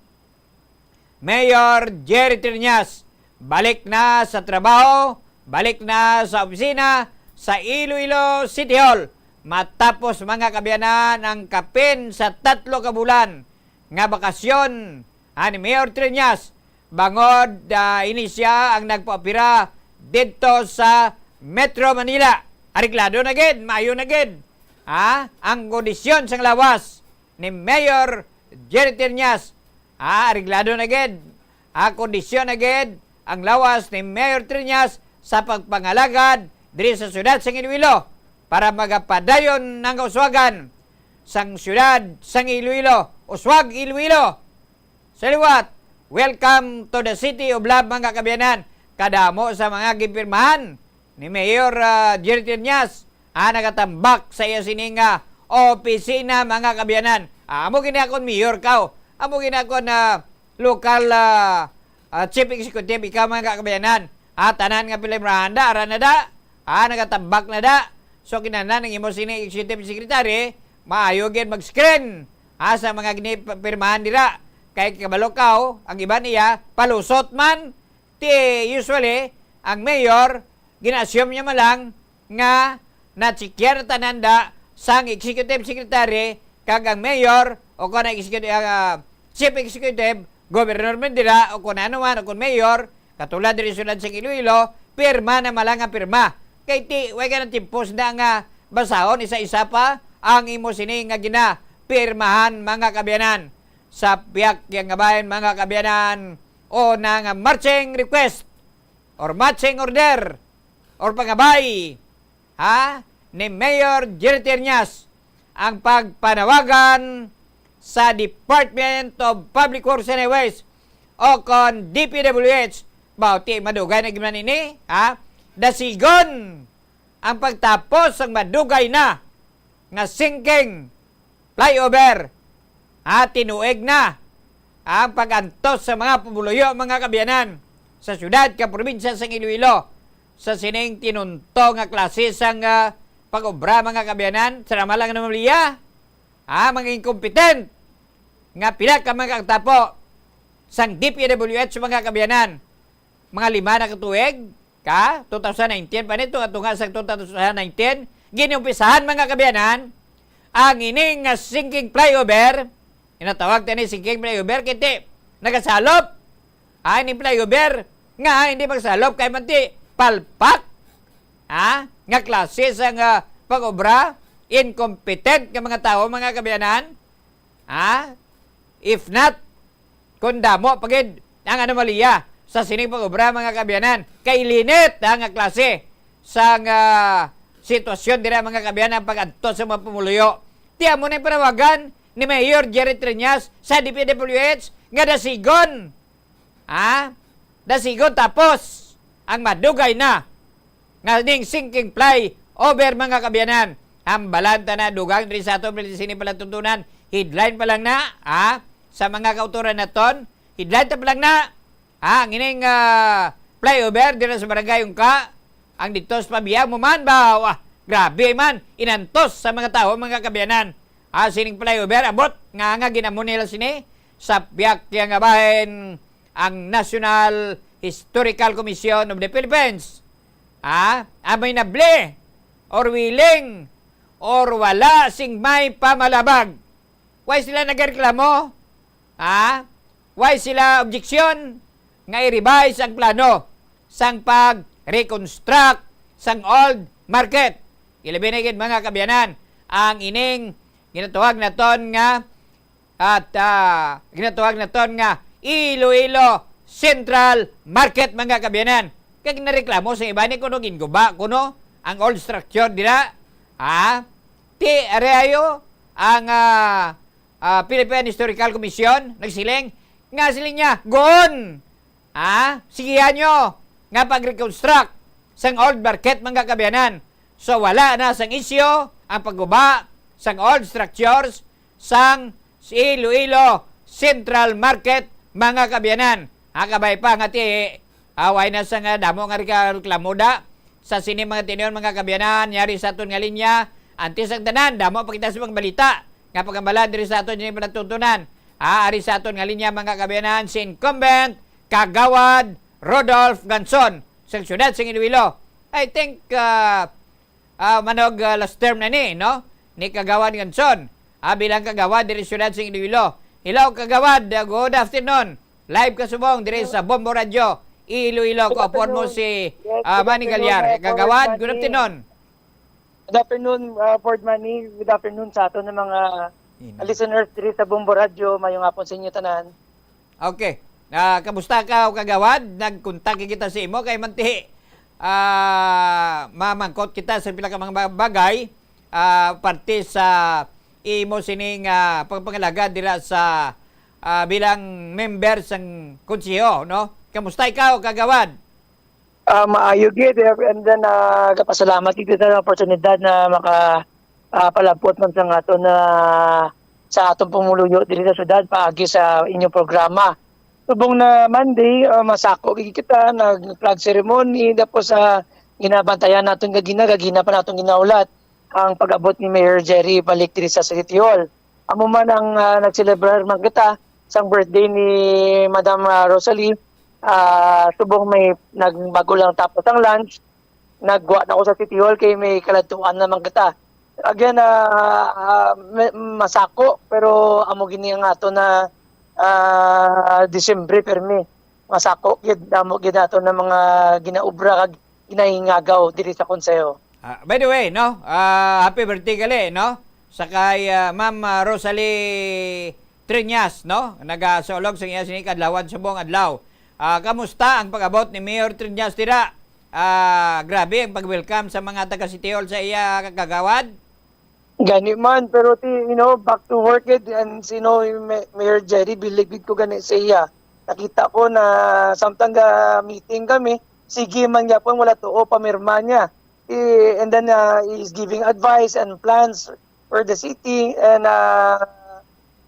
Mayor Jerry Treñas, balik na sa trabaho, balik na sa opisina sa Iloilo City Hall, matapos, mga kaabyanan, ang kapin sa tatlo ka bulan nga bakasyon, ah, ni Mayor Treñas, bangod, ah, ini siya ang nagpaopera didto sa Metro Manila. Areglado na gid, maayo na gid, ha, ang kondisyon sang lawas ni Mayor Jerry Treñas. Ah, areglado na gid. Ah, kondisyon na gid ang lawas ni Mayor Treñas sa pagpangalagad diri sa siyudad sang Iloilo para magapadayon ang kauswagan sang siyudad sang Iloilo, Uswag, Iloilo. Sa liwat, welcome to the city of love, mga kaabyanan. Kadamo sa mga gipirmahan ni Mayor, ah, Jerry Treñas, ah, nagatambak sa iya sini nga opisina, mga kaabyanan. Ah, amo gini akon mayor kaw. Amo gini akon, ah, local, ah, ah, chief executive ikaw, mga kaabyanan. Ah, tanan nga pirmahan da, ara na da. Ah, nagatambak na da. So, kinahanglan ang imo sini executive secretary, maayo gid mag-screen, ah, sa mga ginipirmahan dira. Kay kabalo kaw, ang iban iya, palusot man, ti usually, ang mayor, gina-assume niya man lang nga na-check-an na tanan da sang executive secretary kag ang mayor o kon ang executive, ah, chief executive, governor man dira o kon ano man o kon mayor, katulad diri sa siyudad sang Iloilo, pirma na man lang ang pirma. Kay ti, way ka na tiempos na nga basahon isa-isa pa ang imo sini nga ginapirmahan, mga kaabyanan. Sa pihak yang nga bahin, mga kaabyanan, o na nga marching request or marching order or pangabay, ha, ni Mayor Jerry Treñas ang pagpanawagan sa Department of Public Works and Highways o kon D P W H. Baw, ti madugay na gid man ini, ha? Dasigon ang pagtapos sang madugay na nga sinking flyover Ha, tinuig na ang pag-antos sa mga pumuluyo, mga kaabyanan, sa siyudad kag probinsya sang Iloilo sa sining tinunto nga klase sang, ah, pag-obra, mga kaabyanan, sa rama lang anomalya. Ha, mga incompetent nga pila ka mga katapo sang D P W H, mga kaabyanan, mga lima na ka tuig, ka two thousand nineteen pa ni, tunga-tunga sa two thousand nineteen, ginumpisahan, mga kaabyanan, ang ining nga sinking flyover. Ginatawag tani sinking flyover kay ti nagasalop. Ah, ining flyover nga hindi magsalop kay man ti palpak. Ha? Nga klase sang, ah, pag-obra, incompetent nga mga tawo, mga kaabyanan. Ha? If not, kung damo pa gid ang anomalya sa sining pag-obra, mga kaabyanan, kay linit, ha, nga klase sang, ah, sitwasyon dira, mga kaabyanan, pag-adto sa mga pumuluyo. Ti amo na yung panawagan ni Mayor Jerry Triñas sa D P W H nga dasigon, ha? Dasigon tapos ang madugay na nga ning sinking flyover, mga kaabyanan. Hambalan ta na, dugang diri sa aton, diri sini palatuntunan. Headline pa lang na, ha? Sa mga kautoran naton, headline ta pa lang na, ha? Ang ining, ah, flyover dira sa Barangay Ungka, ang dito sa pabiyag mo man ba? Wah, grabe man, inantos sa mga tawo, mga kaabyanan. Ah, sining flyover, abot nga, nga ginamo nila sini sa pihak nga bahin ang National Historical Commission of the Philippines. Ah, abominable or willing or wala sing may pamalabag. Why sila nagreklamo? Ha? Why sila objection nga i-revise ang plano sang pag-reconstruct sang old market? Ilabi na gid, mga kaabyanan, ang ining ginatawag naton nga at, ah, ginatawag naton nga Iloilo Central Market, mga kaabyanan. Kag nareklamo sa iba ni kuno ginguba kuno ang old structure dira. Ha? Ti, ari ayo ang, ah, ah, Philippine Historical Commission nagsiling nga, siling niya, goon, ha, sigihan nyo nga pag-reconstruct sang old market, mga kaabyanan. So, wala na sang isyu ang pagguba sang old structures sang Iloilo Central Market, mga kaabyanan. Ha, kabay pa nga ti, ah, way na sang damo nga reka-, reklamo da sa sini mga tion, mga kaabyanan, yari sa aton nga linya. Antes ang tanan, damo pa kita sa mga balita nga paghambalan diri sa aton nga palatuntunan. Ah, ari sa aton nga linya, mga kaabyanan, si incumbent Kagawad Rodolph Ganson sa siyudad sa Iloilo. I think, ah, ah, manog, ah, last term na ni, no? Ni Kagawad Ganson, ah, bilang kagawad diri sa siyudad sa Iloilo. Hello, Kagawad. Ah, good afternoon. Live ka subong diri sa Bombo Radio, Iloilo. Good afternoon. Yes, good afternoon, Kagawad, uh, Ford Manny. Good afternoon. Good afternoon, uh, Ford Manny. Good afternoon sa aton nga mga listeners diri sa Bombo Radio. Mayong hapon sa inyo tanan. Okay. Ah, kamusta ka, Kagawad? Nagkontak kita sa imo kay manti, ah, mamangkot kita sa pila ka mga ba-, bagay, ah, parte sa imo sining, ah, pagpangalaga dira sa, ah, bilang member sang konseho, no? Kamusta ikaw, Kagawad? Ah, maayo gid, eh, and then, ah, gapasalamat gid kita sa oportunidad na maka, ah, palabot man sa aton na, sa atong pumuluyo diri sa syudad paagi sa inyong programa. Subong na Monday, ah, masako gid kita, nag flag ceremony, tapos, ah, ginabantayan naton gagina, gagina pa naton ginaulat ang pag-abot ni Mayor Jerry balik diri sa City Hall. Amo man ang, ah, nagselebrar man kita sang birthday ni Madam, ah, Rosalie. Ah, subong may nagbago lang tapos ang lunch, nagwa na ko sa City Hall kay may kaladtuan naman kita. Again, ah, ah, may, masako, pero amo gini ang ato na, ah, Disyembre, permi. Masako gid, damo gid ato na mga ginaubra kag ginahingagaw diri sa konseho. Ah, by the way, no? Ah, happy birthday gali, no? Sa kay, ah, Ma'am, ah, Rosalie Triñas, no? Nagasulog sa iya sini kadlawan subong adlaw. Ah, kamusta ang pag-abot ni Mayor Triñas dira? Ah, grabe ang pag-welcome sa mga taga City Hall sa iya, Kagawad? Gani man, pero ti, you know, back to work gid, and, you know, May-, Mayor Jerry, bilib gid ko gani sa iya. Nakita ko na samtang ga meeting kami, sige man gyapon, wala tuo pamirma niya. Eh, and then, uh, he is giving advice and plans for the city, and, uh,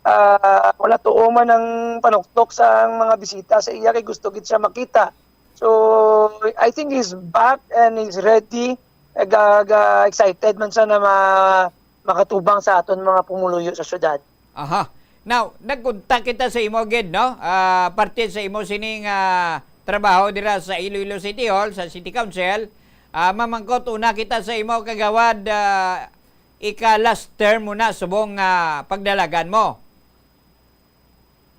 ah, wala tuo man ang panuktok sa mga bisita sa iya, kay gusto gid siya makita. So, I think he's back and he's ready. Eh, ga-, ga-, excited man siya na ma-, makatubang sa aton mga pumuluyo sa syudad. Aha. Now, nagkontak kita sa imo gid, no? Ah, parte sa imo sining, ah, trabaho dira sa Iloilo City Hall, sa City Council. Ah, mamangkot una kita sa imo, Kagawad, ah, ika last term mo na subong, ah, pagdalagan mo.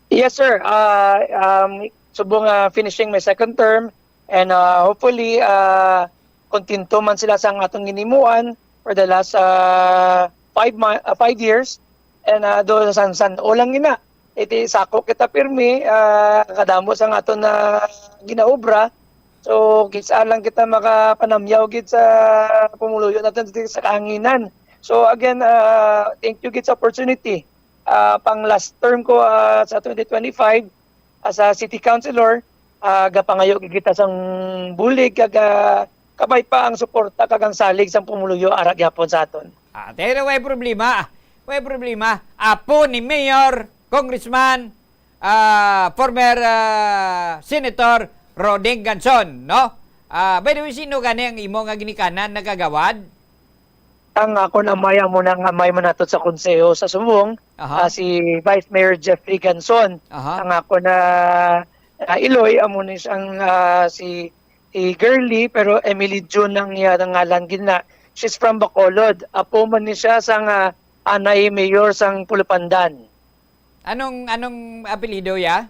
Yes, sir. Ah, um, subong, ah, finishing my second term, and, ah, hopefully, ah, kontento man sila sa ang atong ginimuan for the last, ah, five mo-, ah, five years. And, ah, do san, san-o lang ina. Iti sako kita pirmi, ah, kadamo sa aton na ginaobra. So, kisa lang kita makapanamyaw gid sa pumuluyo natin dito sa kahanginan. So, again, ah, thank you gid sa opportunity. Ah, pang last term ko, ah, sa twenty twenty-five, as a city councilor, ah, gapangayo gid kita sang bulig kag, ah, kabay pa ang suporta kag ang salig sang pumuluyo ara gyapon sa aton. Ah, pero way problema. Way problema. Apo ni Mayor, Congressman, ah, former, ah, Senator Roding Ganson, no? Ah, by the way, sino gani ang imo nga ginikanan na kagawad? Ang akon amay amo na nga amay man nato sa konseho sa Subong, Aha. ah, si Vice Mayor Jeffrey Ganson. Aha. Ang ako na, ah, iloy amo ni siyang, ah, si, si Girly, pero Emily June ang iya nga ngalan gid na. She's from Bacolod. Apo man ni siya sang, ah, anay mayor sang Pulupandan. Anong, anong apelyido ya?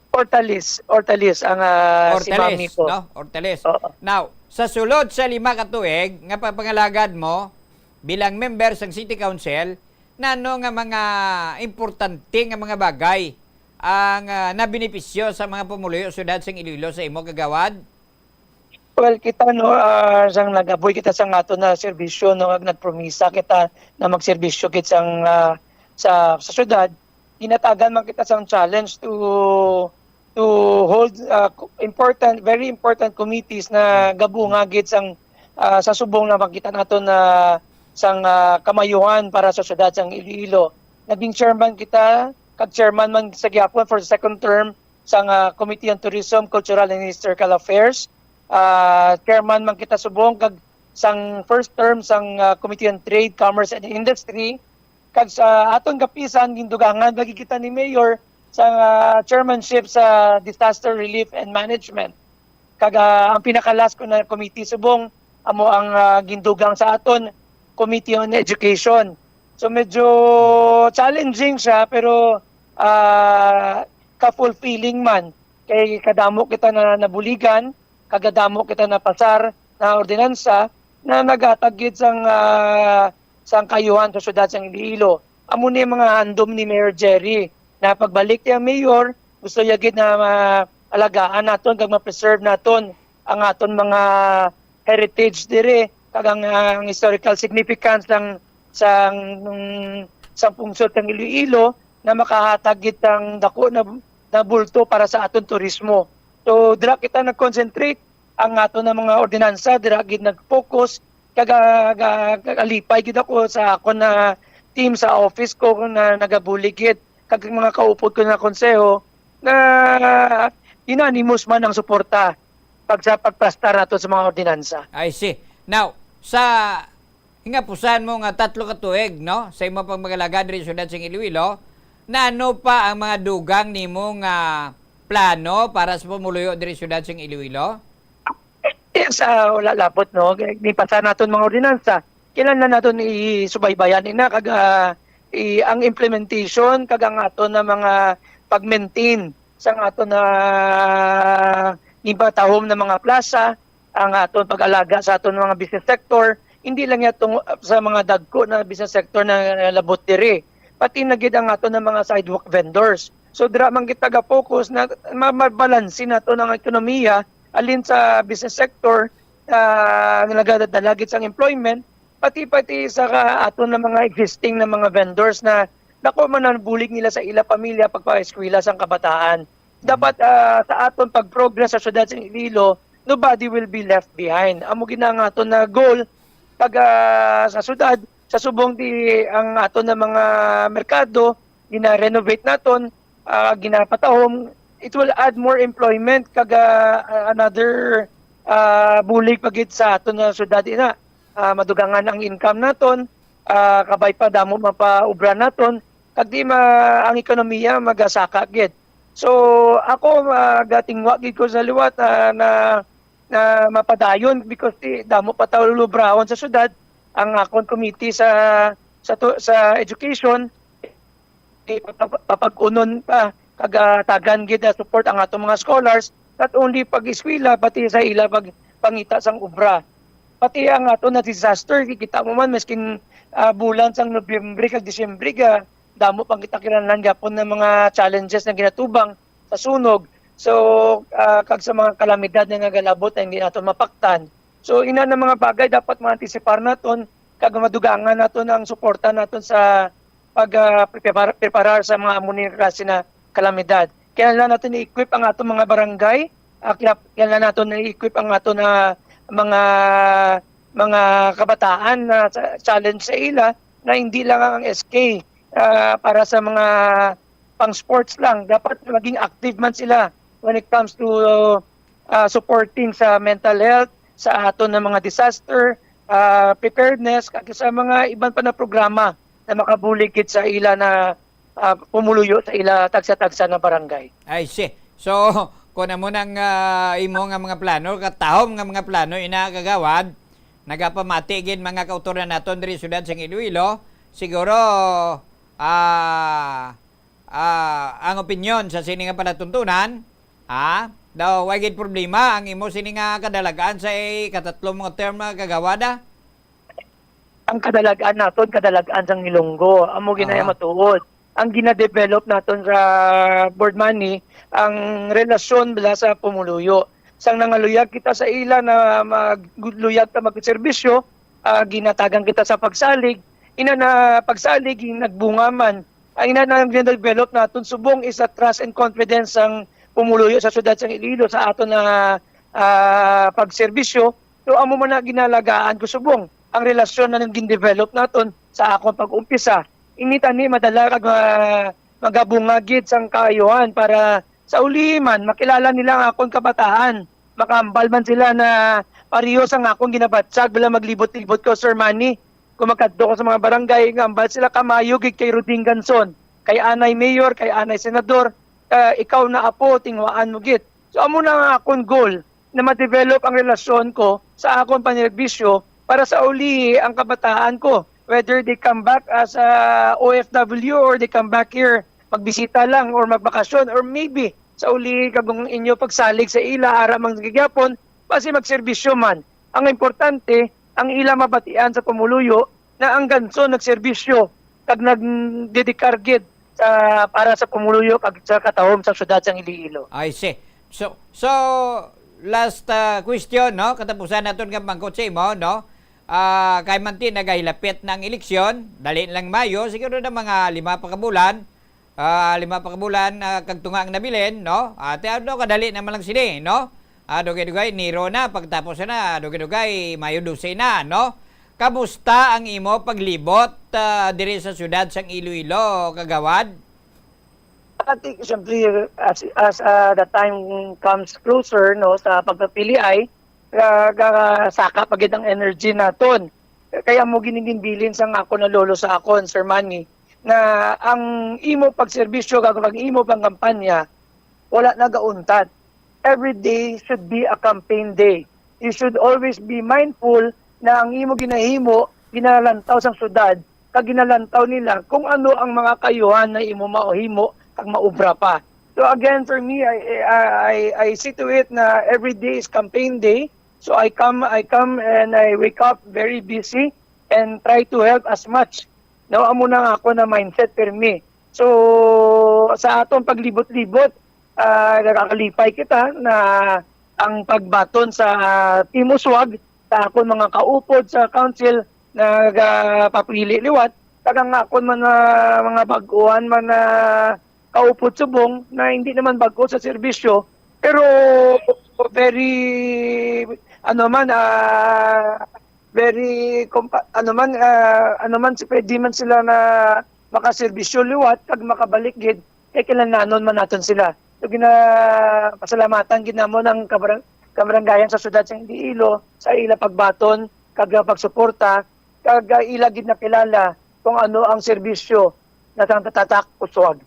Ortalis, Ortalis ang, ah, si Ortalis, mami ko. No? Ortalis. Oo. Now, sa sulod sa lima ka tuig nga pagpangalagad mo bilang member sang City Council, nano nga mga importante nga mga bagay ang, ah, nabenepisyo sa mga pumuluyo siyudad sang Iloilo sa imo, Kagawad? Well, kita, no, ah, sang nagaboy kita sa aton na serbisyo, no, ag nagpromisa kita na magserbisyo gid sang, ah, sa, sa syudad, ginatagan man kita sang challenge to, to hold, ah, co-, important, very important committees na gabunga gid sang, ah, sa subong na makita naton na sang, ah, kamayuhan para sa syudad sang Iloilo. Naging chairman kita, kag chairman man sa gihapon for the second term sang, ah, Committee on Tourism, Cultural and Historical Affairs. Ah, chairman man kita subong kag sang first term sang, ah, Committee on Trade, Commerce and Industry. Kag sa aton kapisan, gindugangan lagi kita ni Mayor sa, ah, chairmanship sa Disaster Relief and Management. Kag, ah, ang pinaka-last ko na committee subong amo ang, ah, gindugang sa aton Committee on Education. So medyo challenging siya, pero, ah, ka-fulfilling man kay kadamo kita na nabuligan, kagadamo kita napasar na ordinansa na naghatag gid sang, ah, sang kaayuhan sa syudad sang Iloilo. Amo ni mga handom ni Mayor Jerry na pagbalik niya mayor, gusto niya gid na ma-, alagaan naton kag ma-preserve naton ang aton mga heritage diri kag ang, ang historical significance sang, sang, sang pungsod sang Iloilo na makahatag gid sang dako na, na bulto para sa aton turismo. So, dira kita nag-concentrate, ang aton na mga ordinansa dira gid nag-focus kag, ah, ga-, ga-, alipay gid ako sa akon na team sa office ko na nagabulig gid kag mga kaupod ko na konseho na unanimous man ang suporta pag sa pagplastar nato sa mga ordinansa. I see. Now, sa hingapusan mo nga tatlo ka tuig, no, sa imo pagmagalagad diri sa siyudad sa Iloilo, naano pa ang mga dugang nimo nga plano para sa pumuluyo diri sa siyudad sa Iloilo? Yes, ah, wala labot, no? Kay nipasa naton mga ordinansa. Kinahanglan naton isubaybayan ina kag, ah, i-, ang implementation kag ang aton na mga pag-maintain sa aton na ginpatahom na mga plaza, ang aton pag-alaga sa aton mga business sector, hindi lang ya tong-, sa mga dagko na business sector na labot diri, pati na gid ang aton na mga sidewalk vendors. So, dira man kita ga-focus na ma-, mabalanse naton ang ekonomiya, alin sa business sector, ah, nga nagadala gid sang employment, pati, pati sa ka-, aton na mga existing na mga vendors na dako man ang bulig nila sa ila pamilya pagpa-eskwela sang kabataan. Dapat, ah, sa aton pag-progress sa syudad sa Iloilo, nobody will be left behind. Amo gid na ang aton na goal pag, ah, sa syudad, sa subong di ang aton na mga merkado, gina-renovate naton, ah, ginapatahom, it will add more employment kag, ah, another, ah, bulig pa gid sa aton nga syudad ina. Ah, madugangan ang income naton, ah, kabay pa damo mapaubra naton, kag di ma-, ang ekonomiya magasaka gid. So, ako, ah, gatingwa gid ko sa liwat, ah, na, na mapadayon because di, damo pa tawo lubrahon sa syudad. Ang akon committee sa, sa tu-, sa education, eh, papag-, papag-unon pa, kag, ah, tagan gid na support ang atong mga scholars, not only pag-eskwela, pati sa ila pag pangita sang obra. Pati ang ato na disaster, kikita mo man, maskin, ah, bulan sang Nobyembre kag Disyembre, ga, damo pang kita kinahanglan gapon ng mga challenges na ginatubang sa sunog. So, ah, kag sa mga kalamidad na nagalabot na hindi naton mapaktan. So, ina na mga bagay dapat maantisipar naton, kag madugangan naton ang suporta naton sa pag, ah, prepara-, preparar sa mga amo ni klase na kalamidad. Kailangan naton i-equip ang aton mga barangay, ah, kaya, kailangan naton i-equip ang aton na mga, mga kabataan na sa, challenge sa ila na hindi lang ang S K, ah, para sa mga pang sports lang. Dapat maging active man sila when it comes to, ah, supporting sa mental health, sa aton na mga disaster, ah, preparedness, kag sa mga iban pa na programa na makabulig gid sa ila na, ah, pumuluyo sa ila tagsa-tagsa na barangay. I see. So, kung amo nang, ah, imo nga mga plano, katahom nga mga plano, ina, kagawad, nagapamati gid mga kautoran naton diri sa syudad sang Iloilo, siguro, ah, ah, ang opinyon sa sini nga palatuntunan, ha? Daw, way gid problema ang imo sini nga kadalagan sa ikatatlo mo nga term, ah, kagawad, ah? Ang kadalagan naton, kadalagan sang Ilonggo. Amo ginaya Aha. matuod. Ang ginadevelop naton sa board money, ang relasyon bala sa pumuluyo. Sang nangaluyag kita sa ila na magluyag ta magserbisyo, ah, ginatagan kita sa pagsalig. Ina na pagsalig, nagbunga man. Ang ina na ginadevelop naton subong is a trust and confidence sang pumuluyo sa syudad sang Iloilo sa aton na, ah, pagserbisyo. So, amo man na ginalagaan ko subong ang relasyon na nang gin-develop naton sa akon pag-umpisa. Ini tani madala kag, ah, magabunga gid sang kaayuhan para sa uli man makilala nila ang akon kabataan. Makahambal man sila na pareho sang akon ginabatyag, bala maglibot-libot ko, Sir Manny. Kung magkadto ko sa mga barangay, nga hambal sila, kamayo gid kay Roding Ganson, kay anay mayor, kay anay senador, ah, ikaw na apo, tinguhaan mo gid. So, amo na ang akon goal, na ma-develop ang relasyon ko sa akon panerbisyo para sa uli ang kabataan ko, whether they come back as a O F W or they come back here, magbisita lang or magbakasyon, or maybe sa uli kag ang inyo pagsalig sa ila, ara man gid gyapon, basi magserbisyo man. Ang importante, ang ila mabatian sa pumuluyo na ang Ganson nagserbisyo kag nagdedikar gid sa, para sa pumuluyo kag sa katahom sa syudad sang Iloilo. I see. So, so, last, ah, question, no? Katapusan naton nga pangkot sa imo, no? Ah, kay man ti nagahilapit na ang eleksyon, dali lang Mayo, siguro na mga lima pa ka bulan, ah, lima pa ka bulan, ah, kag tunga ang nabilin, no? Ate, ano, kadali naman lang sini, no? Ah, dugay-dugay, Enero na, pagtapos na, dugay-dugay, Mayo dose na, no? Kamusta ang imo paglibot, ah, diri sa syudad sang Iloilo, kagawad? Ati, siyempre, as, as, ah, the time comes closer, no, sa pagpapili ay, ah, ga-, saka pa gid ang energy naton. Kaya mo gininimbilin sang ako na lolo sa akon, Sir Manny, na ang imo pagserbisyo kag ang imo pangkampanya wala nagauntat. Every day should be a campaign day. You should always be mindful na ang imo ginahimo ginalantaw sang syudad, kag ginalantaw nila kung ano ang mga kaayuhan na imo mahimo kag maubra pa. So again, for me, I, I, I, I see to it na every day is campaign day. So I come, I come and I wake up very busy and try to help as much. No, amo na nga ako na mindset, permi. So, sa atong paglibot-libot, ah, nakakalipay kita na ang pagbaton sa Team Uswag, sa akon mga kaupod sa council, nagapapili liwat, kag ang akon man, ah, mga bag-uhan man na kaupod subong na hindi naman bag-o sa serbisyo, pero very, ano man, ah, very compa-, ano man, ah, ano man, si-, pwede man sila na makaserbisyo liwat kag makabalik gid kay kinahanglanon man naton sila. So, ginapasalamatan gid namon ang kabarang-, kabaranggayan sa siyudad sa Iloilo sa ila pagbaton kag, ah, pagsuporta kag, ah, ila gid nakilala kung ano ang serbisyo na sang Tatak Uswag.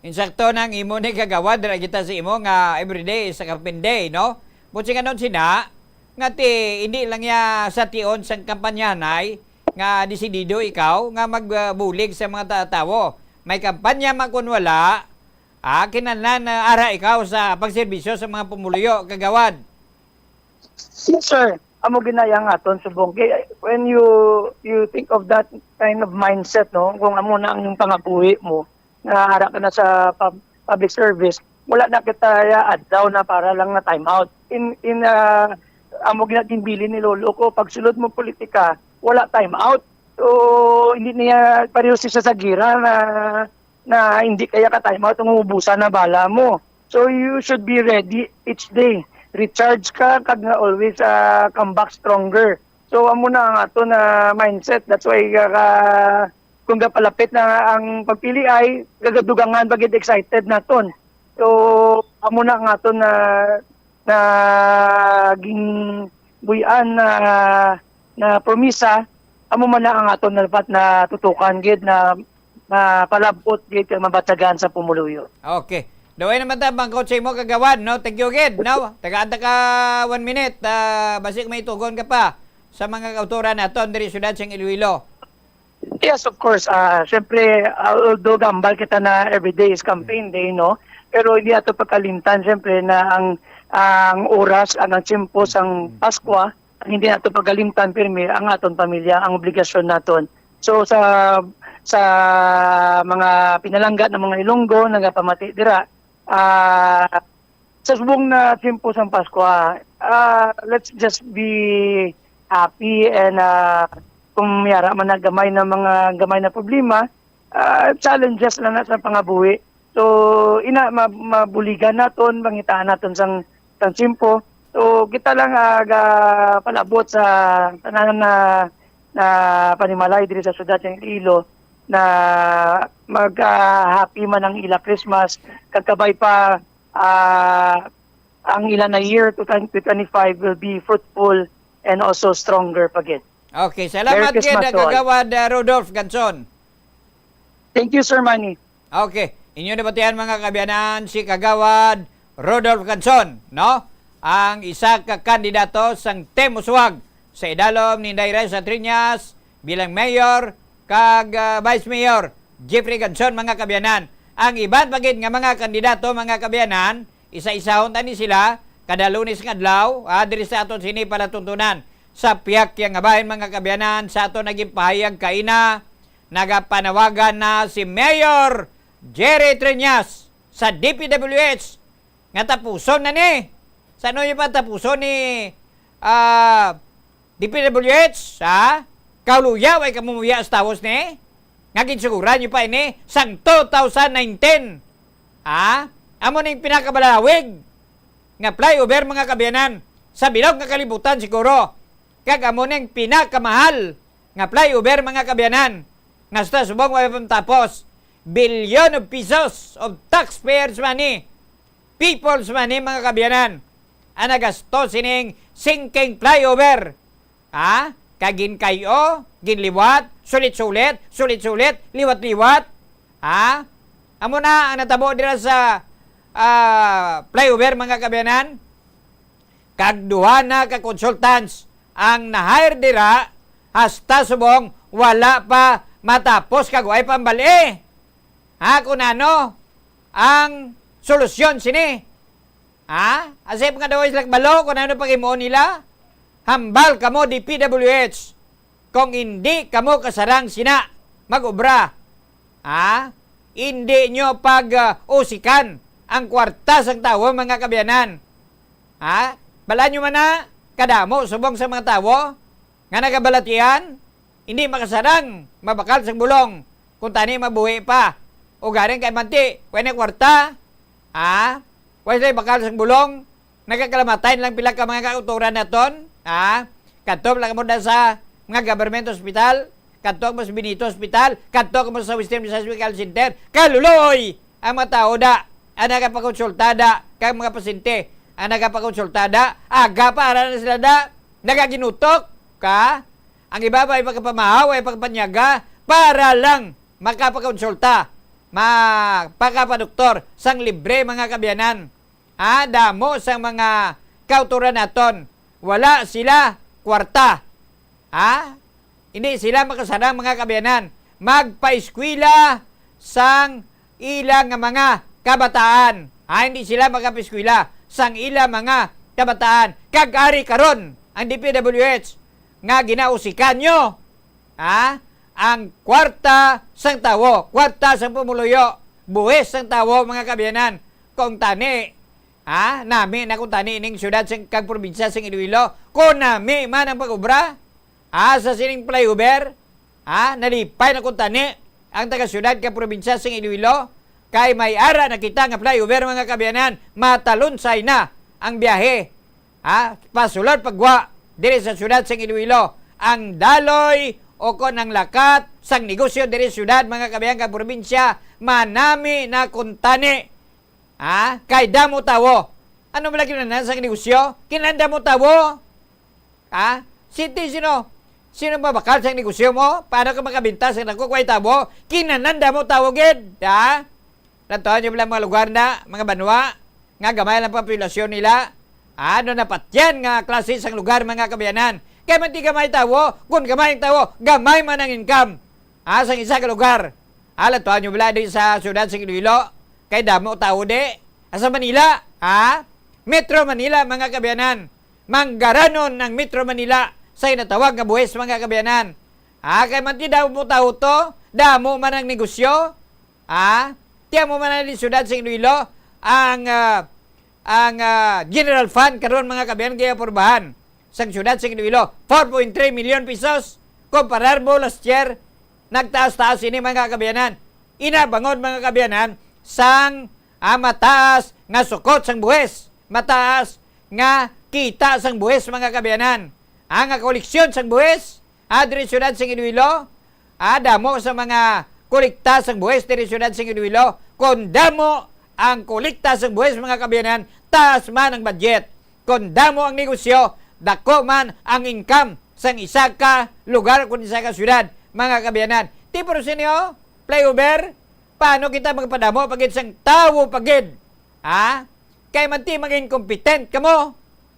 Insakto na ang imo ni kagawad, dira kita sa imo nga everyday is a campaign day, no? Buot silingon sina, nga ti, hindi lang ya sa tion sang kampanyahanay nga desidido ikaw nga magbulig sa mga ta-, tawo. May kampanya man kun wala, ah, kinahanglan na ara ikaw sa pagserbisyo sa mga pumuluyo, kagawad. Yes, sir. Amo ginaya nga aton subong. Kay when you, you think of that kind of mindset, no, kung amo na ang pangabuhi mo, nga ara ka na sa pub-, public service, wala na kita ya adlaw na para lang na time out. In, in, ah, amo gina-, ginbilin ni lolo ko, pagsulod mo politika, wala time out. So, hindi niya pareho siya sa gira na, na hindi kaya ka time out, ang ubusan na bala mo. So, you should be ready each day. Recharge ka, kag nga always, ah, come back stronger. So, amo na ang ato na mindset. That's why, ah, kung gapalapit na ang pagpili ay, gagadugangan pa gid excited naton. So, amo na ang aton na, na ginbuy-an na, na promisa, amo man na ang aton na dapat na tutukan gid na, na palab-ot gid kag mabatyagan sa pumuluyo. Okay. Daway naman ta, bangkot sa imo, kagawad, no? Thank you gid, no? Tagaan ta ka one minute, ah, basi may tugon ka pa sa mga kautoran naton diri sa siyudad sang Iloilo. Yes, of course. Ah, siyempre, ah, although gambal kita na every day is campaign day, no? Pero hindi nato pagkalimtan, siyempre, na ang, ang oras, ang, ang tiyempo sang Paskwa, ang hindi nato pagkalimtan, pirmi, ang aton pamilya, ang obligasyon naton. So, sa, sa mga pinalangga ng mga Ilonggo, nagapamati dira, ah, sa subong na tiyempo sang Paskwa, ah, let's just be happy and, ah, kung may ara man na gamay na mga, gamay na problema, ah, challenges lang na sa pangabuhi. So, ina, ma-, mabuligan naton, pangitaan naton sang, sang tiyempo. So, kita lang, ah, ga-, palabot sa tanan na, na panimalay diri sa siyudad sa Iloilo na mag, ah, happy man ang ila Christmas, kag kabay pa, ah, ang ila na year two thousand twenty-five will be fruitful and also stronger pa gid. Okay, salamat Merry Christmas gid, to all. Kagawad, uh, Rudolph Ganson. Thank you, Sir Manny. Okay, inyo nabatian, mga kaabyanan, si Kagawad Rudolph Ganson, no? Ang isa ka kandidato sang Team Uswag sa idalom ni Inday Raisa Triñas bilang mayor kag, ah, vice mayor, Jeffrey Ganson, mga kaabyanan. Ang iban pa gid nga mga kandidato, mga kaabyanan, isa-isahon ta ni sila kada Lunes nga adlaw, ah, diri sa aton sini palatuntunan. Sa pihak kaya nga bahin, mga kaabyanan, sa aton naging pahayag kaina, nagapanawagan na si Mayor Jerry Triñas sa D P W H nga tapuson na ni. Sa ano yung patapuson ni, ah, D P W H, ha? Kaluya, way kamo muya sa tawos ni? Nga ginsuguran nyo pa ini sang two thousand nineteen. Ha? Amo ning pinakabalawig nga flyover, mga kaabyanan, sa bilog nga kalibutan siguro. Kag amo ning pinakamahal nga flyover, mga kaabyanan, nga sa subong wala pa matapos. Billion of pesos of taxpayers' money, people's money, mga kaabyanan, ang nagasto sining sinking flyover. Ha? Kag ginkay-o, ginliwat, sulit-sulit, sulit-sulit, liwat-liwat. Ha? Amo na ang natabo dira sa, ah, flyover, mga kaabyanan. Kag duha na ka consultants ang na-hire dira, hasta subong wala pa matapos kag way pambali. Ha, kun ano ang solusyon sini? Ha? Asip nga daw sila kabalo kun ano paghimuon nila. Hambal kamo, D P W H. Kung hindi kamo kasarang sina mag-obra, ha? Hindi nyo pag, ah, usikan ang kwarta sang tawo, mga kaabyanan. Ha? Balaan nyo man na, kadamo subong sa mga tawo nga nagabalatian, hindi makasarang, mabakal sang bulong, kung tani mabuhi pa. O garing kay manti, way na kwarta, ha? Way sila bakal sang bulong, nagakalamatay lang pila ka mga kautoran naton, ha? Kadto lang mo na sa mga government hospital, Kadto ka mo sa Benito Hospital, kadto ka mo sa Western Visayas Medical Center, kaluloy ang mga tao da, ang nagapakonsulta da, kag mga pasyente, ang nagapakonsulta da, aga pa, ara na sila da, nagaginutok ka. Ang iba pa ay pagkapamahaw, ay pagkapanyaga, para lang makapakonsulta, makapadoktor sang libre, mga kaabyanan. Ah, damo sang mga kautoran naton, wala sila kwarta. Ha? Hindi sila makasarang, mga kaabyanan, magpaeskwela sang ila nga mga kabataan. Ha? Hindi sila magpaeskwela sang ila mga kabataan. Kag ari karon ang D P W H nga ginausikan nyo, ha? Ang kwarta sang tawo, kwarta sang pumuluyo, buhis sang tawo, mga kaabyanan. Kung tani, ha? Nami na kung tani ning syudad sing, kag probinsya sing Iloilo. Kung nami man ang pag-obra, ha? Sa sining flyover, ha? Nalipay na kung tani ang taga-syudad kag probinsya sing Iloilo. Kay may ara na kita nga flyover, mga kaabyanan. Matalunsay na ang biyahe, ha? Pasulod pagwa diri sa syudad sing Iloilo. Ang daloy o kon ang lakat sang negosyo diri sa syudad, mga kaabyanan kag probinsya, manami na kung tani. Ha? Kay damo tawo. Ano man lagi na sa negosyo? Kinahanglan damo tawo. Ha? Siti, sino? Sino mabakal sa negosyo mo? Paano ka makabinta sa dako kay tawo? Kinahanglan damo tawo gid, ha? Lantaw nyo lang mga lugar na, mga banwa, nga gamay lang populasyon nila. Ano, napatyan nga klase sang lugar, mga kaabyanan. Kay man di gamay tawo, kung gamay ang tawo, gamay man ang income. Ha, sang isa ka lugar. Ha, lantaw nyo bala diri sa syudad sa Iloilo, kay damo tawo di. Asa Manila, ha? Metro Manila, mga kaabyanan. Manggaranon ang Metro Manila sa ginatawag nga buhis, mga kaabyanan. Ha, kay man ti damo tawo to, damo man ang negosyo. Ha? Ti amo man ang syudad sa Iloilo, ang, ah, ang, ah, general fund karon, mga kaabyanan, ginapurbahan sang syudad sa Iloilo, four point three million pesos. Kumparar mo last year, nagtaas-taas ini, mga kaabyanan. Ina bangod, mga kaabyanan, sang, ah, mataas nga sukot sang buhis, mataas nga kita sang buhis, mga kaabyanan. Ang, ah, koleksyon sang buhis, ah, diri syudad sing Iloilo, ah, damo sa mga kolekta sang buhis diri syudad sing Iloilo. Kon damo ang kolekta sang buhis, mga kaabyanan, taas man ang budget. Kon damo ang negosyo, dako man ang income sang isa ka lugar kon isa ka syudad, mga kaabyanan. Ti, pero sini, oh, flyover, paano kita magpadamo pa gid sang tawo pa gid? Ha? Kay man ti mag-incompetent kamo.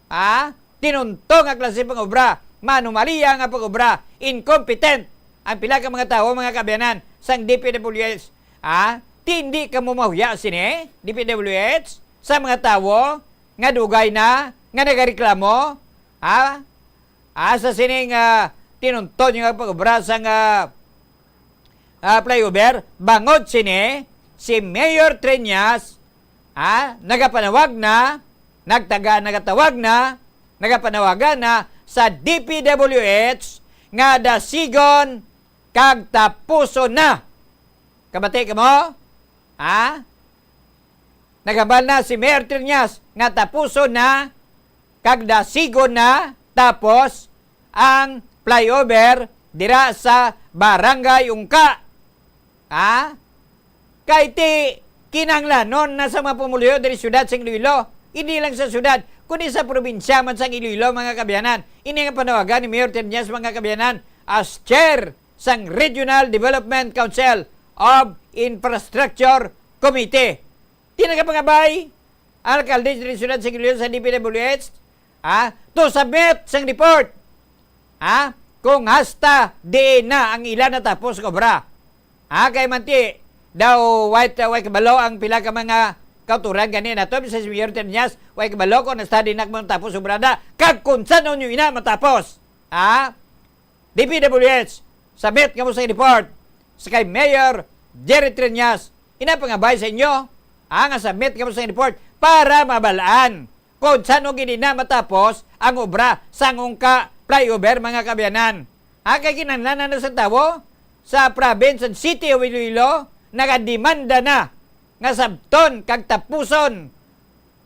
Ha? Tinunto nga klase pang-obra, manumaliya nga pag-obra, incompetent ang pila ka mga tawo, mga kaabyanan, sang D P W H. Ha? Ti hindi kamo mahuya sini, D P W H, sa mga tawo nga dugay na, nga nagareklamo? Ha? Ah, sa sining, ah, tinunto nyo nga pag-obra sang, ah, ah, flyover, bangod sini, si Mayor Treñas, ah, nagapanawag na, nagtaga, nagatawag na, nagapanawagan na sa D P W H nga dasigon kag tapuson na. Kabati kamo? Ha? Naghambal na si Mayor Treñas nga tapuson na kag dasigon na tapos ang flyover dira sa Barangay Ungka. Ha? Kay ti kinahanglanon na sa mga pumuluyo diri syudad sang Iloilo, hindi lang sa syudad, kundi sa probinsya man sang Iloilo, mga kaabyanan. Ini nga panawagan ni Mayor Treñas, mga kaabyanan, as chair sang Regional Development Council of Infrastructure Committee. Ti nagapangabay ang alkalde diri sa syudad sa Iloilo sa D P W H, ha, to submit sang report, ha, kung hasta diin na ang ila natapos nga obra. Ha, kay man ti daw way, way kabalo ang pila ka mga kautoran gani nato, si Mayor Treñas, way kabalo kung hasta diin na matapos obra na, kag kung san-o nyo ina matapos. Ha? D P W H, submit kamo sa report sa kay Mayor Jerry Treñas. Ina pangabay sa inyo, ha, nga submit kamo sa report para mabalaan kung san-o gid na matapos ang obra sang Ungka flyover, mga kaabyanan. Ha, kay kinahanglan na sa tawo sa province and city of Iloilo, nagademanda na nga sabton kag tapuson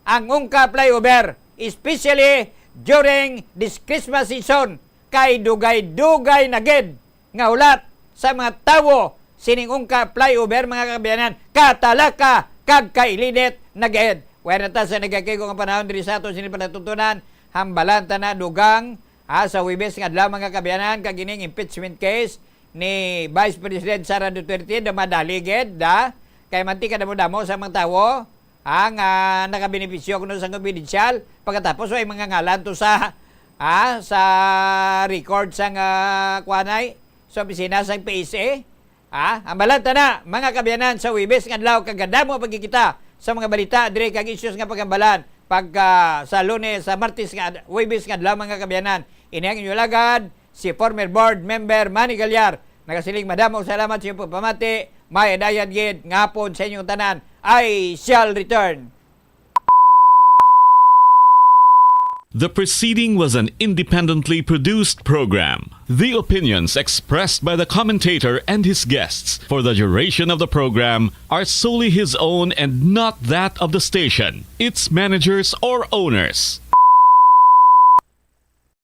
ang Ungka flyover, especially during this Christmas season, kay dugay-dugay na gid nga hulat sa mga tawo sining ungka flyover, mga kaabyanan, katalaka kag kailinit na gid. Wala na ta sa nagakig-on nga panahon diri sa aton sini palatuntunan. Hambalan ta na dugang, ah, sa Huwebes nga adlaw, mga kaabyanan, kag ining impeachment case ni Vice President Sara Duterte na madali gid, da. Kay mantika damo-damo sa mga tawo ang, ah, nakabenepisyo kuno sa confidential. Pagkatapos, ay mga ngalan to sa, ah, sa record sang, ah, kuanay, sa opisina sang P S A. Ah, hambalan ta na, mga kaabyanan, sa Huwebes nga adlaw, kag kadamo pa gid kita sa mga balita diri kag issues nga paghambalan pagka sa Lunes, sa Martes nga ad-, Huwebes nga adlaw, mga kaabyanan. Ini ang inyo alagad, si former board member Manny Galyar. Nagasiling, madamo salamat sa inyong pagpamati. Maayong hapon gid nga hapon sa inyong tanan. I shall return. The preceding was an independently produced program. The opinions expressed by the commentator and his guests for the duration of the program are solely his own and not that of the station, its managers, or owners.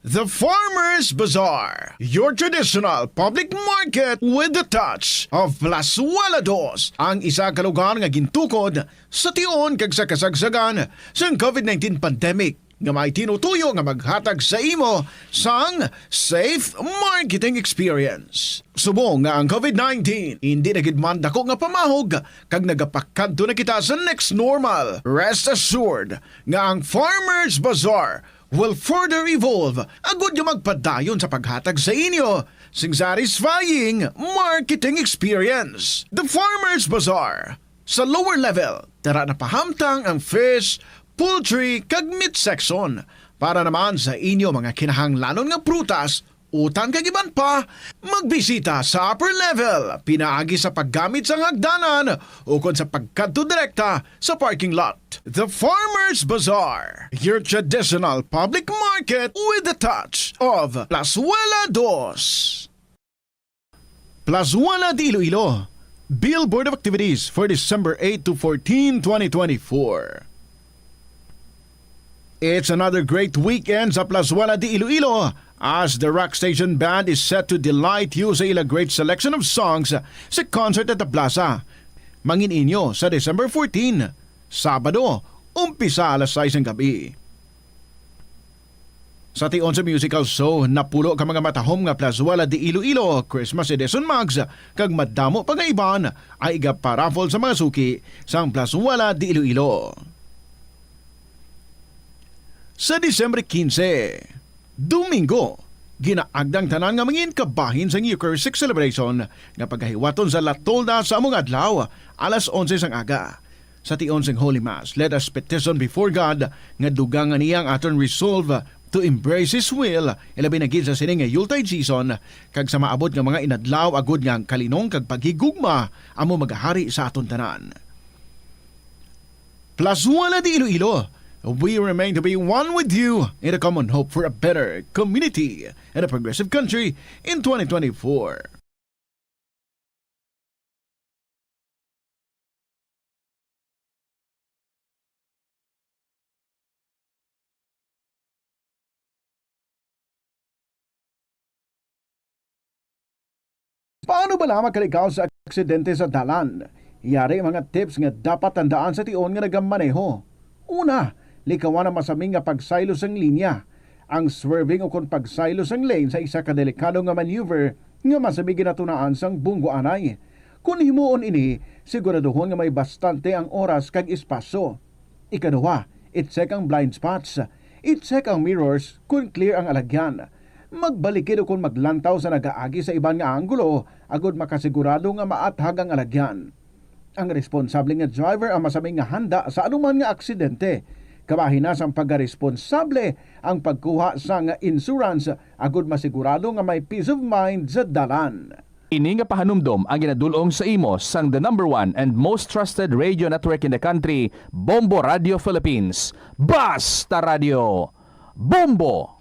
The Farmers Bazaar, your traditional public market with the touch of Plazuela Dos, ang isa ka lugar nga gintukod sa tion kag sa kasagsagan sang COVID nineteen pandemic nga may tinutuyo nga maghatag sa imo sang safe marketing experience. Subong nga ang COVID nineteen indi na gid man dako nga pamahog kag nagapakadto na kita sa next normal, rest assured nga ang Farmers Bazaar will further evolve agud nga magpadayon sa paghatag sa inyo sing satisfying marketing experience. The Farmers Bazaar, sa lower level, tara na pahamtang ang fish, poultry, kag meat section. Para naman sa inyo mga kinahanglanon nga prutas, utan kag iban pa, magbisita sa upper level pinaagi sa paggamit sang hagdanan ukon sa pagkadto direkta sa parking lot. The Farmers Bazaar, your traditional public market with the touch of Plazuela Dos. Plazuela de Iloilo, Billboard of Activities for December eight to fourteen, twenty twenty-four. It's another great weekend sa Plazuela de Iloilo as the Rock Station Band is set to delight you sa ila great selection of songs sa concert at the plaza. Mangin inyo sa December fourteen, Sabado, umpisa alas sais sang gabi. Sa tion sa musical show, napulo ka mga matahom nga Plazuela de Iloilo Christmas Edition mugs kag madamo pa nga iban ang igaparaffle sa mga suki sang Plazuela de Iloilo. Sa Disyembre quince, Domingo, ginaagda ang tanan nga mangin kabahin sang Eucharistic celebration nga pagahiwaton sa La Tolda sa amo nga adlaw, alas onse sang aga. Sa tion sang Holy Mass, let us petition before God nga dugangan niya ang aton resolve to embrace His will, ilabi na gid sa sini nga Yuletide season, kag sa maabot nga mga inadlaw, agud nga ang kalinong kag paghigugma amo magahari sa aton tanan. Plazuela de Iloilo, we remain to be one with you in a common hope for a better community and a progressive country in twenty twenty-four. Paano bala makalikaw sa aksidente sa dalan? Yari mga tips nga dapat tandaan sa tion nga nagamaneho. Una, likawan ang masami nga pagsaylo sang linya. Ang swerving ukon pagsaylo sang lane sa isa ka delikado nga maneuver nga masami ginatunaan sang bunggoanay. Kon himuon ini, siguraduhon nga may bastante ang oras kag espasyo. Ikaduha, i-check ang blind spots. I-check ang mirrors kon clear ang alagyan. Magbalikid ukon maglantaw sa nagaagi sa iban nga anggulo agud makasigurado nga maathag ang alagyan. Ang responsable nga driver ang masami nga handa sa anuman nga aksidente. Kabahin na sang pagkaresponsable ang pagkuha sang insurance agud masigurado nga may peace of mind sa dalan. Ini nga pahanumdom ang ginadul-ong sa imo sang the number one and most trusted radio network in the country, Bombo Radio Philippines. Basta Radio, Bombo!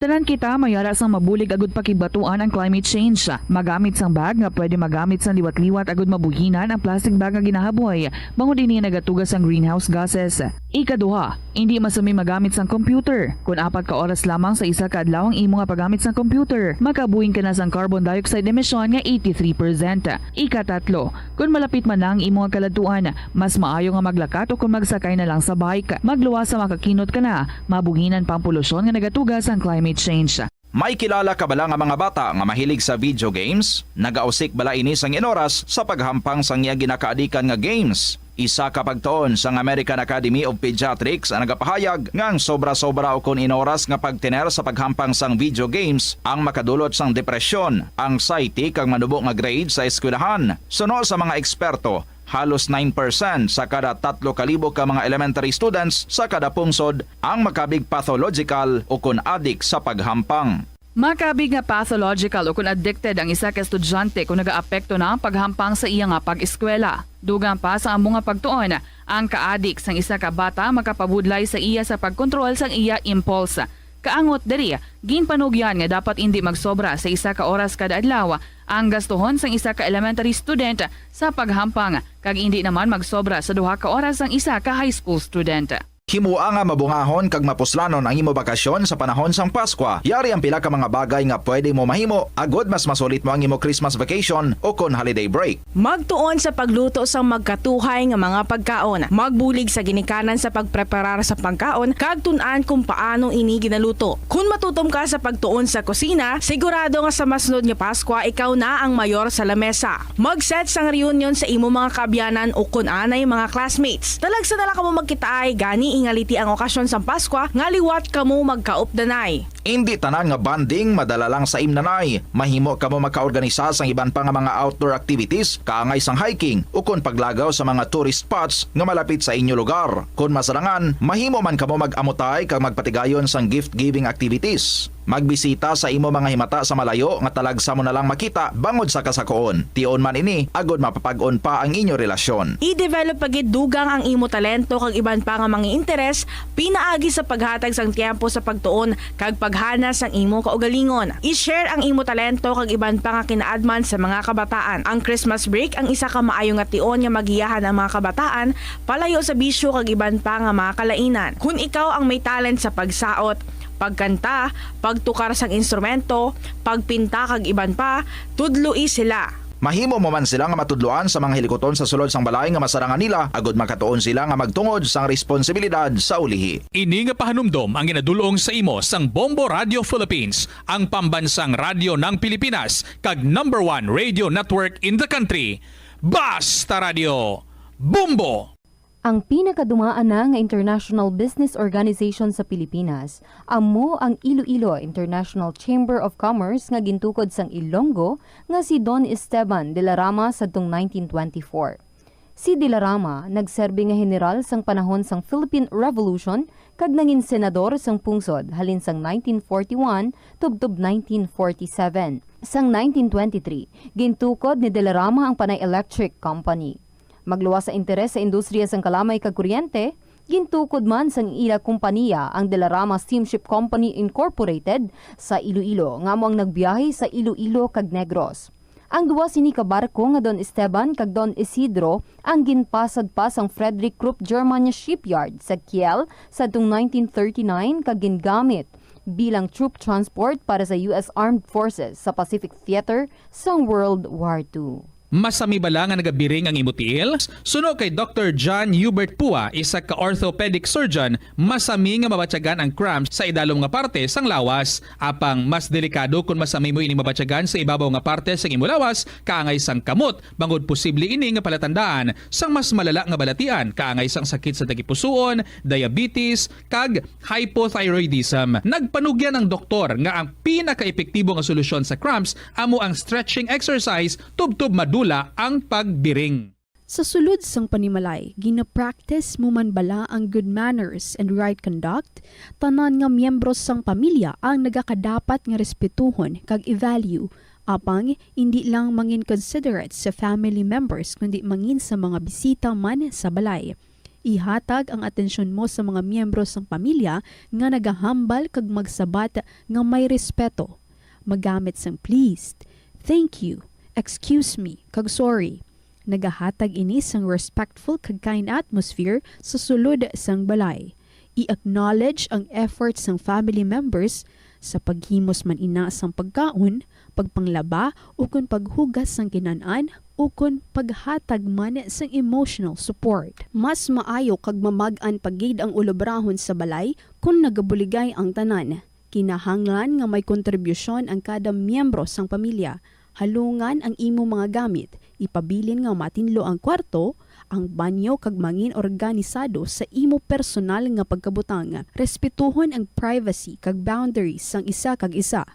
Tanan kita may ara sang mabulig agud pakigbatuan ang climate change. Magamit sang bag nga pwede magamit sang liwat-liwat agud mabuhinan ang plastic bag nga ginahaboy, bangod ini nagatuga sang greenhouse gases. Ikaduha, indi masami magamit sang computer. Kon apat ka oras lamang sa isa ka adlaw ang imo nga paggamit sang computer, makabuhin ka na sang carbon dioxide emission nga eighty-three percent. Ikatatlo, kon malapit man na ang imo nga kaladtuan, mas maayo nga maglakat o kon magsakay na lang sa bike. Magluwas sa makakinot ka na, mabuhinan pa ang polusyon nga nagatuga sang climate change. May kilala ka bala nga mga bata nga mahilig sa video games? Nagausik bala ini sang inoras sa paghampang sang iya ginakaadikan nga games? Isa ka pagtuon sang American Academy of Pediatrics ang nagapahayag nga ang sobra-sobra ukon inoras nga pagtener sa paghampang sang video games ang makadulot sang depresyon, anxiety, kag manubo nga grade sa eskwelahan. Suno sa mga eksperto, halos nine percent sa kada tatlo ka libo ka mga elementary students sa kada pungsod ang makabig pathological ukon adik sa paghampang. Makabig nga pathological ukon addicted ang isa ka estudyante kon nagaapekto na ang paghampang sa iya nga pag-eskwela. Dugang pa sa amo nga pagtuon, ang kaadik sang isa ka bata makapabudlay sa iya sa pagkontrol sang iya impulse. Kaangot diri, ginpanugyan nga dapat indi magsobra sa isa ka oras kada adlaw ang gastuhon sang isa ka elementary student sa paghampang, kag indi naman magsobra sa duha ka oras ang isa ka high school student. Himoa nga mabungahon kag mapuslanon ang imo bakasyon sa panahon sang Paskwa. Yari ang pila ka mga bagay nga pwede mo mahimo agud mas masulit mo ang imo Christmas vacation ukon holiday break. Magtuon sa pagluto sang magkatuhay nga mga pagkaon. Magbulig sa ginikanan sa pagpreparar sa pagkaon kag tun-an kon paano ini ginaluto. Kon matutom ka sa pagtuon sa kusina, sigurado nga sa masunod nga Paskwa ikaw na ang mayor sa lamesa. Mag-set sang reunion sa imo mga kaabyanan o kon anay mga classmates. Talagsa na lang kamo magkitaay, gani ingaliti ang okasyon sang Paskwa nga liwat kamo magkaupdanay. Indi tanan nga bonding madala lang sa imnanay. Mahimo kamo makaorganisa sang iban pa nga mga outdoor activities, kaangay sang hiking, ukon paglagaw sa mga tourist spots nga malapit sa inyo lugar. Kon masarangan, mahimo man kamo mag-amutay kag magpatigayon sang gift-giving activities. Magbisita sa imo mga himata sa malayo nga talagsa mo na lang makita bangod sa kasakoon. Tion man ini, agod mapapag-on pa ang inyo relasyon. I-develop pa gid dugang ang imo talento kag iban pa nga mga interes pinaagi sa paghatag sang tiyempo sa pagtuon kag paghana sang imo kaugalingon. I-share ang imo talento kag iban pa nga kinaadman sa mga kabataan. Ang Christmas break ang isa ka maayo nga tion nga magiyahan ang mga kabataan palayo sa bisyo kag iban pa nga mga kalainan. Kon ikaw ang may talent sa pagsaot, pagkanta, pagtukar sang instrumento, pagpinta kag iban pa, tudloi sila. Mahimo mo man sila nga matudloan sa mga hilikuton sa sulod sang balay nga masarangan nila, agod makatuon sila nga magtungod sang responsibilidad sa ulihi. Ini nga pahanumdom ang ginadul-ong sa imo sang Bombo Radio Philippines, ang pambansang radyo ng Pilipinas, kag number one radio network in the country. Basta Radio, Bombo! Ang pinakadumaan na nga international business organization sa Pilipinas amo ang Iloilo International Chamber of Commerce nga gintukod sang Ilonggo nga si Don Esteban de la Rama sadtong nineteen twenty-four. Si de la Rama nagserbi nga heneral sang panahon sang Philippine Revolution kag nangin senador sang pungsod halin sang nineteen forty-one tubtob nineteen forty-seven. Sang nineteen twenty-three, gintukod ni de la Rama ang Panay Electric Company. Magluwas sa interes sa industriya sang kalamay kag kuryente, gintukod man sang ila kompaniya ang De La Rama Steamship Company Incorporated sa Iloilo, nga amo ang nagbiyahe sa Iloilo kag Negros. Ang duwa sini ka barko nga Don Esteban kag Don Isidro ang ginpasad pa sang Frederick Krupp German Shipyard sa Kiel sadtong nineteen thirty-nine kag gingamit bilang troop transport para sa U S Armed Forces sa Pacific Theater sang World War Two. Masami bala nga nagabiring ang imo tiil? Suno kay Doktor John Hubert Pua, isa ka orthopedic surgeon, masami nga mabatyagan ang cramps sa idalom nga parte sang lawas. Apang mas delikado kon masami mo ining mabatyagan sa ibabaw nga parte sang imo lawas, kaangay sang kamot, bangod posible ini nga palatandaan sang mas malala nga balatian, kaangay sang sakit sa tagipusoon, diabetes, kag hypothyroidism. Nagpanugyan ang doktor nga ang pinakaepektibo nga solusyon sa cramps amo ang stretching exercise tubtob madula ang pagbiring. Sa sulod sang panimalay, gina-practice mo man bala ang good manners and right conduct? Tanan nga miyembro sang pamilya ang nagakadapat nga respetuhon kag i-value, apang indi lang mangin considerate sa family members kundi mangin sa mga bisita man sa balay. Ihatag ang atensyon mo sa mga miyembro sang pamilya nga nagahambal kag magsabat nga may respeto. Magamit sang please, thank you, excuse me, kag sorry. Nagahatag ini sang respectful kag kind atmosphere sa sulod sang balay. I-acknowledge ang effort sang family members sa paghimos man ina sang pagkaon, pagpanglaba, ukon paghugas sang kinan-an, ukon paghatag man sang emotional support. Mas maayo kag mamag-an pa gid ang ulobrahon sa balay kon nagabuligay ang tanan. Kinahanglan nga may kontribusyon ang kada miyembro sang pamilya. Halungan ang imo mga gamit, ipabilin nga matinlo ang kwarto, ang banyo, kag mangin organisado sa imo personal nga pagkabutang. Respetuhon ang privacy kag boundaries sang isa kag isa.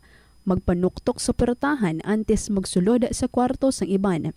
Magpanuktok sa portahan antes magsulod sa kwarto sang iban.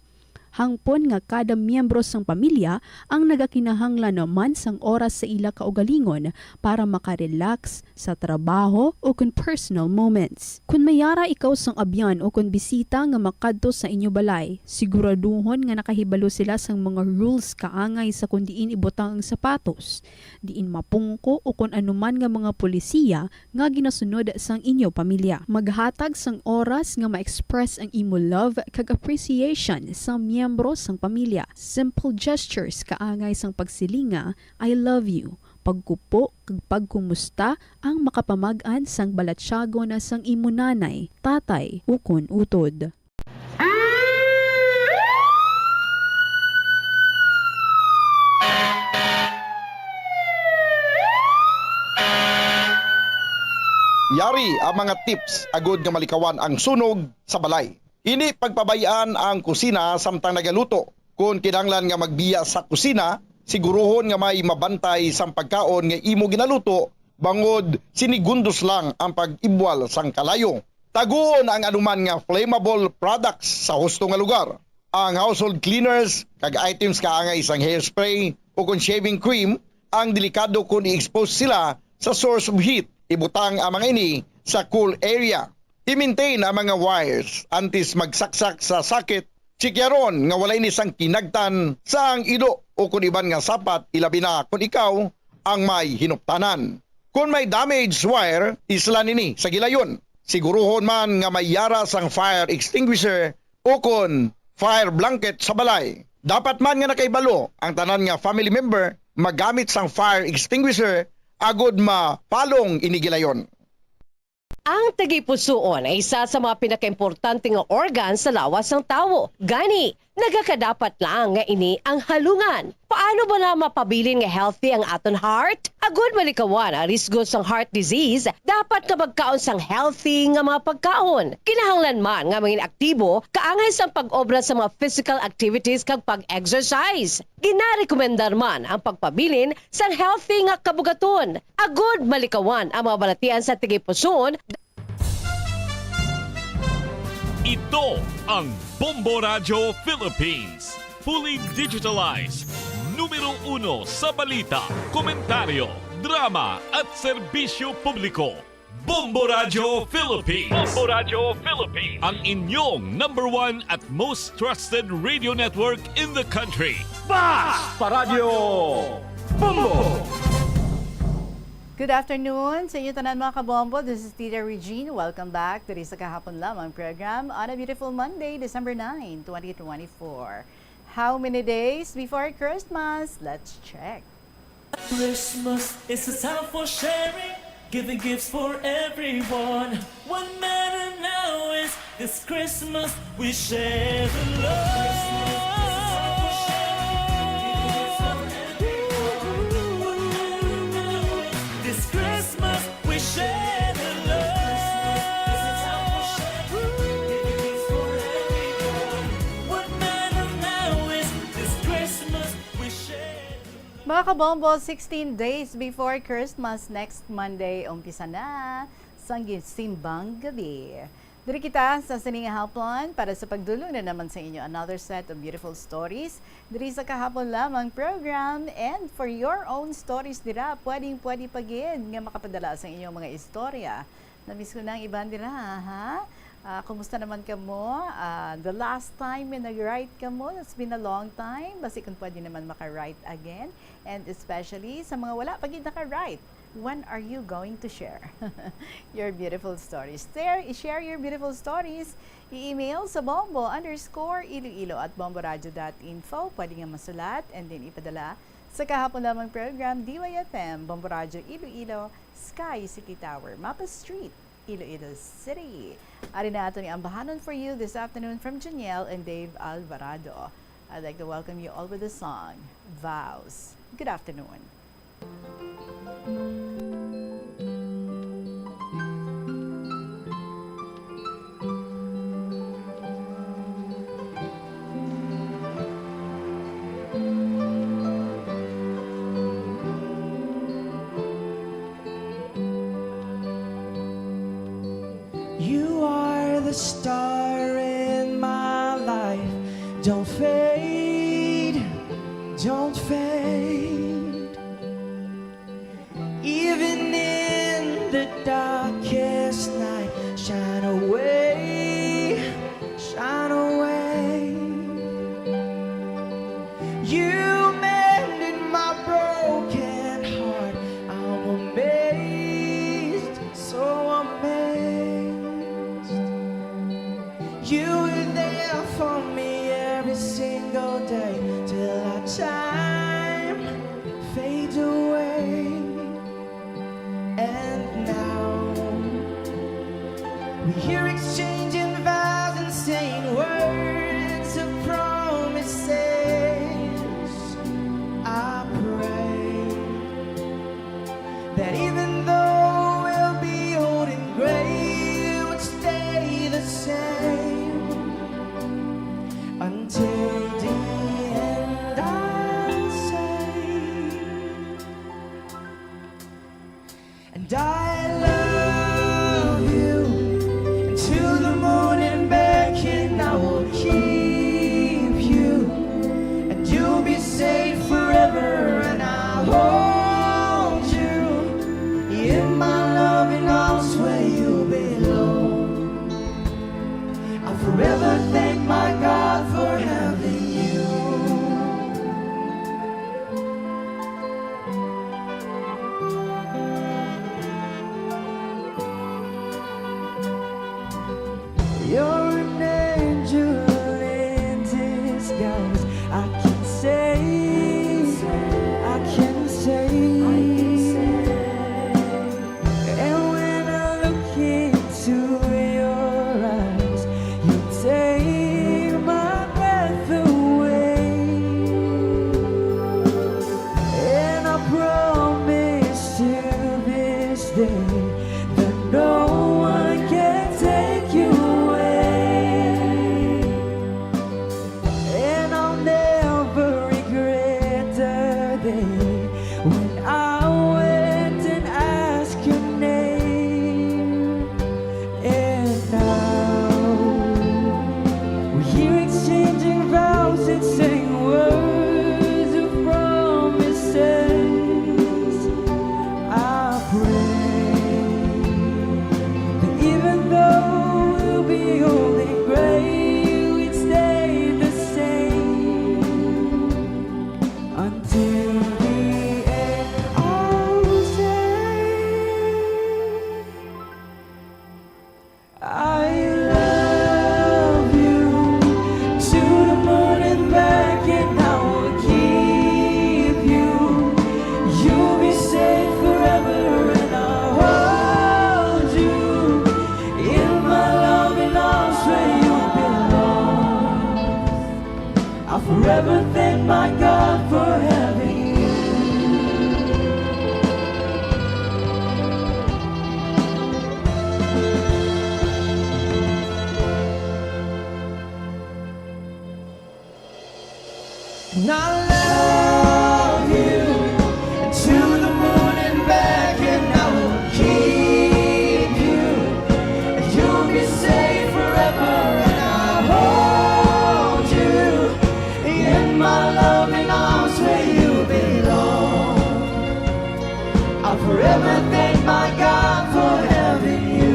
Hangpon nga kada miyembro sang pamilya ang nagakinahanglan naman sang oras sa ila kaugalingon para makarelax sa trabaho o kon personal moments. Kon may yara ikaw sang abyan o kon bisita nga makadto sa inyo balay, siguraduhon nga nakahibalo sila sang mga rules kaangay sa kon diin ibutang ang sapatos, diin mapungko o kon anuman nga mga polisiya nga ginasunod sang inyo pamilya. Maghatag sang oras nga ma-express ang imo love kag appreciation sa miyembro sang pamilya. Simple gestures kaangay sang pagsiling nga, "I love you," pagkupo kag pagkumusta ang makapamag-an sang balatyagon sang imo nanay, tatay, ukon utod. Yari ang mga tips agud nga malikawan ang sunog sa balay. Indi pagpabay-an ang kusina samtang nagaluto. Kon kinahanglan nga magbiya sa kusina, siguruhon nga may mabantay sang pagkaon nga imo ginaluto, bangod sinigundos lang ang pag-ibwal sang kalayo. Taguon ang anuman nga flammable products sa husto nga lugar. Ang household cleaners kag items kaangay sang hairspray o kon shaving cream ang delikado kon i-expose sila sa source of heat. Ibutang ang mga ini sa cool area. I-maintain ang mga wires antes magsaksak sa socket. Chikyaron nga wala ini sang kinagtan sang ilo o kon iban nga sapat, ilabi na kon ikaw ang may hinuptanan. Kon may damaged wire, islan ini sa gilayon. Siguruhon man nga may yara sang fire extinguisher o kon fire blanket sa balay. Dapat man nga nakahibalo ang tanan nga family member magamit sang fire extinguisher agod mapalong ini gilayon. Ang tagipusoon ay isa sa mga pinakaimportante nga organ sa lawas sang tawo. Gani, nagakadapat lang nga ini ang halungan. Paano bala mapabilin nga healthy ang aton heart? Agud malikawan ang risgo sang heart disease, dapat nga magkaon sang healthy nga mga pagkaon. Kinahanglan man nga mangin aktibo kaangay sang pag-obra sa mga physical activities kag pag-exercise. Ginarekomendar man ang pagpabilin sang healthy nga kabugaton, agud malikawan ang mga balatian sa tagipusoon. Ito ang Bombo Radyo Philippines, fully digitalized, numero uno sa balita, komentaryo, drama at serbisyo publiko. Bombo Radyo Philippines. Bombo Radyo Philippines. Ang inyong number one at most trusted radio network in the country. Bas pa Radyo Bombo! Good afternoon sa inyo tanan, mga kabombo. This is Tita Regine. Welcome back to the Sa Kahapon Lamang program on a beautiful Monday, December nine, twenty twenty-four. How many days before Christmas? Let's check. Christmas is a time for sharing, giving gifts for everyone. What matter now is this Christmas we share the love. This Christmas we share the love. What matter now is this Christmas we share the love. Mga kabombo, sixteen days before Christmas, next Monday, umpisa na sang gisimbang gabi. Diri kita sa sini nga hapon para sa pagdulong na naman sa inyo another set of beautiful stories diri sa Kahapon Lamang program. And for your own stories dira, pwedeng pwede pa gid nga makapadala sa inyong mga istorya. Namiss ko na ang iban dira, ha? Ah, kumusta naman kamo? Ah, the last time may nag-write kamo, it's been a long time. Basi kung pwede naman maka-write again. And especially sa mga wala pa gid naka-write, when are you going to share your beautiful stories? There, i-share your beautiful stories. I-email sa bombo underscore iloilo at bomboradio dot info. Pwede nga masulat and then ipadala sa kahapon lamang program, D Y F M, Bombo Radyo Iloilo, Sky City Tower, Mapa Street, Iloilo City. Ari na ato ni ambahanon for you this afternoon from Janiel and Dave Alvarado. I'd like to welcome you all with the song, Vows. Good afternoon. You are the star in my life. Don't fade, don't fade. Even in the darkest night, shine away, shine away. You mended my broken heart. I'm amazed, so amazed. You were there for me every single day till our time fades away. And now we hear exchanging vows and saying words of promises. I pray that even though we'll be old and gray, we'll stay the same until the end. I'll say, and I love you, and to the moon and back, and I will keep you, and you'll be safe forever, and I'll hold you in my loving arms where you belong. I'll forever thank my God for having you. You're an angel in disguise. I can say, I can say. And when I look into your eyes, you take my breath away. And I promise to this day that no one can take you away. And I'll never regret the day when I went and asked your name. And now we're here exchanging vows and saying words of promises. I pray that even though we'll be old and gray, we'd stay the same until the end. I'll say, I love you to the moon and back, and I will keep you. You'll be safe forever, and I'll hold you in my loving arms where you belong. I'll forever thank my God for having you. And I love you to the moon and back, and I will keep you. You'll be safe forever, and I'll hold you in my loving arms where you belong. I'll forever thank my God for having you.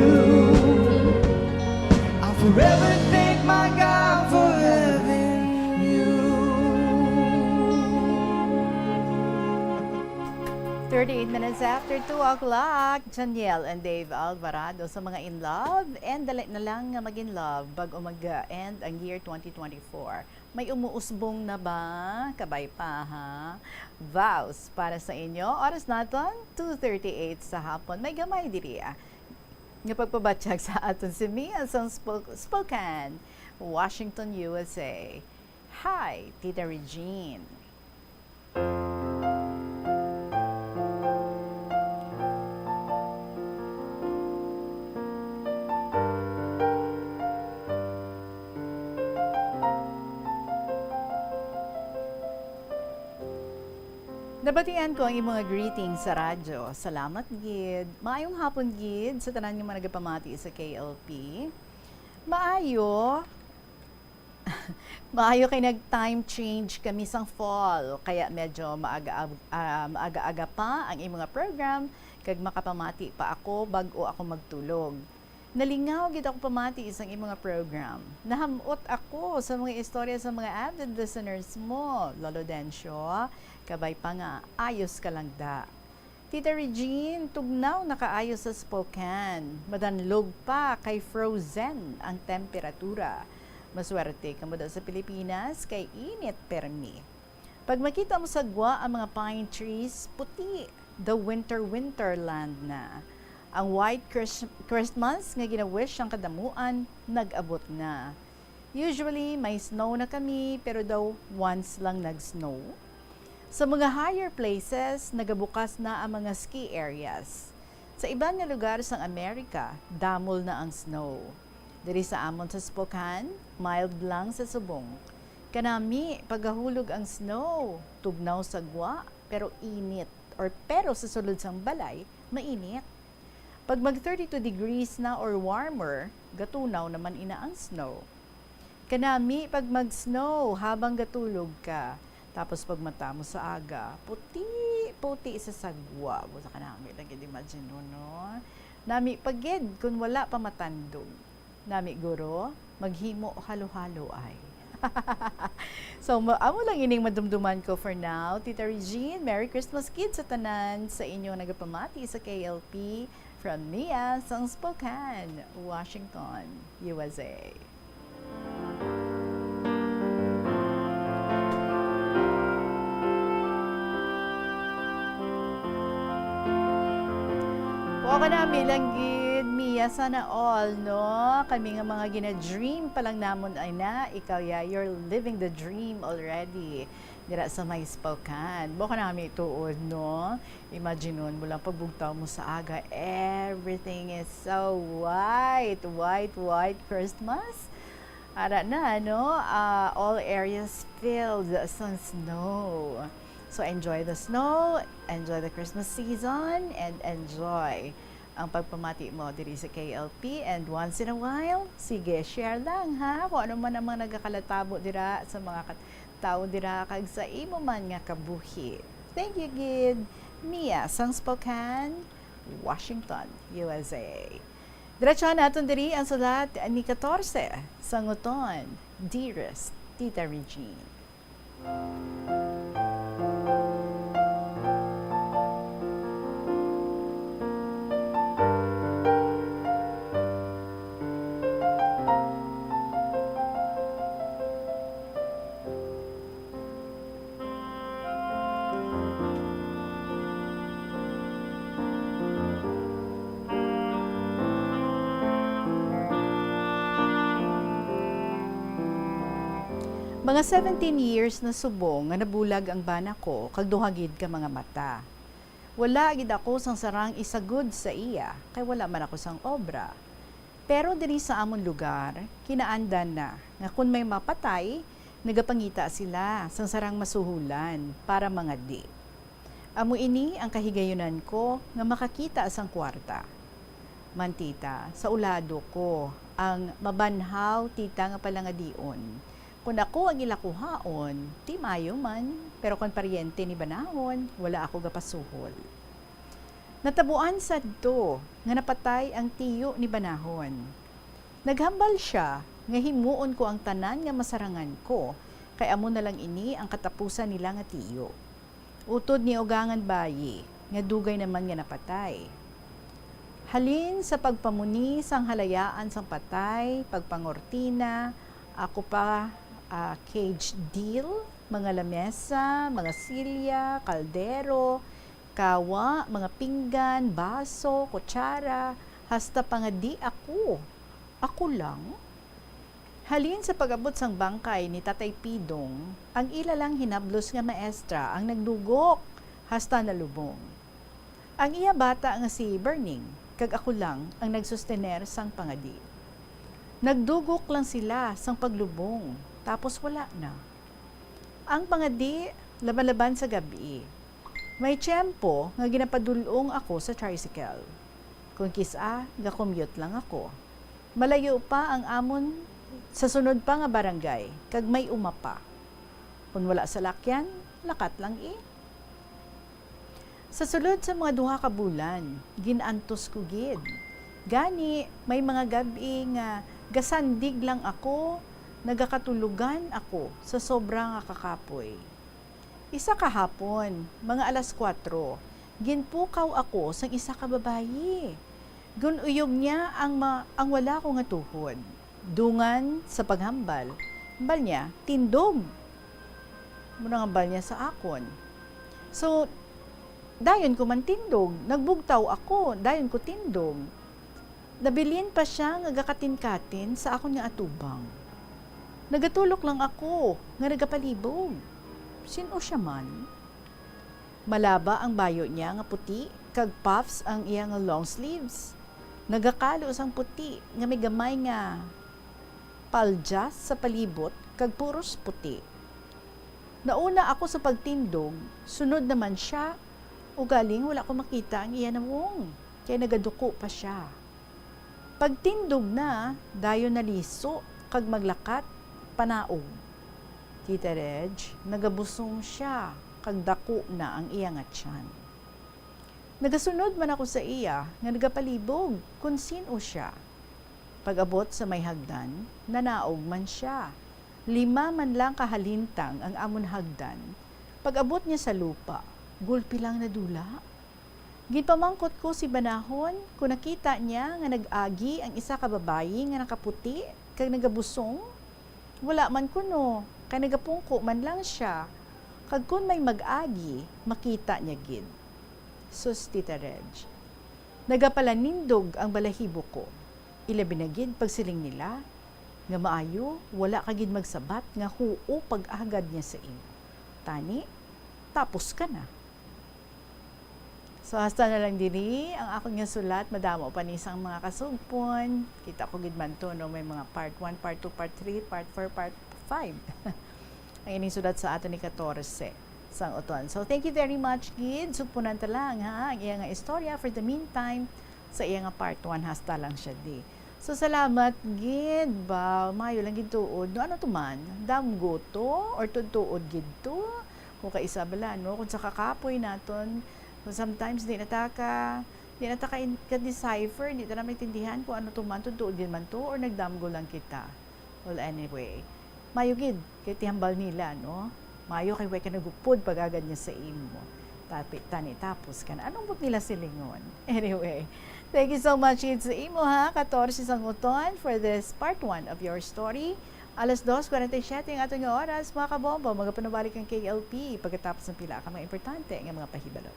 Eight minutes after two o'clock, Janiel and Dave Alvarado sa mga in love. And dali na lang nga mag-in love bago mag-end ang year twenty twenty-four. May umuusbong na ba? Kabay pa, ha? Vows para sa inyo. Oras naton, two thirty-eight sa hapon. May gamay diri, ah, nga pagpabatyag sa aton si Mia sa Spok-, Spokane, Washington, U S A. Hi, Tita Regine. Nabatian ko ang imong mga greetings sa radyo. Salamat gid. Maayong hapon gid sa tanan nga mga nagapamati sa K L P. Maayo. Maayo kay nag-time change kami sang fall, kaya medyo maaga, ah, maaga-aga pa ang imong mga program, kag makapamati pa ako bag-o ako magtulog. Nalingaw gid ako pamati sang imong mga program. Naham-ot ako sa mga istorya sa mga avid listeners mo, Lolo Dencio. Kabay pa nga, ayos ka lang da. Tita Regine, tugnaw na kaayo sa Spokane. Madanlog pa kay frozen ang temperatura. Maswerte kamo da sa Pilipinas kay init permi. Pag makita mo sa gwa ang mga pine trees, puti, the winter winterland na. Ang white Chris-, Christmas nga gina-wish ang kadamuan, nag-abot na. Usually, may snow na kami, pero daw once lang nag-snow. Sa mga higher places, nagabukas na ang mga ski areas. Sa iban nga lugar sang Amerika, damol na ang snow. Diri sa amon sa Spokane, mild lang sa subong. Kanami, pagahulog ang snow, tugnaw sa gwa, pero init, or pero sa sulod sang balay, mainit. Pag mag thirty-two degrees na or warmer, gatunaw naman ina ang snow. Kanami pag mag-snow habang gatulog ka. Tapos pag mata mo sa aga, puti-puti sa sagwa. Busa kanami lang gid imagine mo, no? Nami pa gid kun wala pa matandog. Nami guro, maghimo halo-halo ay. So, ma-, amo lang ining madumduman ko for now. Tita Regine, Merry Christmas gid sa tanan sa inyong nagapamati sa K L P. From Mia, sang Spokane, Washington, U S A. Wa ka na, Milanggid. Mia, sana all, no? Kami nga mga gina-dream pa lang namon ay na, ikaw, ya, you're living the dream already. Dira sa may Spokane. Buka na kami tuod, no? Imagine mo lang, pagbugtaw mo sa aga, everything is so white, white, white Christmas. Ara na, no? Ah, all areas filled sa snow. So, enjoy the snow, enjoy the Christmas season, and enjoy ang pagpamati mo diri sa K L P. And once in a while, sige, share lang, ha? Kung ano man ang mga nagakalatabo dira sa mga kat-, tawo dira kag sa imo man nga kabuhi. Thank you gid. Mia sang Spokane, Washington, U S A. Diretso naton diri ang sulat ni katorse sa Nguton, Dearest Tita Regine. Mga seventeen years na subong nga nabulag ang bana ko kag duha gid ka mga mata. Wala gid ako sang sarang isagod sa iya, kay wala man ako sang obra. Pero diri sa amon lugar, kinaandan na nga kon may mapatay, nagapangita sila sang sarang masuhulan para mangadi. Amo ini ang kahigayunan ko nga makakita sang kuwarta. Man, tita, sa ulado ko ang mabanhaw, tita, nga palangadion. Kon ako ang ila kuhaon, ti maayo man, pero kon paryente ni banahon, wala ako gapasuhol. Natabuan sadto nga napatay ang tiyo ni banahon. Naghambal sia nga himuon ko ang tanan nga masarangan ko, kay amo na lang ini ang katapusan nila nga tiyo. Utod ni Ugangan Bayi, nga dugay naman nga napatay. Halin sa pagpamuni sang halayaan sang patay, pagpangortina, ako pa, ah, cage deal, mga lamesa, mga silya, kaldero, kawa, mga pinggan, baso, kutsara, hasta pangadi ako. Ako lang? Halin sa pag-abot sang bangkay ni Tatay Pidong, ang ila lang hinablos nga maestra ang nagdugok hasta nalubong. Ang iya bata nga si Berning kag ako lang ang nagsustener sang pangadi. Nagdugok lang sila sang paglubong, tapos wala na. Ang pangadi, laban-laban sa gab-i. May tiyempo nga ginapadul-ong ako sa tricycle. Kon kis-a, ga-commute lang ako. Malayo pa ang amon sa sunod pa nga barangay, kag may uma pa. Kon wala salakyan, lakat lang, eh. Sa sulod sa mga duha ka bulan, gin-antos ko gid. Gani, may mga gab-i nga gasandig lang ako, nagakatulogan ako sa sobra nga kakapoy. Isa ka hapon, mga alas kuwatro, ginpukaw ako sang isa ka babayi. Ginuyog niya ang ma-, ang wala ko nga tuhod. Dungan sa paghambal, hambal niya, "Tindog." Mao nang hambal niya sa akon. So, dayon ko man tindog. Nagbugtaw ako, dayon ko tindog. Nabilin pa sia nga gakatinkatin sa akon nga atubang. Nagatulok lang ako nga nagapalibog. Sin-o sia man? Malaba ang bayo niya nga puti, kag puffs ang iya nga long sleeves. Nagakalo sang puti nga may gamay nga palyas sa palibot, kag puros puti. Nauna ako sa pagtindog, sunod naman sia, ugaling wala ko makita ang iya nawong, kay nagaduko pa sia. Pagtindog na, dayon naliso kag maglakat panaog. Tita Reg, nagabusong sia kag daku na ang iya nga tiyan. Nagasunod man ako sa iya nga nagapalibog kon sin-o sia. Pag-abot sa may hagdan, nanaog man sia. Lima man lang ka halintang ang amon hagdan. Pag-abot niya sa lupa, gulpi lang nadula. Ginpamangkot ko si Banahon kon nakita niya nga nag-agi ang isa ka babayi nga nakaputi kag nagabusong. Wala man kuno, kay nagapungko man lang sia, kag kon may mag-agi, makita niya gid. Sus, Tita Reg, nagapalanindog ang balahibo ko. Ilabi na gid pagsiling nila nga maayo wala ka gid magsabat nga huo pag-agad niya sa imo. Tani, tapos ka na. So, hasta na lang diri ang akon nga sulat. Madamo pa ni sang mga kasugpon. Kita ko gid man to, no? May mga part one, part two, part three, part four, part five. Ang ining sulat sa aton ni katorse sang uton. So, thank you very much, gid. Sugpunan ta lang, ha, ang iya nga istorya. For the meantime, sa iya nga part one, hasta lang siya di. So, salamat gid ba. Maayo lang gid tuod. No, ano to man? Damgo to? Or tuod gid to? Kung kaisa bala, no? Kung sa kakapoy naton, kung sometimes di na ta ka, di na ta ka, ka-decipher, di ta na maintindihan kung ano to man, tuod gid man to, or nagdamgo lang kita. Well, anyway, mayo gid, kay tihambal nila, no? Mayo kay way ka nagupod pag-agad niya sa imo. Tapi, tani tapos ka na. Anong but nila silingon? Anyway, thank you so much, gid sa imo, ha? Katorse sang uton for this part one of your story. Alas dos forty-seven ang aton nga oras, mga kabombo. Magapanubalik ang K L P pagkatapos ng pila ka mga importante nga mga pahibalo.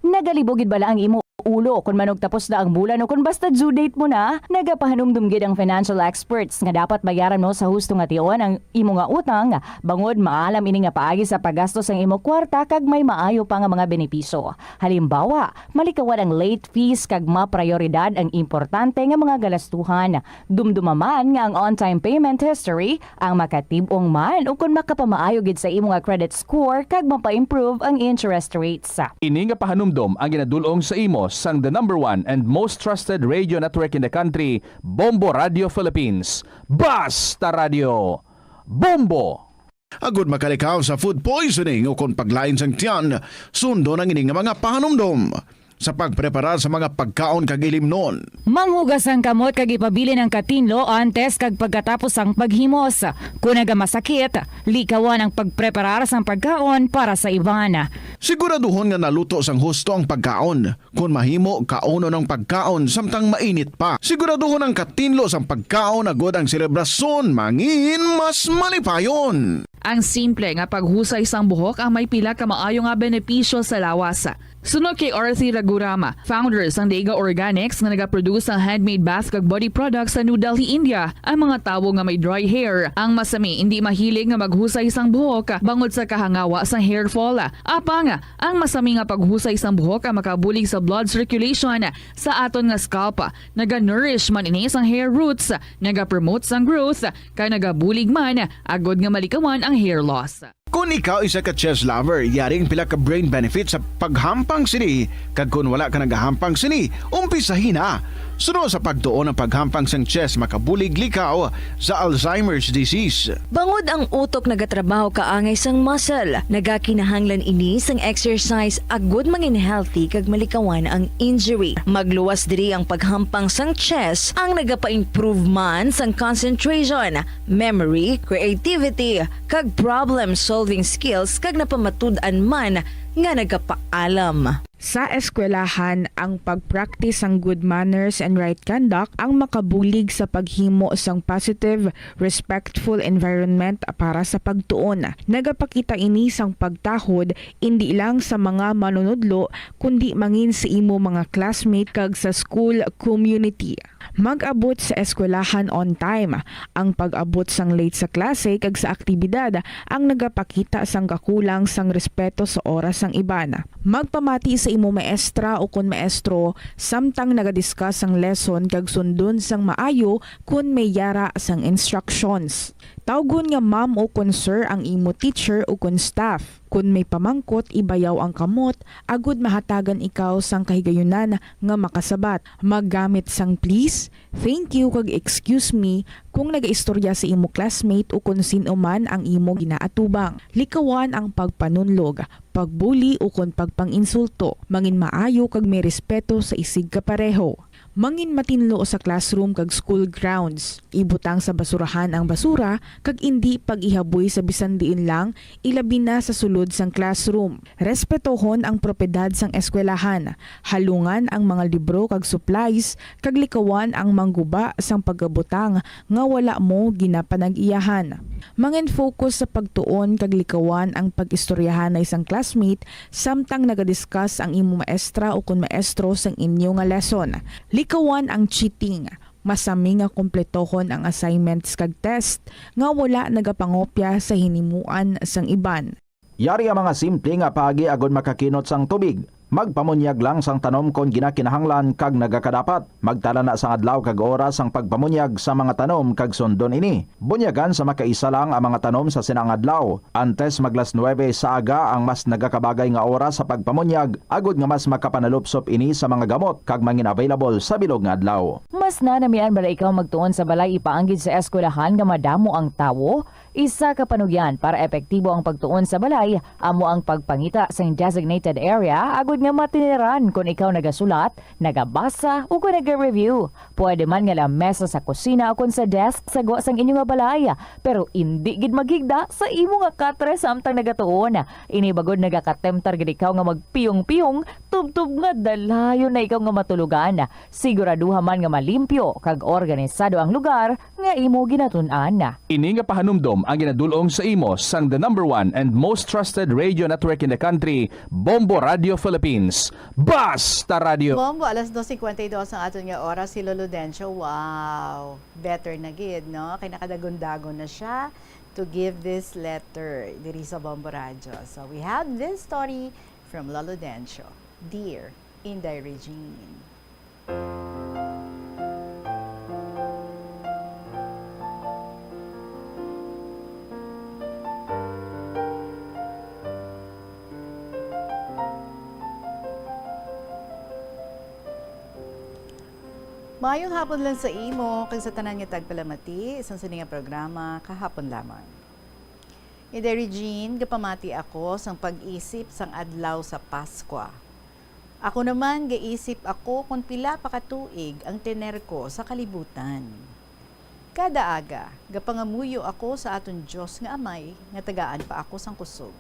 Nagalibog gid bala ang imo ulo kon manugtapos na ang bulan o kon basta due date mo na? Nagapahanumdom gid ang financial experts nga dapat bayaran mo sa husto nga tion ang imo nga utang, bangod maalam ini nga paagi sa paggastos ang imo kwarta kag may maayo pa nga mga benepisyo. Halimbawa, malikawan ang late fees kag maprayoridad ang importante nga mga galastuhan. Dumduma man nga ang on-time payment history ang makatib-ong man ukon makapamaayo gid sa imo nga credit score kag mapa-improve ang interest rates. Ini nga pahanumdom ang ginadul-ong sa imo sang the number one and most trusted radio network in the country, Bombo Radio Philippines. Basta Radio Bombo! Agod makalikaw sa food poisoning ukon paglain sang tiyan, sundon ang ini nga mga pahanumdom. sa pagpreparar sa mga pagkaon kag ilimnon. Manghugas ang kamot kag ipabilin ang katinlo antes kag pagkatapos sang paghimos. Kon nagamasakit, likawan ang pagpreparar sang pagkaon para sa iban. Siguraduhon nga naluto sang husto ang pagkaon. Kon mahimo, kaunon ang pagkaon samtang mainit pa. Siguraduhon ang katinlo sang pagkaon agod ang selebrasyon mangin mas malipayon. Ang simple nga paghusay sang buhok ang may pila ka maayo nga benepisyo sa lawas. Suno kay Arthi Ragurama, founder sang Dega Organics nga nagaproduce sang handmade bath kag body products sa New Delhi, India, ang mga tawo nga may dry hair ang masami indi mahilig nga maghusay sang buhok bangod sa kahangawa sang hair fall. Apang ang masami nga paghusay sang buhok ang makabulig sa blood circulation sa aton nga scalp. Naga-nourish man ini sang hair roots, nagapromote sang growth, kag nagabulig man agod nga malikawan ang hair loss. Kon ikaw isa ka chess lover, yari ang pila ka brain benefits sa paghampang sini, kag kon wala ka nagahampang sini, umpisahi na. Suno sa pagtuon ang paghampang sang chess makabulig likaw sa Alzheimer's disease. Bangod ang utok nagatrabaho kaangay sang muscle, nagakinahanglan ini sang exercise agud mangin healthy kag malikawan ang injury. Magluwas diri ang paghampang sang chess ang nagapa-improve man sang concentration, memory, creativity, kag problem-solving skills kag napamatud-an man nga nagapaalam. Sa eskwelahan, ang pag-practice sang good manners and right conduct ang makabulig sa paghimo sang positive, respectful environment para sa pagtuon. Nagapakita ini sang pagtahod indi lang sa mga manunudlo kundi mangin sa imo mga classmate kag sa school community. Mag-abot sa eskwelahan on time. Ang pag-abot sang late sa klase kag sa aktibidad ang nagapakita sang kakulang sang respeto sa oras sang iban. Magpamati sa imo maestra ukon maestro samtang nagadiscuss sang lesson kag sundon sang maayo kon may yara sang instructions. Tawgon nga ma'am ukon sir ang imo teacher ukon staff. Kon may pamangkot, ibayaw ang kamot agud mahatagan ikaw sang kahigayunan nga makasabat. Maggamit sang please, thank you, kag excuse me kon nagaistorya sa imo classmate ukon sin-o man ang imo ginaatubang. Likawan ang pagpanunlog, pagbuli, ukon pagpang-insulto. Mangin maayo kag may respeto sa isigkapareho. Mangin matinlo sa classroom kag school grounds. Ibutang sa basurahan ang basura kag indi pag-ihaboy sa bisan diin lang, ilabi na sa sulod sang classroom. Respetohon ang propiedad sang eskwelahan. Halungan ang mga libro kag supplies kag likawan ang mangguba sang pagabutang nga wala mo ginapanag-iyahan. Mangin-focus sa pagtuon kag likawan ang pag-istoryahanay sang classmate samtang nagadiscuss ang imo maestra ukon maestro sang inyo nga lesson. Likawan ang cheating. Masami nga kumpletohon ang assignments kag test nga wala nagapangopya sa hinimuan sang iban. Yari ang mga simple nga paagi agod makakinot sang tubig. Magpamunyag lang sang tanom kon ginakinahanglan kag nagakadapat. Magtala na sang adlaw kag oras sang pagpamunyag sa mga tanom kag sundon ini. Bunyagan sa makaisa lang ang mga tanom sa sina nga adlaw. Antes mag las nuebe sa aga ang mas nagakabagay nga oras sa pagpamunyag, agod nga mas makapanalupsop ini sa mga gamot kag mangin-available sa bilog nga adlaw. Mas nanamian bala ikaw magtuon sa balay ipaanggid sa eskwelahan nga madamo ang tawo? Isa ka panugyan para epektibo ang pagtuon sa balay amo ang pagpangita sang designated area agud nga matiniran kon ikaw nagasulat, nagabasa, o kon naga-review. Pwede man nga lamesa sa kusina o kon sa desk sa gwa sang inyo nga balay, pero indi gid maghigda sa imo nga katre samtang nagatuon. Ini bagod nagakatemtar gid ikaw nga magpiyong-piyong tubtob nga dalayon na ikaw nga matulogan. Siguraduha man nga malimpyo kag organisado ang lugar nga imo ginatun-an. Ini nga pahanumdom ang ginadul-ong sa imo sang the number one and most trusted radio network in the country, Bombo Radio Philippines. Basta Radio! Bombo, alas dos cincuenta y dos ang aton nga oras. Si Lolo Dencio, wow, better na gid, no? Kay nakadagon-dagon na siya to give this letter diri sa Bombo Radio. So, we have this story from Lolo Dencio. Dear Inday Regine. Maayong hapon lang sa imo kag sa tanan nga tagpalamati sa sini nga programa kahapon lamang. Inday Regine, gapamati ako sang pag-isip sang adlaw sa Paskwa. Ako naman, gaisip ako kon pila pa ka tuig ang tener ko sa kalibutan. Kada aga, gapangamuyo ako sa aton Dios nga Amay nga tagaan pa ako sang kusog.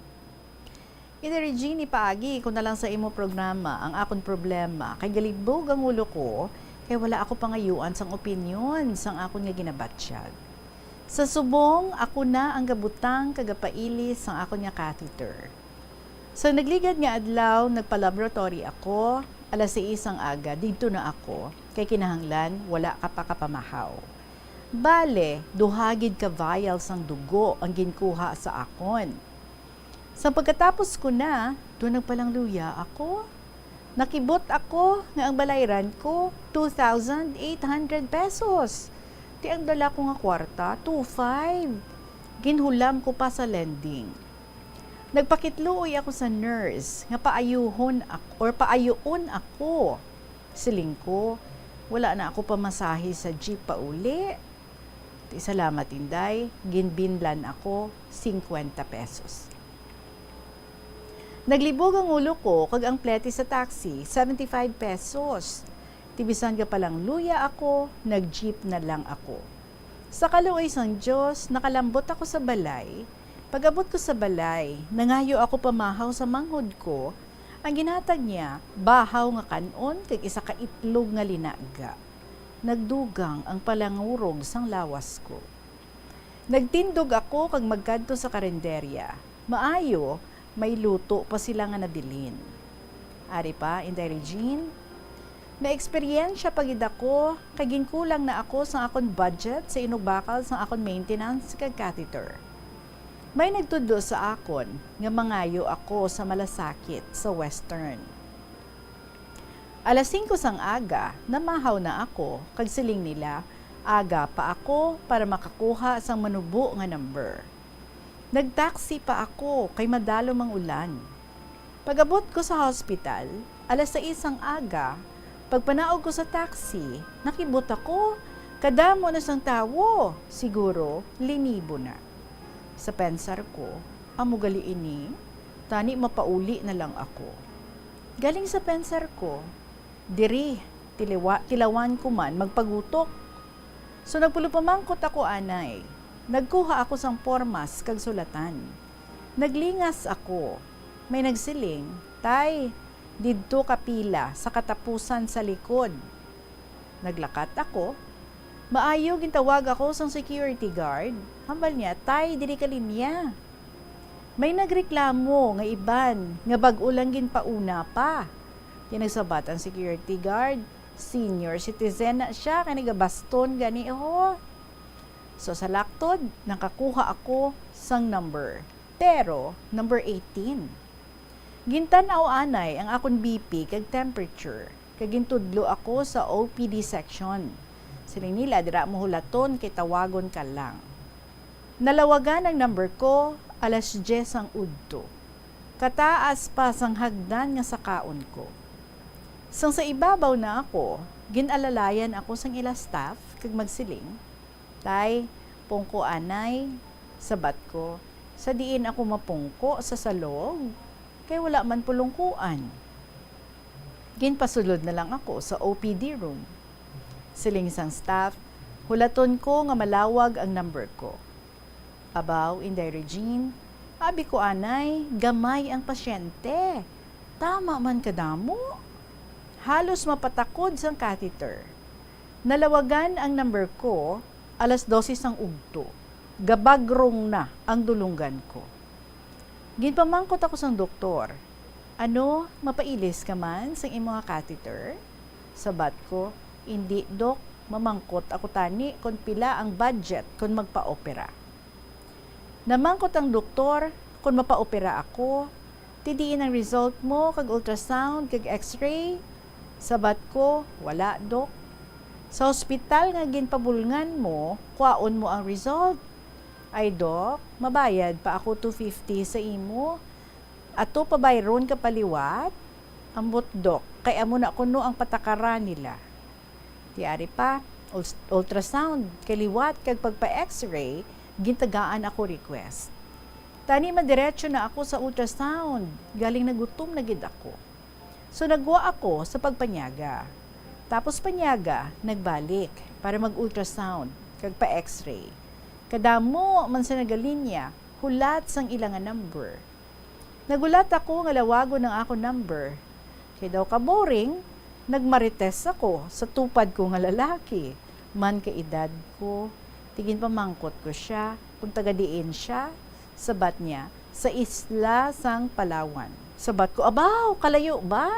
Ina Regine, ipaagi ko na lang sa imo programa ang akon problema, kay galibog ang ulo ko, kay wala ako pangayuan sang opinyon sang akon nga ginabatyag. Sa subong, ako na ang gabutang kag gapailis sang akon nga catheter. Sa nagligad nga adlaw, nagpa-laboratory ako, alas sais ang aga, didto na ako, kay kinahanglan wala ka pa kapamahaw. Bale, duha gid ka vial sang dugo ang ginkuha sa akon. Sa pagkatapos ko na, do nagpalangluya ako. Nakibot ako nga ang balayran ko two thousand eight hundred pesos. Ti ang dala ko nga kwarta, two five. Ginhulam ko pa sa lending. Nagpakitluoy ako sa nurse nga paayuhon ak-, or paayuon ako. Siling ko, "Wala na ako pamasahe sa jeep pauli." Ti salamat, Inday, ginbinlan ako singkwenta pesos. Naglibog ang ulo ko kag ang plete sa taxi, seventy-five pesos. Ti bisan gapalangluya ako, nag-jeep na lang ako. Sa kaluoy sang Dios, nakalambot ako sa balay. Pag-abot ko sa balay, nangayo ako pamahaw sa manghod ko. Ang ginhatag niya, bahaw nga kan-on kag isa ka itlog nga linaga. Nagdugang ang palangurog sang lawas ko. Nagtindog ako kag magkadto sa karinderya. Maayo, may luto pa sila nga nabilin. Ari pa, Inday Regine, may eksperyensya pa gid ako kay ginkulang na ako sang akon budget sa inugbakal sang akon maintenance kag catheter. May nagtudlo sa akon nga mangayo ako sa malasakit sa Western. Alas singko sang aga, namahaw na ako, kag siling nila, aga pa ako para makakuha sang manubo nga number. Nagtaksi pa ako kay madalom ang ulan. Pag-abot ko sa hospital, alas sais sang aga, pagpanaog ko sa taxi, nakibot ako, kadamo na sang tawo, siguro linibo na. Sa pensar ko, "Amo gali ini, tani mapauli na lang ako." Galing sa pensar ko, "Diri, tiliwa-, tilawan ko man magpagutok." So, nagpulupamangkot ako anay. Nagkuha ako sang pormas kag sulatan. Naglingas ako. May nagsiling, "Tay, didto ka pila sa katapusan sa likod." Naglakat ako. Maayo, gintawag ako sang security guard. Hambal niya, "Tay, diri ka linya." May nagreklamo nga iban nga bag-o lang ginpauna pa. Ti nagsabat ang security guard, "Senior citizen na siya, kay nagabaston gani, ho." So, sa laktod, nakakuha ako sang number, pero number eighteen. Gintan-aw anay ang akon B P kag temperature, kag gintudlo ako sa O P D section. Siling nila, "Dira mo hulaton kay tawagon ka lang." Nalawagan ang number ko alas diyes ang udto. Kataas pa sang hagdan nga sakaon ko. Sang sa ibabaw na ako, gin-alalayan ako sang ila staff kag magsiling, "Tay, pungko anay." Sabat ko, "Sa diin ako mapungko, sa salog? Kay wala man pulungkuan." Ginpasulod na lang ako sa O P D room. Siling sang staff, "Hulaton ko nga malawag ang number ko." "Abaw, Inday Regine, abi ko anay, gamay ang pasyente. Tama man kadamo. Halos mapatakod sang catheter." Nalawagan ang number ko alas dose sang ugto. Gabagrong na ang dulunggan ko. Ginpamangkot ako sang doktor, "Ano, mapailis ka man sang imo nga catheter?" Sabat ko, "Indi, Dok. Mamangkot ako tani kon pila ang budget kon magpa-opera." Namangkot ang doktor kon mapaopera ako, "Ti diin ang result mo kag ultrasound kag X-ray?" Sabat ko, "Wala, Dok." "Sa hospital nga ginpabulngan mo, kwaon mo ang result." "Ay, Dok, mabayad pa ako two fifty sa imo. Ato pa bayron ka pa liwat?" "Ambot, Dok, kay amo na kuno ang patakaran nila." Ti ari pa, ul-, ultrasound, kay liwat kag pagpa-X-ray, gintagaan ako request. Tani madiretso na ako sa ultrasound, galing nagutom na gid ako. So nagwa ako sa pagpanyaga. Tapos panyaga, nagbalik para mag-ultrasound kag pa-X-ray. Kadamo man sa nagalinya, hulat sang ila nga number. Naghulat ako nga lawagon ang akon number. Kay daw ka-boring, nagmarites ako sa tupad ko nga lalaki. Man ka edad ko, tiginpamangkot ko sia kung taga diin sia. Sabat niya, "Sa isla sang Palawan." Sabat ko, "Abaw, kalayo ba?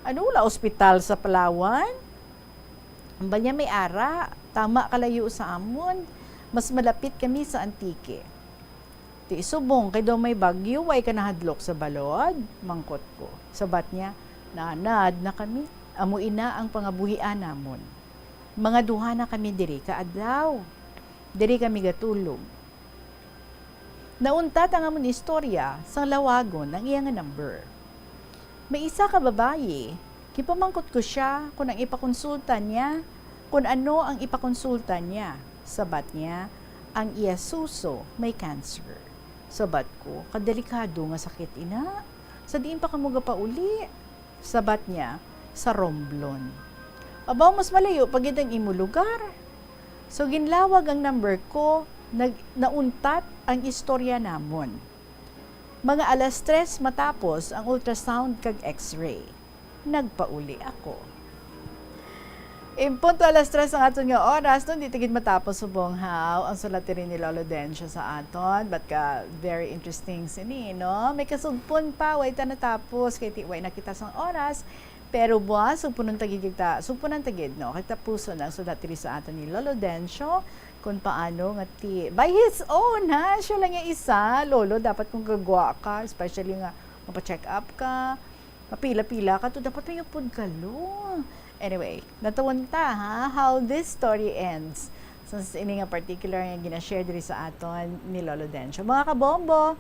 Ano, wala ospital sa Palawan?" Ambal niya, "May ara, tama kalayo sa amon. Mas malapit kami sa Antique." "Ti subong kay daw may bagyo, way ka nahadlok sa balod?" mangkot ko. Sabat niya, "Naanad na kami. Amo ina ang pangabuhian namon. Mga duha na kami diri ka adlaw. Diri kami gatulog." Nauntat ang amon istorya sang lawagon ang iya nga number. May isa ka babayi, gipamangkot ko sia kon ang ipakonsulta niya, kon ano ang ipakonsulta niya. Sabat niya, ang iya suso may cancer. Sabat ko, "Kadelikado nga sakit ina. Sa diin pa kamo gapauli?" Sabat niya, "Sa Romblon." "Abaw, mas malayo pa gid ang imo lugar." So, ginlawag ang number ko, nag-, nauntat ang istorya namon. Mga alas tres matapos ang ultrasound kag X-ray, nagpauli ako. In punto alas tres ang aton nga oras, no? Di ta gid matapos subong haw ang sulat diri ni Lolo Dencio sa aton, but ka very interesting sini, no? May kasugpon pa, way ta natapos, kay ti-, way na kita sang oras. Pero buwas, sugpunon ta gid kita, sugpunan ta gid, no? Kay tapuson ang sulat diri sa aton ni Lolo Dencio, kung paano nga ti-, by his own, ha? Siya lang yung isa, Lolo, dapat kung gagwa ka, especially nga mapa-check up ka, mapila-pila ka to, dapat may upod ka, lo. Anyway, natawon ta, ha, how this story ends. Sa, sa ini nga particular nga gina-share diri sa aton ni Lolo Dencio. Mga kabombo,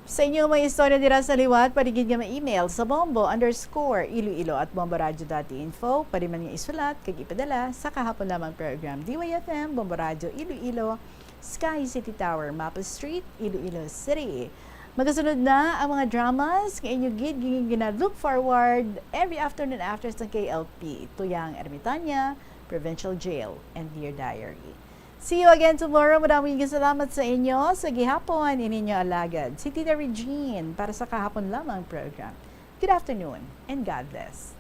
sa inyo may istorya dira sa liwat, pwede gid nga ma-email sa bombo underscore iloilo at bomboradio dot info. Pwede man nga isulat kag ipadala sa kahapon lamang program, D Y F M, Bombo Radio Iloilo, Sky City Tower, Mapa Street, Iloilo City. Magasunod na ang mga dramas nga inyo gid gin-, gina-look forward every afternoon after sa K L P, Tuyang Ermitaña, Provincial Jail, and Dear Diary. See you again tomorrow. Maraming salamat sa inyo sa gihapon. Ini inyo alagad, si Tita Regine, para sa kahapon lamang program. Good afternoon and God bless.